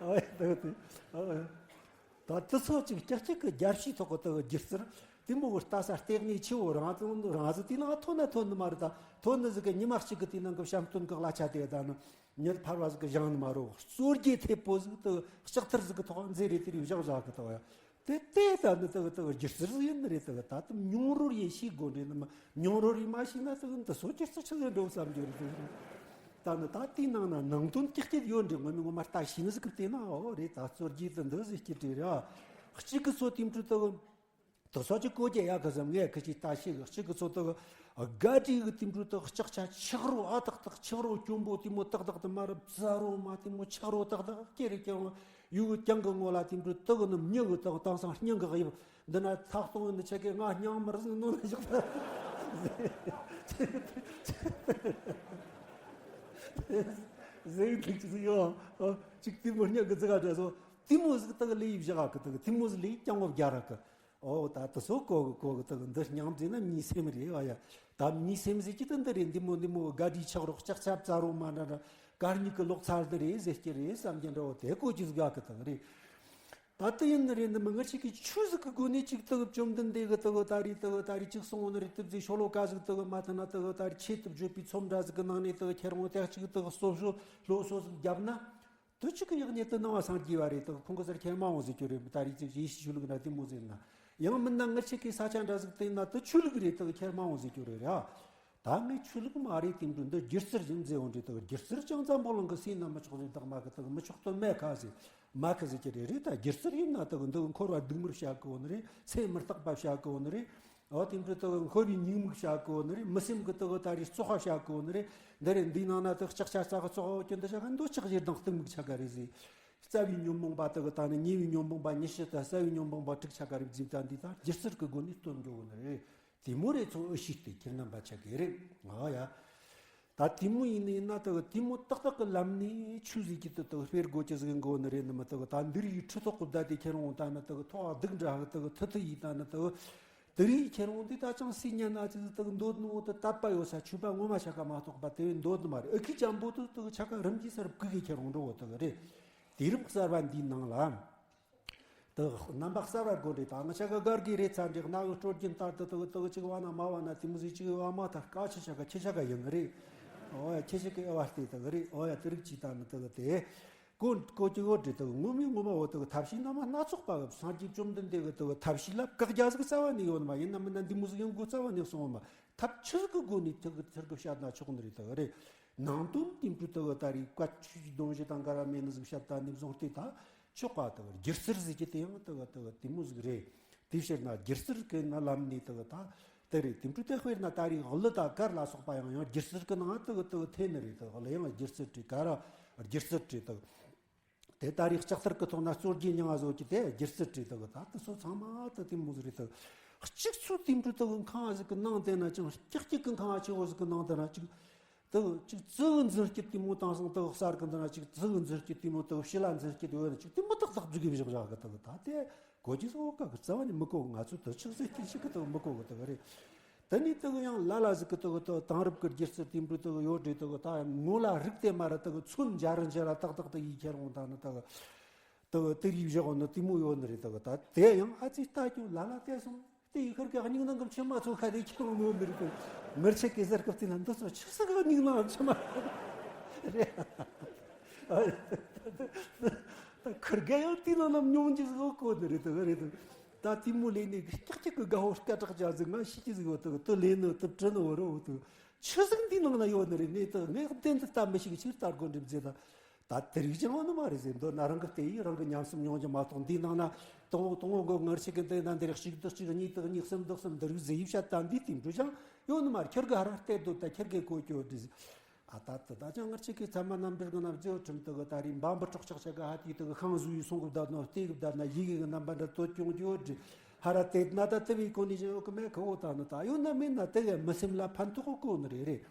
ཨ་ཡ་དེ་དེ་ཨ་ཡ། ད་དེ་ཚོ་གཅིག་ཀྱག་ཀྱག་གི་རྒྱལ་སྤྱིའི་ཐོག་གི་དེ་གི་སྒྱུ་རྩལ། དེ་མོ་གི་ལྟ་ས་ལྟེ་གནས་ཆེ་བོ་རང་དང་རང་ཟིག་དེ་ནང་ཐོན་ན་ཐོན་ནི་མ་རེད། ད་ཐོན་ནི་ཟིག་གི་ཉི་མ་གཅིག་གི་དེ་ནང་གི་བཤམས་སྟོན་གི་གླ་ཆ་དེ་ད་ནི་མྱི་ཕལ་བ་ཟིག་གི་བཞེངས་ནི་མ་རེད། གཙོ་རྒྱས་ཐེབས་པོ་ཟིག་དུ་ལྕགས་ཐར་ཟིག་གི་ཐོག་མཛེས་རེད། དེ་རིགས་བཞག་བཞག་གི་ད་ཡ། དེ་དེ་ད་ནི་དག་དག་སྒྱུ་རྩལ་ཡིན་ནི་རེད། དག་ད་དུ་མྱོང་རོལ་ཡེ་ཤེས་དགོས་འདྲེ་ནི་མ་མྱོང་རོལ་ཡེ་མ་ཤེས་ན་དག་འདི་སོ་སྒྱུ་རྩལ་ཆི་ཟིག་འགྲོ་བསམ་རྒྱུ་རེད། ད་ནི་ད་དེའི་ནང་ན་ནང་དོན་ཀྱི་སྐྱིད་ཡོད་འདྲེ་ངོ་མི་ངོ་མ་ལྟ་ཤེས་ནི་ཟིག་གི་བལྟས་ན་ཨོ་རེད། ད་གཙོ་རྒྱས་དུ་འདི་ཟིག་སྐྱིད་རེད་ར། གཅིག་གི་སོ་དེ་འཕྲུལ་དག་དུ་སོ་ཅི་གོ་རྒྱ་ཡག་གི་ཟམ་ངས་གི་ཅིག་ལྟ་ཤེས་གི། གཅིག་གི་སོ་དག་དགའ་བྲིས་གི་དེ་འཕྲུལ་དག་ལྕགས་ཆ་ཆག་རོ་ཨ་ཏག་ཏག་ཆག་རོ་སྐྱོན་པོ་དེ་མོ་ཏག་ཏག་དུ་མ་རབ་རྩ་རོ་མ་དེ་མོ་ཆག་རོ་ཏག་ཏག་སྐྱེ་རེ་སྐྱེ་འོང་། ཡུལ་གྱང་གི་ངོ་ལ་དེ་འདྲ་དུ་གི་ནི་མྱི་གི་དག་དེང་སང་སྙིང་གི་དབྱིབས་འདི་ན་ཐག་གཏོང་ནི་ཆེ་གེ་ང་སྙིང་མར་ཟིན་ནོ་ན་བཞག་ཟེར་དུས་ཅི་ཟིག་ཡོང་ཅིག་དེ་མོ་སྙིང་གི་ཙི་ག་འདྲ་སོ་དེ་མོ་ཟིག་དག་ལས་ཡིབ་བཞག་གི་དག་དེ་མོ་ཟིག་ལས་ཀྱང་ངོ་བརྒྱ་ར་གི། ཨོ་ད་དུ་སོ་གོ་གི་གོ་གི་དག་འདི་སྙིང་རྗེ་ན་མྱི་སེམས་རེད་བ་ཡ། ད་མྱི་སེམས་ཟེར་གྱི་དུ་འདི་རེད། འདི་མོ་འདི་མོ་དགའ་བྲིས་ཆག་རོགས་ལྕགས་ཆ་རྩ་རོ་མ་འདྲ་འདྲ་གར་ཉིད་ཀྱི་ལོག་ཚར་འདི་རེད་ཟེར་གྱི་རེད་བསམ་གྱི་འདྲ་བོ་དེ་གོ་གྱི་ཟིག་ག་གི་དག་རེད། ད་དུ་ཡིན་ནི་རེད། འདི་མི་ངར་ཞིག་གི་ཆོས་ཟིག་གི་སྒོ་ནས་ཅིག་དག་བཅོམ་ལྡན་འདས་གི་དག་ད་རེས་དག་ད་རེས་ཅིག་གསུང་བོ་ནི་རེད། དུ་ཟིག་ཤོ་ལོ་ཀ་ཟིག་དག་མ་ཐུན་ན་དག་ད་རེས་ཆེད་དུ་བརྗོད་པའི་ཚོམ་འདྲ་ཟིག་གི་ནང་ནས་དག་ཁྱེར་འོང་དེ་གཅིག་དག་སོ་སོ་སློབ་གསོ་ཟིག་བརྒྱབ་ན། དུ་ཅིག་གི་ཡག་ཉེ་དུ་ནང་བ་སངས་རྒྱས་བ་རེད། དག་ཁོང་གི་སར་ཁྱེར་མ་འོང་ཟེར་རྒྱུ་རེད། ད་རེས་ཅིག་ཡེ་ཤེས་ཆོས་ལུགས་ན་དེ་མོ་ཟེར་ན། ཡང་མིན་ན་ངར་ཆེ་གི་ས་ཆ་འདྲ་ཟིག་དེ་ན་དུ་ཆོས་ལུགས་རེད། དག་ཁྱེར་མ་འོང་ཟེར་རྒྱུ་རེད་ར། ད་ངས་ཆོས་ལུགས་མ་རེད། དེ་འདྲ་འདི་སྒྱུ་རྩལ་ཡིན་ཟེར་འོང་རེད། དག་སྒྱུ་རྩལ་ཅང་ཙམ་པོ་ལང་གི་སེམས་ན་མི་ཆོག་ཟེར། དག་མ་གི་དག་མི་ཆོག་དོན་མེད་ཁ་ཟེར། མ་གི་ཟེར་གྱི་རེད་རེད། ད་སྒྱུ་རྩལ་ཡིན་ན་དག་འདི་འཁོར་བ་སྡུག་མར་བྱ་གི་འོ་ནི་རེད། ཚེ་མི་རྟག་པ་བྱ་གི་འོ་ནི་རེད། འོ་དེ་འདྲ་དག་འཁོར་བའི་ཉེས་དམིགས་བྱ་གོ་ནི་རེད། མི་སེམས་ཀྱི་དག་ད་རེས་བཙོག་པ་བྱ་གོ་ནི་རེད། འདི་རེད། འདིའི་ནང་ན་དག་ལྕགས་ཆ་རྩ་གི་བཙོག་པ་ཀྱི་འདི་བྱ་ག་འདོད་ཆགས་ཞེ་སྡང་གཏི་མུག་ཆ་ག་རེད་ཟེར། རྩ་བའི་ཉོན་མོངས་པ་དག་ད་ནི་ཉེ་བའི་ཉོན་མོངས་པ་ཉི་ཤུ་དང་རྩ་བའི་ཉོན་མོངས་པ་དྲུག་ཆ་ག་རེད་ཟེར། ད་འདི་ད་སྒྱུ་རྩལ་གྱི་སྒོ་ནས་སྟོན་འགྲོ་གོ་ནི་རེད། དེ་མོ་རེད། ཚོ་ཨུ་ཤི་སྟེ་ཁྱེད་རྣམ་པ་ཆ་གི་རེད། ཨ་ཡ། ད་དེ་མོ་ཡིན་ནི་ཡིན་ན་དག་དེ་མོ་ཏག་ཏག་གི་ལམ་ནས་ཆོས་ཟིག་གི་དུ་དག་སྤེལ་དགོས་ཀྱི་ཟིག་གོ་ནི་རེད། ནི་མི་དག་ད་འདིར་ཡི་ཁྲི་ཐོག་གི་བདའ་དེ་ཁྱེར་འོང་ད་ནི་དག་ཐོག་སྡུག་འདྲ་གི་དག་ཐུ་ཐུ་ཡི་ད་ནི་དག་དེ་རིགས་ཁྱེར་འོང་དེ་ད་ཅང་སྲིད་ཉན་ན་ཅི་ཟིག་དག་འདོད་ནོ་དུ་དད་པ་ཡོད་ས་ཆོས་པ་ངོ་མ་ཆ་ག་མ་གཏོགས་པ་དེ་བས་འདོད་ནི་མ་རེད། ཨི་ཁི་ཅམ་པོ་དུ་དག་ཆ་ག་རིམ་གྱིས་སར་བཀུག་གི་ཁྱེར་འོང་འགྲོ་བོ་དག་རེད། དུས་རབས་གསར་བ་འདིའི་ནང་ལ། དུ་རྣམ་པ་གསར་བ་དགོས་རེད། ད་ང་ཆ་ག་སྒར་གི་རེད་ཚ་འདྲེ་གནའ་གི་སྲོལ་རྒྱུན་ལྟར་དུ་དུ་དུ་ཅིག་བ་ན་མ་བ་ན་དེ་མོ་ཟིག་ཅིག་བ་མ་ཐར་ཀ་ཆི་ཆ་ག་ཁྱི་ཆ་ག་ཡིན་རེད། ཨོ་ཡ་ཁྱི་ཆ་གི་ཨེ་བ་སྟེ་དུ་རེད། ཨོ་ཡ་དུ་རིག་ཅི་ད་ནི་དུ་དེ་ཀོ་ཀོ་ཅི་འོ་འདྲེ་དུ་ངོ་མི་ངོ་མ་འོ་དུ་ཐབས་ཤེས་རྣམ་པ་སྣ་ཚོགས་པ་གི་སངས་རྒྱས་བཅོམ་ལྡན་འདས་གི་དུ་ཐབས་ཤེས་ལ་བཀག་རྒྱ་ཟིག་རྩ་བ་ནས་ཡོད་ནི་མ་ཡིན། ན་མིན་ན་འདི་མོ་ཟིག་ཡོང་དགོས་རྩ་བ་ནས་གསུངས་མ་ཐབས་ཆི་ཟིག་གི་སྒོ་ནས་ཐུར་གི་ཐུར་གི་བཤད་ན་ཆོག་ནི་རེད་དུ་རེད། ནང་དོན་དེ་འཕྲོ་དུ་ད་རེས་བཀའ་ཆོས་ཀྱི་སྡོམ་བཞི་དང་འགལ་བ་མེད་ནི་ཟིག་བཤད་ད་ནི་བཟུང་སྟེ་ད། ཆོག་པ་དག་སྒྱུ་རྩལ་ཟེར་གྱི་དེ་ཡང་དག་དག་དེ་མོ་ཟིག་རེད། དེ་ཕྱིར་ན་སྒྱུ་རྩལ་གྱི་ན་ལམ་ནས་དག་ད་དེ་རེད། དེ་འཕྲོ་དེ་དཔེར་ན་ད་རེས་གླུ་དང་གར་ལ་སོགས་པ་ཡང་ཡང་སྒྱུ་རྩལ་གྱི་ནང་དག་དག་ཐེ་ནི་རེད། དག་གླུ་ཡང་སྒྱུ་རྩལ་བྲིས། གར་སྒྱུ་རྩལ་བྲིས་དག་དེ་ད་རེས་ལྕགས་ཐར་གྱི་ཐོག་ན་སྲོལ་རྒྱུན་རྙིང་བ་བཟོ་གྱི་དེ་སྒྱུ་རྩལ་བྲིས་དག་ད་དེ་ཚོ་ཚང་མ་ད་དེ་མོ་ཟིག་རེད། དག་གཅིག་ཚོ་དེ་འཕྲོ་དག་ཁང་བ་ཟིག་གི་ནང་དེ་ན་ཅང་ཀྱག་ཀྱག་གི་ཁང་བ་ཆེ་བོ་ཟིག་གི་ནང་དེ་ན་ཅིག་དག་ཅིག་ཙི་གུ་འཛིན་སྐྱིད་དེ་མོ་དེང་སང་དག་གསར་གི་འདི་ན་ཅིག་ཙི་གུ་འཛིན་སྐྱིད་དེ་མོ་དག་ཕྱི་ལ་འཛིན་སྐྱིད་ཡོད་ན་ཅིག་དེ་མོ་ཏག་ཏག་འཛུགས་གི་བཞག་བཞག་གི་དག་ད་དེ་གོ་ཅི་སོ་ག་གི་རྩ་བ་ནས་མི་གོ། ང་ཚོ་དག་ཆགས་སྲེད་སྐྱིད་ཤིག་གི་དག་མི་གོ་གི་དག་རེད། དེ་ནས་དག་ཡང་ལ་ལ་ཟིག་གི་དག་དག་དེང་རབས་གི་སྒྱུ་རྩལ་དེ་འཕྲོ་དག་ཡོད་རེད། དག་ད་ངོ་ལ་རིག་དེ་མ་ར་དག་ཚོན་འཇའ་རི་འཇའ་ར་ཏག་ཏག་དག་ཡིས་ཁྱེར་འོང་ད་ནི་དག་དག་དེ་རིགས་བཞག་ནི་དེ་མོ་ཡོད་ནི་རེད། དག་ད་དེ་ཡང་ཨ་ཙི་ལྟ་རྒྱུ་ལ་ལ་བལྟས་སོང་། དེ་ཡི་ཁར་གི་སྙིང་ནང་གི་མཆི་མ་ཚོ་ཁ་དེ་ཁྱེར་ངོ་མི་རིག་གི། མི་ཆེ་གེ་སར་སྐབས་དེ་ན་འདི་ཚོ་ཆི་ཟིག་གི་སྙིང་ནང་མཆི་མ་རེད། ད་ཁུར་གེ་ཡང་དེ་ནང་ན་མྱོང་རྒྱུ་ཟིག་གོ་ནི་རེད། དེ་རེད། ད་དེ་མོ་ལས་ནས་ཀྱག་ཀྱག་གི་དགའ་བོ་སྐད་གྲགས་ཅན་ཟིག་ང་ཤི་གི་ཟིག་ཡོད། དེ་དེ་ལས་ནི་དེ་བྲི་ནི་བོ་རོ་དེ་ཆི་ཟིག་འདི་ནང་ན་ཡོད་ནི་རེད། ངས་དེ་ངས་བདེན་དུ་ལྟ་མི་ཤེས་གི། ཕྱིར་ལྟ་དགོས་འདྲི་མཛད་ད། ད་དེ་རིགས་ཀྱང་ཡོད་ནི་མ་རེད་ཟེར། མདོར་ན་རང་གི་བལྟས་ཡིས་རང་གི་ཉམས་སུ་མྱོང་རྒྱུ་མ་གཏོགས། འདིའི་ནང་ན་དང་པོ་དང་པོ་མགོ་ངར་ཞིག་གི་འདི་ན་འདི་རིགས་གཅིག་བདག་གཅིག་གཉིས་བདག་གཉིས་གསུམ་བདག་གསུམ་འདི་རིགས་ཟེར་ཡིས་བཤད་ད་འདི་དེ་འདྲ་ཅང་ཡོད་ནི་མ་རེད། ཁྱེད་ཀྱི་ཧ་ར་བལྟས་འདོད་ད་ཁྱེད་ཀྱི་གོ་ཅོ་འདྲི་ཟེར། ཨ་ད་ད་ད་ཅང་ངར་ཞིག་གི་ཚད་མ་རྣམ་འགྲེལ་གི་ན་རྫས་ཁྲིམས་དུ་གི་ད་རིགས་འབའ་འབུ་ཁྲག་ཆག་ཆག་གི་ཧ་དེའི་དུ་གི་ཤིང་བཟོ་ཡི་སོང་གི་བསྡད་ནོ་བལྟས་གི་བསྡད་ན་ཡི་གེ་གི་རྣམ་པ་འདྲ་དོད་ཀྱང་འགྱོ་འདྲི། ཧ་ར་བལྟས་ན་ད་དེ་བའི་གོ་ནི་ཅང་ཡོད་གི་མེད་གི། འོ་ད་ནི་ད་ཡོད་ན་མེད་ན་དེ་གི་མི་སེམས་ལ་ཕན་ཐོགས་གི་གོ་ནི་རེད་རེད།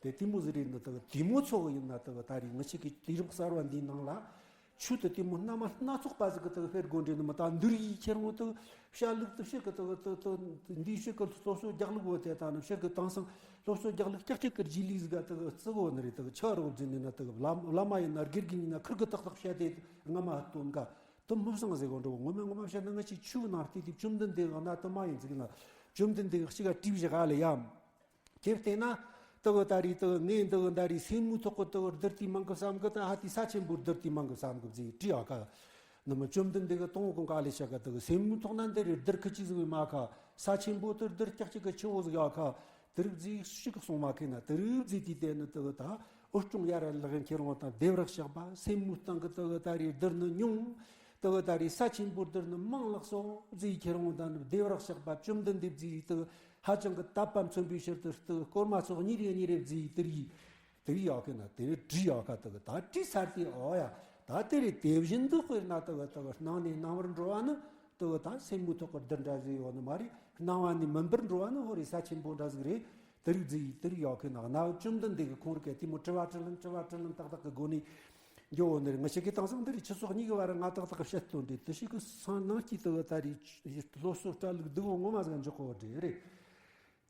དེ་དེ་མོ་ཟིག་རེད། ནི་དག་དེ་མོ་ཚོ་ཡིན་ན་དག་ད་རེས་ང་ཆེ་གི་དུས་རབས་གསར་བ་འདིའི་ནང་ལ་ཆོས་དེ་དེ་མོ་རྣམ་པ་སྣ་ཚོགས་པ་ཟིག་གི་དག་ཕེར་དགོས་འདྲེ་ནི་མི་ད་འདིར་ཡིས་ཁྱེར་འོང་དག་བཤད་ལུགས་དེ་ཕྱིར་གི་དག་དག་དག་འདིའི་ཕྱིར་གི་སློབ་གསོ་རྒྱག་ལུགས་བོ་དེ་ད་ནི་ཕྱིར་གི་དེང་སང་སློབ་གསོ་རྒྱག་ལུགས་ཀྱག་ཀྱག་གི་རྗེས་ལུས་ཟིག་ག་དག་བརྩི་གོ་ནི་རེད། དག་ཆ་རོགས་འཛིན་ནི་ན་དག་བླ་བླ་མ་ཡིན་ན་དགེ་རྒན་ཡིན་ན་ཁུར་གི་ཏག་ཏག་བཤད་དེ་རྔ་མ་སྟོན་ག་དུ་མི་བཟང་ཟེར་གོ་འགྲོ། ངོ་མ་ངོ་མ་བཤད་ན་ང་ཅིག་ཆུ་ནང་བལྟས་ཏེ་བཅོམ་ལྡན་འདས་གི་གནའ་དུ་མ་ཡིན་ཟིག་ན། བཅོམ་ལྡན་འདས་གི་གཅིག་ག་བྲིས་བཞག་ཨ་ལེ་ཡ། དེ་བལྟས་ན་དུ་གི་ད་རེས་དུ་ངས་འདི་གི་ད་རེས་སེན་མོའི་ཐོག་གི་དུ་གི་བསྡུར་ཏེ་མང་གི་བསམ་གི། ད་ཧ་དེ་ས་ཆེན་པོ་བསྡུར་ཏེ་མང་གི་བསམ་གི་ཟེར་བྲིས་ཨ་ཁ། ནི་མི་བཅོམ་ལྡན་འདས་གི་དང་གོང་ག་ལེ་བཤད་གི། དུ་གི་སེན་མོའི་ཐོག་ན་འདི་རེད་བསྡུར་གི་ཅི་ཟིག་མ་ཁ། ས་ཆེན་པོ་དུ་བསྡུར་ཀྱག་ཅིག་གི་ཆེ་བོ་ཟིག་ཡ་ཁ། དུ་རིག་ཟིག་ཤིག་གསུང་མ་ཁེ་ན། དུ་རིག་ཟིག་དེ་དེ་ནི་དུ་གི་ད་འུ་སྐྱོང་ཡ་ར་ལག་ཡིན་ཁྱེད་རང་དང་བདེ་བར་གཤེགས་པ་སེན་མོའི་སྟེང་གི་དུ་གི་ད་རེས་བསྡུར་ནི་ཉུང་། དུ་གི་ད་རེས་ས་ཆེན་པོ་བསྡུར་ནི་མང་ལགས་སོ་ཟིག་ཁྱེད་རང་དང་བདེ་བར་གཤེགས་པ་བཅོམ་ལྡན་འདས་ཟིག་དུ་ཧ་ཅང་གི་དད་པ་མཚོན་པའི་ཕྱིར་དུ་དུ་སྐོར་མ་ཚོགས་གཉིས་རེ་གཉིས་རེ་ཟིག་དུ་རིག་དེ་ཡག་གི་ན་དེ་རེད་བྲིས་ཡག་ག། དེ་གི་ད་བྲིས་ཚར་དེ་ཨོ་ཡ། ད་དེ་རེད། དེ་བཞིན་དུ་དཔེར་ན་དེ་གི་དེ་གི་སྣང་ནས་སྣང་བར་འགྲོ་བ་ནི་དེ་གི་ད་སེན་མོའི་ཐོག་གི་བསྡུར་འདྲ་ཟིག་ཡོད་ནི་མ་རེད། སྣང་བ་ནས་མུན་པར་འགྲོ་བ་ནི་ཧོ་རེད། ས་ཆེན་པོ་འདྲ་ཟིག་རེད། དེ་རིགས་ཟིག་དེ་རིགས་ཡག་གི་ན་གནའ་བོ་བཅོམ་ལྡན་འདས་གི་ཁོང་རིགས་ག་དེ་མོ་དྲི་བ་དྲི་ལན་དྲི་བ་དྲི་ལན་ཏག་ཏག་གི་སྒོ་ནས་འགྱོ་འོ་ནི་རེད། ང་ཞིག་གི་དེང་སང་འདི་རེད། ཆུ་ཚོད་གཉིས་གི་བར་ང་ཏག་ཏག་བཤད་དོན་རེད། དེ་ཞིག་གི་སང་ནང་སྐྱིད་དེ་གི་ད་རེད། སློབ་གསོ་སྤྲད་ལུགས་སྡུག་བོ་ངོ་མ་ཟིག་འཇོག་གོ་རེད་རེད།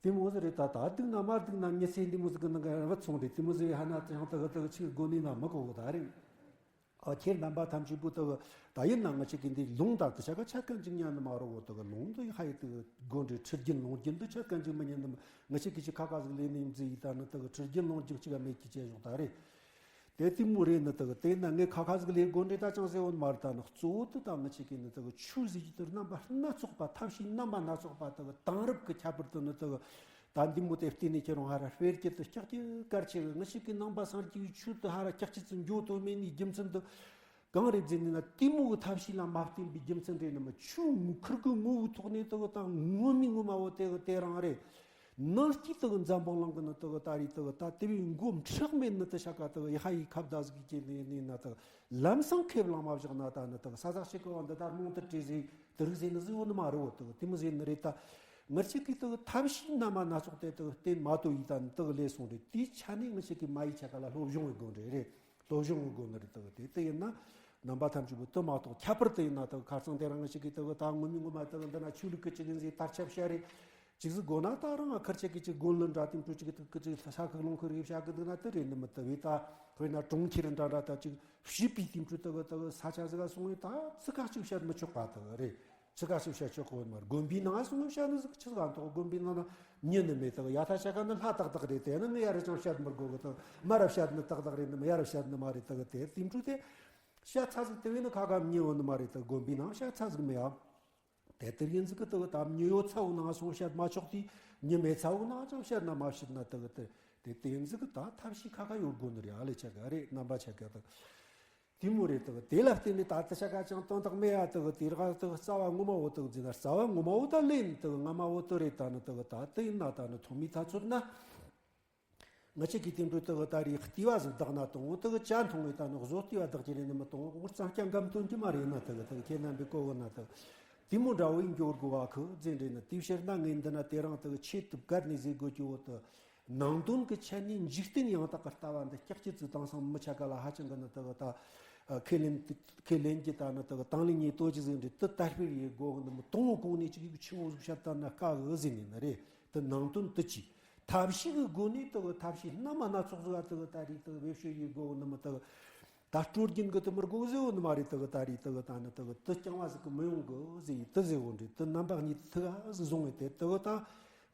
དེ་མོ་ཟིག་རེད། ད་ད་སྡུག་ན་མ་སྡུག་ན་མྱི་ཚེ་འདི་མོ་ཟིག་གི་ནང་གི་ར་བུད་སོང་རེད། དེ་མོ་ཟིག་ཡང་ན་ཡང་དག་དག་ཆིག་དགོ་ནི་ན་མི་གོ་གི་ད་རེད། ཨ་ཁྱེད་རྣམ་པ་ཐམས་ཅད་པོ་དག་ད་ཡིན་ན་ང་ཆིག་གི་འདི་ལུང་དང་དུ་ཆ་ག་ཆ་ག་འཇིག་ཉན་ནི་མ་རོ་བོ་དག་ལུང་དུ་ཧ་ཡི་དག་དགོ་འདྲེ་ཁྲི་རྒྱུན་ལུང་རྒྱུན་དུ་ཆ་ག་འཇིག་མི་ཉན་ནི། ང་ཆིག་གི་ཆི་ཁ་ཁ་ཟིག་ལས་ནི་ཡིན་ཟིག་ཡི་ད་ནི་དག་ཁྲི་རྒྱུན་ལུང་རྒྱུན་ཆི་ག་མེད་ཀྱི་བྱས་བཞག་ད་རེད། དེ་དེ་མོ་རེད་ནི་དག་དེ་ན་ངས་ཁ་ཁ་ཟིག་ལས་དགོན་འདྲེ་ད་ཅང་ཟེར་བོ་ནི་མ་རེད། ད་ནི་གཙོ་བོ་དུ་ད་ང་ཆིག་གི་ནི་དག་ཆོས་ཟིག་གི་དུ་རྣམ་པ་སྣ་ཚོགས་པ་ཐབས་ཤེས་རྣམ་པ་སྣ་ཚོགས་པ་དག་དེང་རབས་ཀྱི་ཁྱད་པར་དུ་ནི་དག་ད་འདི་མོ་དེ་བལྟས་ནས་ཁྱེད་རང་ཧ་ར་དཔེར་གྱི་དུ་སྐྱག་གི་གར་ཆེ་བའི་ང་ཆིག་གི་ནང་པ་སངས་རྒྱས་ཆོས་དུ་ཧ་ར་སྐྱག་ཆི་ཚུ་འགྱོ་དོ་མེད་ནི་རྒྱུ་མཚན་དུ་གང་རེད་ཟེར་ནི་ན། དེ་མོ་གི་ཐབས་ཤེས་ལ་མ་བརྟེན་པའི་རྒྱུ་མཚན་རེད་ནི་མ། ཆོས་ངོ་ཁུར་གི་ངོ་བོའི་ཐོག་ནས་དག་ད་ངོ་མའི་ངོ་མ་བོ་དེ་གི་དེ་རང་རེད། ནང་སྐྱིད་དག་འཛམ་བུ་གླིང་གི་ནི་དག་ད་རེས་དག་ད་དེ་བས་མགོ་མཁྲེགས་མེད་ནི་དུ་ཤ་ཀ་དག་ཡ་ཧ་ཡི་ཁ་བརྡ་ཟིག་གི་ནི་ནི་ན་དག་ལམ་སང་ཁེབས་ལང་མ་བཞག་ན་ད་ནི་དག་ས་ཟག་ཞིག་གི་བ་འདི་ད་རྨོངས་དུ་བྲེལ་ཟིག་དུ་རིག་ཟིག་ནི་ཟིག་བོ་ནི་མ་རེད་བོ། དག་དེ་མོ་ཟིག་ནི་རེད། ད་ངར་ཆིག་གི་དག་ཐབས་ཤེས་རྣམ་པ་སྣ་ཚོགས་དེ་དག་བསྟེན་མ་དོ་ཡི་ད་ནི་དག་ལས་སོང་རེད། དེའི་ཆ་ནས་ངར་ཆིག་གི་མ་ཡི་ཆ་ཀ་ལ་སློབ་སྦྱོང་གི་དགོས་རེད་རེད། སློབ་སྦྱོང་གི་སྒོ་ནས་རེད། དག་དེ་དེ་ཡིན་ན་རྣམ་པ་ཐམས་ཅད་པོ་དུ་མ་གཏོགས་ཁྱད་པར་དུ་ཡིན་ན་དག་ཁ་སང་དེ་རང་ཞིག་གིས་དག་ད་ངོ་མི་ངོ་མ་དག་འདི་ན་ཆོས་ལུགས་ཀྱི་ཅི་ཡིན་ཟེར་དར་ཁྱབ་བཤད་རེད། ཅིག་ཟིག་དགོ་ན་ད་རང་ཁར་ཆད་ཀྱི་ཅིག་དགོན་ལུ་འདྲ་དེ་འཕྲོ་ཅིག་དག་གི་ཅིག་ས་ཁུག་ལུང་ཁུག་རེ་བཤད་གི་འདུག་ན་དེ་རེད་ནི་མི་དུ་བས། ད་དཔེར་ན་གྲོང་ཁྱེར་འདྲ་འདྲ་ད་ཅིག་བྱིས་པའི་དེ་འཕྲོ་དག་དག་ས་ཆ་ཟིག་ག་སོང་བས་ད་ཚིག་ཁ་ཅིག་བཤད་མི་ཆོག་པ་དག་རེད། ཚིག་ཁ་ཞིག་བཤད་ཆོག་གོ་མར་དགོན་པའི་ནང་སོང་བཤད་ནི་ཟིག་ཆི་ཟིག་ག་འདུག་དགོན་པའི་ནང་ན་ཉན་ནི་མེད་དག་ཡ་ཐ་ཤ་ཀ་ནི་ལྷ་ཏག་ཏག་རེད། དེ་ནི་ངས་ཡ་རེ་ཅང་བཤད་མི་དགོ་གི་དག་མ་ར་བཤད་ནི་ཏག་ཏག་རེད་ནི་མ་ཡ་ར་བཤད་ནི་མ་རེད། དག་དེ་དེ་འཕྲོ་དེ་བཤད་ཚ་ཟིག་དེ་བས་ནི་ཁ་ཁ་ཉན་འོ་ནི་མ་རེད། དག་དགོན་པའི་ནང་བཤད་ཚ་ཟིག་མེད་ཡ། དེ་དེ་ཡིན་ཟིག་གི་དག་དམ་ཉེ་ཡོད་ཚ་བོ་ནང་སོང་བཤད་མ་ཆོག་དེ་ཉེ་མེད་ཚ་བོ་ནང་ཅང་བཤད་ན་མ་བཤད་ན་དག་དེ་དེ་དེ་ཡིན་ཟིག་གི་ད་ཐབས་ཤེས་ཁ་ཁ་ཡོད་དགོ་ནི་རེད། ཨ་ལེ་ཆ་ག་རེད། རྣམ་པ་ཆ་ག་དག་དེ་མོ་རེད། དག་དེ་ལ་བརྟེན་ནས་ད་ལྟ་ཆ་ག་ཅང་དོན་དག་མེད་ཡ། དག་དེ་ར་དག་རྩ་བ་ངོ་མ་བོ་དག་འཛིན་ན་རྩ་བ་ངོ་མ་བོ་ད་ལེན་དག་ང་མ་བོ་དུ་རེད། ད་ནི་དག་ད་དེ་ཡིན་ན་ད་ནི་ཐོག་མའི་ཐ་ཚོད་ན་ང་ཆ་གི་དེ་འཕྲོ་དག་ད་རེས་ལྟེ་བ་ཟིག་བདག་ན་དང་དག་ཅ་མཐོང་བའི་ད་ནི་བཟོ་ལྟེ་བ་བདག་གི་རེད་ནི་མི་དང་འུར་ཙམ་སྐྱ་འགམ་སྟོན་གྱི་མ་རེད་ན། དག་དག་ཁྱེད་རྣམ་པའི་གོ་བོ་ན་དག་དེ་མོ་འདྲ་བོ་ཡིན་འགྱོ་དགོ་བ་ཁུ་འཛིན་རེད་ན། དེ་ཕྱིར་ན་ངས་འདི་ན་དེ་རང་དག་ཆེད་དུ་བཀར་ནས་ཟེར་དགོས་ཀྱི་བོ་དུ། ནང་དོན་གྱི་ཆ་ནས་འཇིག་རྟེན་ཡང་དག་གི་ལྟ་བ་འདི་སྐྱག་ཅི་ཙིག་དང་སང་མི་ཆ་ག་ལ་ཧ་ཅང་གི་ནི་དག་ད་ཁས་ལེན་ཁས་ལེན་གྱི་ད་ནི་དག་དང་ལེན་ཉེས་དོ་ཅི་ཟིན་རེད། དུ་དར་སྤེལ་ཡེ་དགོ་གི་ནི་མི་དང་བོ་གོང་ནས་ཅིག་ཡིག་ཆི་བོ་ཟིག་བཤད་ད་ན་དཀའ་གི་ཟིན་ནི་ནི་རེད། དུ་ནང་དོན་དུ་ཅི་ཐབས་ཤེས་གི་སྒོ་ནས་དག་ཐབས་ཤེས་རྣམ་པ་སྣ་ཚོགས་ཟིག་དག་ད་རེས་དག་བེད་སྤྱོད་ཡེ་དགོ་གི་ནི་མི་དག་ད་སྲོལ་རྒྱུན་གི་དུ་མི་དགོ་ཟེར་བོ་ནི་མ་རེད། དུ་གི་ད་རེས་དུ་གི་ད་ནི་དུ་གི་དུ་རྐྱང་བ་ཟིག་གི་མི་ཡོང་གི་ཟེར་ཡི་དུ་ཟེར་བོ་འདྲེ་དུ་རྣམ་པ་གཉིས་དུ་ག་ཟིག་བཟུང་བས་དེ་དུ་གི་ད་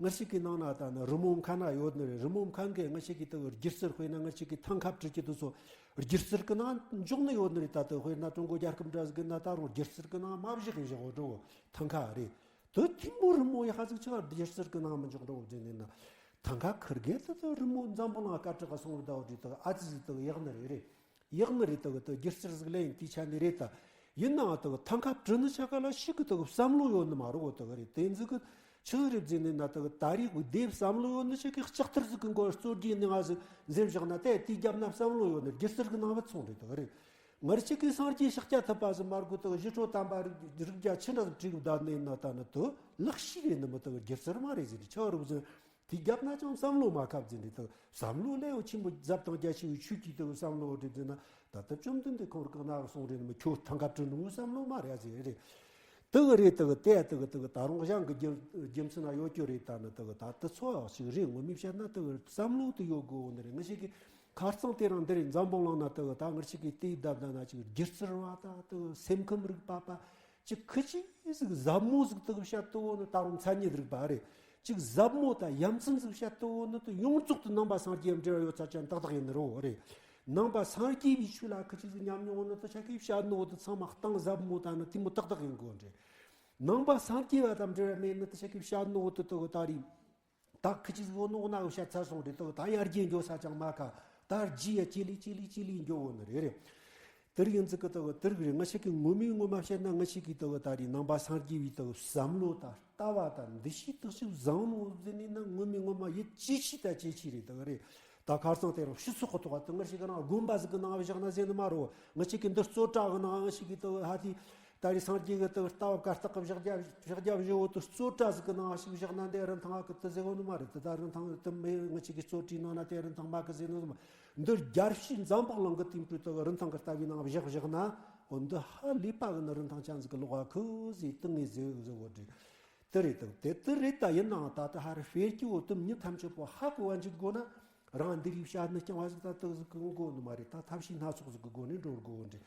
ངར་ཞིག་གི་ནང་ན་ད་ནི་རི་མོ་མཁན་ན་ཡོད་ནི་རེད། རི་མོ་མཁན་གི་ངར་ཞིག་གི་དུ་གི་སྒྱུ་རྩལ་དཔེར་ན་ངར་ཞིག་གི་ཐང་ཁ་བྲི་གི་དུ་སོ་སྒྱུ་རྩལ་གི་ནང་འཇོག་ནི་ཡོད་ནི་རེད། ད་དུ་དཔེར་ན་ཀྲུང་གོ་རྒྱལ་ཁབ་འདྲ་ཟིག་གི་ན་ད་རུང་སྒྱུ་རྩལ་གི་ནང་མ་བཞག་གི་བཞག་འགྲོ་ཐང་ཁ་རེད། དུ་ཐིམ་པོ་རི་མོ་ཡ་ཧ་ཟིག་ཆ་སྒྱུ་རྩལ་གི་ནང་མི་འཇོག་འགྲོ་བ་དེ་ནི་ན་ཐང་ཁ་ཁིར་གེ་དུ་དུ་རི་མོ་འཛམ་བུ་གླིང་སྐད་གྲགས་སོང་བ་ད་བ་དུ་ཨ་ཙི་ཟིག་དུ་ཡག་ནི་རེད་རེད། ཡག་ནི་རེད། དག་དག་སྒྱུ་རྩལ་ཟིག་ལེན་དེའི་ཆ་ནས་རེད་ད། ཡིན་ནའང་དག་ཐང་ཁ་བྲི་ནི་ཆ་ག་ལ་ཞིག་གི་དག་བསམ་བློ་ཡོད་ནི་མ་རེད་གོ། དག་རེད་དེ་ཟིག་གི་ཆི་ཟིག་རེད་ཟེར་ནས་ན་དག་ད་རེས་གི་དེ་བསམ་བློ་ཡོད་ནི་ཞིག་གི་ལྕགས་ཐར་ཟིག་གི་མགོ་གཙོ་རྒྱུ་ནི་ང་ཟིག་འཛེམ་བཞག་ན་དེ་དེའི་རྒྱབ་ན་བསམ་བློ་ཡོད་ནི་སྒྱུ་རྩལ་གི་ནང་བུད་སོང་རེད། དག་རེད་ངར་ཅིག་གི་སངས་རྒྱས་ཤཱཀྱ་ཐུབ་པ་ཟིག་མར་གོ་དག་ཞི་ཁྲོ་དམ་པ་རིགས་རིགས་བརྒྱ་ཆི་འདྲ་ཟིག་བྲིས་གི་བསྡད་ནི་ན་ད་ནི་དུ་ལག་ཤེས་རེད་ནི་མི་དག་སྒྱུ་རྩལ་མ་རེད་ཟེར་ནི་ཆ་རུ་ཟིག་དེ་རྒྱབ་ན་ཅང་བསམ་བློ་མ་ཁབ་ཟིན་རེད་དོ། བསམ་བློ་ལས་འོ་ཆེན་པོ་ཟབ་དང་རྒྱ་ཆེ་བའི་ཆོས་ཀྱི་དེ་བསམ་བློ་འོ་རེད་ཟེར་ན། ད་ལྟ་བཅོམ་ལྡན་འདས་ཁོང་རང་གི་ན་གསུང་རེད་ནི་མི་ཁྱོད་ཐང་ཁ་བྲི་ནོ་བསམ་བློ་མ་རེད་ཟེར་རེད། དེ་གི་རེད་དེ་གི་དེ་དེ་གི་དེ་གི་ད་རུང་གཞན་གི་རྒྱུ་རྒྱུ་མཚན་ན་ཡོད་རྒྱུ་རེད། ད་ནི་དེ་གི་ད་དེ་ཚོ་ཞིག་རེད། ངོ་མས་བཤད་ན་དེ་གི་བསམ་བློ་དེ་ཡོད་དགོས་འོ་ནི་རེད། ང་ཞིག་གི་ ཁ་རྩང་དེ་རིང་འདིར་འཛམ་བུ་གླིང་ན་དེ་གི་ད་ང་ཅག་གི་དེའི་བརྡ་བརྡ་ན་ཅིག་སྒྱུ་རྩལ་བ་དང་དེ་གི་སེམས་ཁམས་རིག་པ་པ་ཅིག་ཁི་ཅིག་ཟིག་ཟབ་མོ་ཟིག་དེ་གི་བཤད་དེ་བོ་ནི་ད་རུང་མཚན་ཉིད་རིག་པ་རེད། ཅིག་ཟབ་མོ་དང་ཡ་མཚན་ཟིག་བཤད་དེ་བོ་ནི་དེ་ཡོངས་རྫོགས་དེ་ནང་པ་སངས་རྒྱས་འབྲེལ་བ་ཡོད་ཚད་ཅན་ཏག་ཏག་ཡིན་ནི་རོ་རེད། ནང་པ་སངས་རྒྱས་པའི་ཆོས་ལ་ཁི་ཅིག་ཟིག་ཉམས་མྱོང་ནི་དེ་ཆ་གི་བཤད་ནོ་དེ་ཚང་མ་གཏིང་ཟབ་མོ་དང་ནི་དེ་མོ་ཏག་ཏག་ཡིན་དགོས་རེད། ནང་པ་སངས་རྒྱས་པ་དང་འབྲེལ་བ་མེད་ནི་དེ་ཆ་གི་བཤད་ནོ་དེ་དེ་གི་ད་རེད། ད་ཁི་ཅིག་ཟིག་ནོ་ན་བཤད་ཚར་སོང་རེད། དེ་ད་ཡར་རྒྱས་འགྱོ་ས་ཅང་མ་ཁ། ད་རྒྱས་ཡ་ཅི་ལི་ཅི་ལི་ཅི་ལི་འགྱོ་འོ་ནི་རེད་རེད། དེར་ཡིན་ཙི་གི་དེ་དེར་གི་རེད། ང་ཅག་གི་ངོ་མའི་ངོ་མ་བཤད་ན་ང་ཅག་གི་དེ་ད་རེད་ནང་པ་སངས་རྒྱས་པའི་དེ་བསམ་བློ་དང་ལྟ་བ་དང་འདུ་ཤེས་དག་ཤེས་བཟང་ནོ་ཟེར་ནི་ན་ངོ་མའི་ངོ་མ་ཡིད་ཆེས་ཆེ་ད་ཆེས་ཆེ་རེད། དེ་རེད། ད་ཁ་རྩང་དེ་རུ་ཕྱི་ཚོགས་ཀྱི་ཐོག་དེ་ང་ཅག་གི་ནང་དགོན་པ་ཟིག་གི་ནང་བཞག་ན་ཟེར་ནི་མ་རོ། ང་ཅག་གི་འདི་རྩོད་གྲྭ་གི་ནང་ང་ཅག་གི་དེ་ཧ་དེ། ད་རེས་སངས་རྒྱས་ཀྱི་དེ་ལྟ་བ་གར་སྟེགས་ཀྱི་བཞག་རྒྱ་བཞག་རྒྱ་བཞི་བོ་དེ་རྩོད་གྲྭ་ཟིག་གི་ནང་ཞིག་བཞག་ན་འདི་རིན་ཐང་ཨ་ཀི་དེ་ཟེར་གོ་ནི་མ་རེད། དེ་ད་རིན་ཐང་དེ་མེད། ང་ཅག་གི་རྩོད་གྲྭའི་ནང་ན་དེ་རིན་ཐང་མ་ཀི་ཟེར་ནི་མ། འདི་རྒྱལ་སྤྱིའི་འཛམ་བུ་གླིང་གི་དེང་དུས་དེ་རིན་ཐང་གི་ལྟ་བའི་ནང་བཞག་བཞག་ན་འོ་འདི་ཧ་ལས་པ་གི་ནི་རིན་ཐང་ཅན་ཟིག་གི་ལོག་ཨ་ཁུ་ཟིག་དེ་ངས་ཟེར་ཟེར་གོ་རེད། དེ་རེད་དང་དེ་དེ་རེད། ད་ཡིན་ནའང་ད་ལྟ་ཧ་རི་ཧྥེར་གྱི་འོ་དུམ་ཉི་ཐམས་ཅད་པོ་ཧ་གོ་བ་འཇུག་དགོས་ན། རང་འདི་རིགས་བཤད་ནི་རྐྱང་བ་ཟིག་ད་དག་ཟིག་གི་དགོས་ནི་མ་རེད། ད་ཐབས་ཤེས་སྣ་ཚོགས་ཟིག་གི་སྒོ་ནས་འགྲོ་དགོས་འདྲི།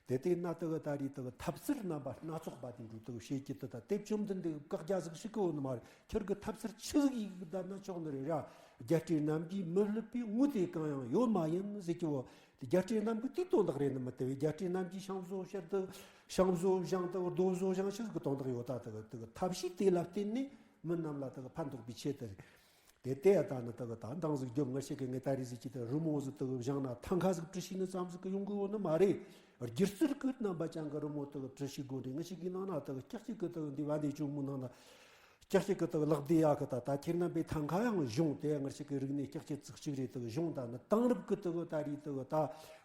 དེ་ལྟས་ན་དག་ད་རེས་དག་ཐབས་ཚུལ་རྣམ་པ་སྣ་ཚོགས་པ་དེ་འགྲོ་དག་བཤད་ཀྱི་དུ་ད་དེབ་བཅོམ་ལྡན་འདས་བཀག་རྒྱ་ཟིག་ཞིག་གི་འོ་ནི་མ་རེད། ཁྱོད་ཀྱི་ཐབས་ཚུལ་ཆི་ཟིག་ཡིག་བསྡད་ན་ཆོག་ནི་རེད་ར། རྒྱལ་སྲས་རྣམས་ཀྱིས་མི་བསླུ་བའི་དངོས་དེ་གང་ཡང་ཡོད་མ་ཡིན་ཟེར་གྱི་འོ། དེ་རྒྱལ་སྲས་རྣམས་ཀྱི་དེའི་དོན་དག་རེད་ནི་མི་དེ་བས། རྒྱལ་སྲས་རྣམས་ཀྱིས་ཤིང་བཟོ་བཤད་དུ་ཤིང་བཟོ་བཞེངས་དུ་རྡོ་བཟོ་བཞེངས་ཤིག་གི་དོན་དག་ཡོད། ད་དག་དག་ཐབས་ཤེས་དེ་ལ་བརྟེན་ནས་མི་རྣམས་ལ་དག་ཕན་ཐོགས་པའི་ཆེད་དུ་རེད། དེ་ལྟས་ད་ནི་དག་ད་འདང་ཟིག་རྒྱོབ། ང་ཞིག་གི་ངས་ད་རེས་ཟིག་ཅི་དེ་རི་མོ་ཟིག་དག་བཞེངས་ན་ཐང་ཁ་ཟིག་བྲི་ཤེས་ནི་ཙམ་ཟིག་གི་ཡོང་གི་ཡོད་ནི་མ་རེད། སྒྱུ་རྩལ་གི་རྣམ་པ་ཅན་གི་རི་མོ་དག་བྲི་ཤེས་དགོས་རེད། ང་ཞིག་གི་ནང་ན་དག་ཀྱག་ཀྱག་གི་དག་འདི་བ་འདི་ཇོ་མོའི་ནང་ན་ཀྱག་ཀྱག་གི་དག་ལག་བདེ་ཡག་གི་ད་ད་ཁྱེད་རྣམ་པའི་ཐང་ཁ་ཡང་གཞུང་དེ་ང་ཞིག་གི་རིག་གནས་ཀྱག་ཀྱག་ཙིག་ཅིག་རེད། དག་གཞུང་ད་ནི་དེང་རབས་གི་དག་ད་རེས་དག་ད་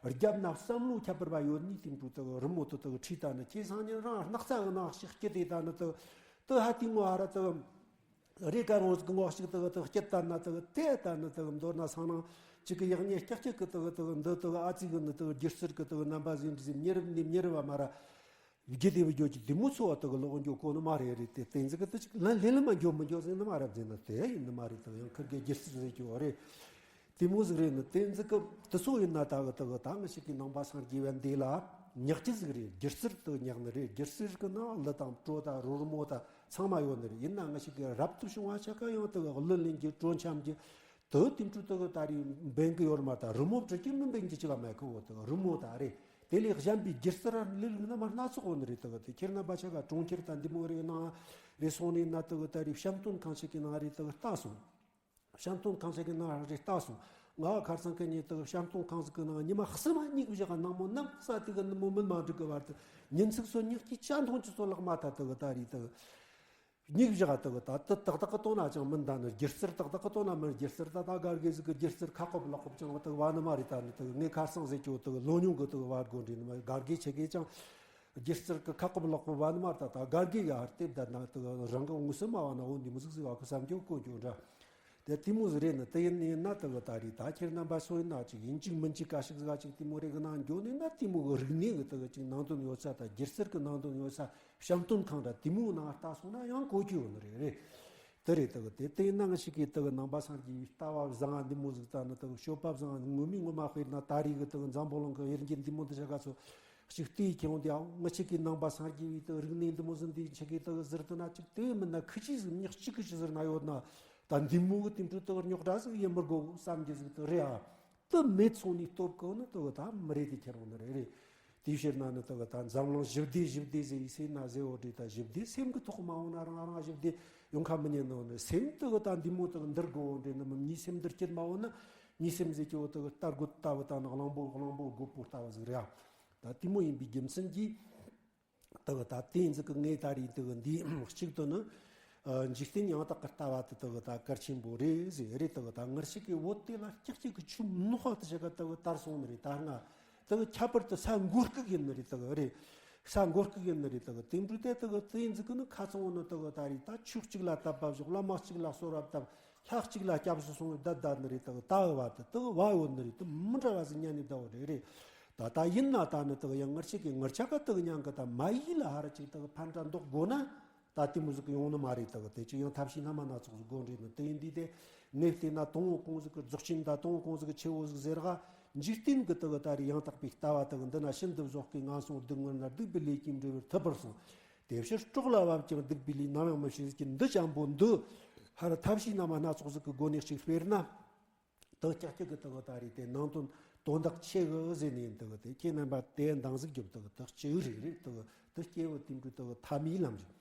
རྒྱབ་ན་བསམ་བློ་ཁྱད་པར་བ་ཡོད་ནི་དེ་འདྲ་དག་རི་མོ་དེ་དག་བྲིས་ད་ནི་ཁྱེད་སང་ཉིན་རང་སྣག་ཚ་གི་ནང་ཞིག་སྐྱིད་དེ་ད་ནི་དག་དེ་ཧ་དེ་ངོ་ཧ་ར་དག་རེ་དཀར་བོ་ཟིག་ངོ་ཞིག་དག་དག་སྐྱིད་ལྟར་ན་དག་དེ་ལྟར་ན་དག་མདོར་ན་སང་ནང་ཅིག་གི་ཡག་ཉེས་ཀྱག་ཀྱག་གི་དག་དག་འདི་དག་ཨ་ཙི་གི་ནི་དག་སྒྱུ་རྩལ་གི་དག་རྣམ་པ་ཟིན་ཟིན་མྱི་རབས་ནས་མྱི་རབས་བ་མ་ར་བརྒྱུད་དེ་བརྒྱུད་ཀྱི་དེ་མོ་ཚོ་བ་དག་ལོག་འགྱོ་གོ་ནི་མ་རེད། རེད་དེ་བསྟན་འཛིན་གི་དག་ཅིག་ལན་ལེ་ལ་མ་འགྱོ་མི་འགྱོ་ཟིན་ནི་མ་རབས་ཟིན་ན་དེ་ཡིན་ནི་མ་རེད། དག་ཡང་ཁིར་གི་སྒྱུ་རྩལ་ཟེར་གྱི་བ་རེད། དེ་མོ་ཟིག་རེད་ནི། བསྟན་འཛིན་གི་དེ་ཚོ་ཡིན་ན་ད་གི་དག་ད་ང་ཞིག་གི་ནང་པ་སངས་རྒྱས་པ་འདི་ལ་ཉག་གི་ཟིག་རེད། སྒྱུ་རྩལ་དུ་ཉག་ནི་རེད། སྒྱུ་རྩལ་གི་ནང་གླུ་དང་བྲོ་དང་རོལ་མོ་དང་ཚང་མ་ཡོད་ནི་རེད། ཡིན་ན་ང་ཞིག་གི་རབ་ཏུ་བྱུང་བ་ཆ་ག་ཡང་དག་གླུ་ལེན་གྱི་བྲོ་འཆམ་གྱི་དུ་དེ་འཕྲུལ་དག་ད་རེས་འབེན་གི་ཡོད་མ། ད་རི་མོ་བྲི་གི་མི་འབེན་གྱི་ཅི་ག་མེད་གི་འོ། དག་རི་མོ་ད་རེད། དེ་ལས་གཞན་པའི་སྒྱུ་རྩལ་ར་ལི་ལི་ན་མ་སྣ་ཚོགས་འོ་ནི་རེད། དག་དེ་ཁྱེད་རྣམ་པ་ཆ་ག་གྲོང་ཁྱེར་དང་འདི་མོ་རེ་ནང་རེ་སོང་ནས་ན་དག་ད་རེས་བཤམས་སྟོན་ཁང་ཞིག་གི་ནང་རེ་དག་ལྟ་སོང་། བཤམས་སྟོན་ཁང་ཞིག་གི་ནང་རེ་ལྟ་སོང་། ང་ཁར་སང་གི་ཉིན་དག་བཤམས་སྟོན་ཁང་ཞིག་གི་ནང་ཉི་མ་གསུམ་མ་གཉིད་བཞག་ནང་མོ་ནམ་ས་དེ་གི་ནི་མོ་མིན་མ་འགྲིག་གི་བར་དུ་ཉིན་ཚིགས་སོ་ཉག་གི་ཅ་མཐོང་ཅི་སོ་ལག་མ་ཐ་དག་ད་རེས་དག་གཉིད་བཞག་དག་ད་དུ་ཏག་ཏག་གི་ལྟོ་ན་ཅང་མིན། ད་ནི་སྒྱུ་རྩལ་ཏག་ཏག་གི་ལྟོ་ན་མིན། སྒྱུ་རྩལ་ད་ད་གར་གི་ཟིག་གི་སྒྱུ་རྩལ་ཁ་ཁོབ་ལག་ཁོབ་ཅང་དག་བ་ནི་མ་རེད། ད་ནི་དག་ངས་ཁར་སང་ཟེར་གྱི་འོ་དག་ལོ་ཉུང་གི་དག་བ་དགོ་འདྲི་ནི་མ་གར་གི་ཆེ་གི་ཅང་སྒྱུ་རྩལ་གི་ཁ་ཁོབ་ལག་ཁོབ་བ་ནི་མ་རེད། ད་ད་གར་གི་ཡ་ཧར་ལྟེབ་ད་ན་དག་རང་གི་ངུ་སུ་མ་བ་ན་འོ་འདི་མོ་ཟིག་ཟིག་བ་ཁོ་བསམ་རྒྱུ་དཀོན་རྒྱུ་འདྲ། དེ་དེ་མོ་ཟིག་རེད་ནི། དེ་ཡིན་ནི་ན་དག་ད་རེས་ད་ཁྱེད་རྣམ་པ་སོ་ཡིན་ན་ཅིག་ཡིན་གཅིག་མིན་གཅིག་ག་ཞིག་ཟིག་ག་ཅིག་དེ་མོ་རེ་གི་ནང་འགྱོ་ནི་ན་དེ་མོ་གི་རིག་གནས་གི་དག་ཅིག་ནང་དོན་ཡོད་ས་ད་སྒྱུ་རྩལ་གི་ནང་དོན་ཡོད་ས་བཤམས་སྟོན་ཁང་འདྲ་དེ་མོའི་ནང་ལྟ་སོང་ན་ཡང་གོ་རྒྱུ་ཡོད་ནི་རེད། རེད། དེ་རེད། དག་དེ་དེ་ནང་ཞིག་གི་དག་ནང་པ་སངས་རྒྱས་པའི་ལྟ་བ་བཟང་ང་འདི་མོ་ཟིག་ད་ནི་དག་སྤྱོད་པ་བཟང་ང་ངོ་མའི་ངོ་མ་དཔེར་ན་ད་རེས་གི་དག་འཛམ་བུ་གླིང་གི་དབྱར་འགྱུར་འདི་མོ་འདི་ཆ་ག་ཚོ་ཞིག་ལྟས་ཁྱེད་འོང་དེ་ཡང་ང་ཅག་གི་ནང་པ་སངས་རྒྱས་པའི་དག་རིག་གནས་འདི་མོ་ཟིག་འདི་ཆ་གི་དག་ཟུར་དུ་ན་ཅིག་དེ་མིན་ན་ཁི་ཅིག་ཟིག་ཉག་གཅིག་གི་ཅིག་ཟུར་ན་ཡོད་ན་ད་འདི་མོ་གི་དེ་འཕྲོ་དག་རྙོག་དྲ་ཟིག་ཡིན་མི་དགོ་བསམ་གྱི་ཟིག་དག་རེད་ཨ། དུ་མེད་སོང་ནས་སྟོབས་གང་ནི་དུ་ད་མི་རེད། དེ་ཁྱེར་འོང་ནི་རེད། རེད། དེའི་ཕྱིར་ན་ནི་དུ་ད་འཛམ་གླིང་ཞི་བདེ་ཞི་བདེ་ཟེར་ཡི་སེམས་ན་ཟེར་འོ་དྲིས་ད་ཞི་བདེ་སེམས་ཀྱི་ཐོག་མ་འོང་ན་རང་རང་ཞི་བདེ་ཡོང་ཁ་མི་ཉན་ནོ་ནི་སེམས་དུ་ད་འདི་མོ་དུ་འདིར་དགོ་འོ་འདྲེ་ནི་མི་མྱི་སེམས་འདིར་སྐྱིད་མ་འོང་ན་མྱི་སེམས་ཟེར་གྱི་འོ་དུ་རྟ་རྒོད་ལྟ་བུ་དང་ནི་གླང་པོ་གླང་པོ་རྒོད་པོ་ལྟ་བུ་ཟིག་རེད་ཨ། ད་དེ་མོ་ཡིན་པའི་རྒྱུ་མཚན་གྱིས། དག་ད་དེ་ཟིག་གི་ངས་ད་རེས་དག་འདི་གཅིག་ཏུ་ནི། འཇིག་རྟེན་ཡང་དག་གི་ལྟ་བ་དེ་དག་ད་གལ་ཆེན་པོ་རེད་ཟེར་རེད། དག་ད་ངར་ཞིག་གི་བོད་དེ་ལ་ཀྱག་ཀྱག་གི་ཆུ་ནོག་པ་དེ་ཞིག་ག་དག་དར་སོང་ནི་རེད། ད་ང་དག་ཁྱད་པར་དུ་ས་མགོ་སྐུག་ཡིན་ནི་རེད། དག་རེད། ས་མགོ་སྐུག་ཡིན་ནི་རེད། དག་དེ་འདྲ་དེ་དག་དེ་ཟིག་གི་ནི་ཁ་ཚང་བོ་ནི་དག་ད་རེད། ད་ཆོས་གཅིག་ལ་དད་པ་བཞག་བླ་མ་གཅིག་ལ་གསོལ་བ་བཏབ། ལྷ་གཅིག་ལ་སྐྱབས་སུ་སོང་བའི་བདག་བདག་ནི་རེད། དག་ད་བ་དེ་དག་བ་ཡོད་ནི་རེད། དེ་མི་འདྲ་བ་ཟིག་ཉན་ནི་བདག་བོ་རེད་རེད། ད་ད་ཡིན་ན་ད་ནི་དག་ཡང་ངར་ཆེ་གི་ངར་ཆ་ག་དག་ཉན་གི་ད་མ་ཡིན་ལ་ཧ་ར་ཅིག་དག་ཕན་དྲ་འདོགས་དགོས་ན་ ད་དེ་མོ་ཟིག་གི་ཡོང་ནི་མ་རེད། དག་དེ་ཅི་ཡང་ཐབས་ཤེས་སྣ་མ་སྣ་ཚོགས་ཟིག་དགོས་རེད་ནི། དེ་ཡིན་དུས་དེ་ངས་བལྟས་ན་དང་པོ་གང་ཟིག་གི་རྫོགས་ཆེན་དང་དང་པོ་གང་ཟིག་གི་ཆེ་བོ་ཟིག་ཟེར་ག་འཇིག་རྟེན་གི་དག་ད་རེས་ཡང་དག་པའི་ལྟ་བ་དག་འདི་ན་ཤིན་ཏུ་བཟང་གི། ངན་སོང་སྡུག་བསྔལ་ན། སྡིག་པའི་ལས་ཀྱིས་འབྲས་བུར་ཐུབ་པར་གསུངས། དེ་ཕྱིར་སྲོག་ལ་བབ་ཀྱང་སྡིག་པའི་ལས་ནམ་ཡང་མི་བྱེད་ཟེར་གི་འདི་ཅན་པོ་འདི་ཧར་ཐབས་ཤེས་སྣ་མ་སྣ་ཚོགས་ཟིག་གི་སྒོ་ནས་ཅིག་དཔེར་ན། དག་ཀྱག་ཀྱག་གི་དག་ད་རེས་དེ་ནང་དོན་དོན་དག་ཆེ་གི་ཟེར་ནས་དག་དེ་ཁྱེད་རྣམ་པ་དེ་འདང་ཟིག་རྒྱོབ། དག་དག་ཅིག་རེད་རེད། དག་དེ་སྐྱེ་བོ་དེ་འདྲ་དག་ཐ་མའི་ལམ་རེད།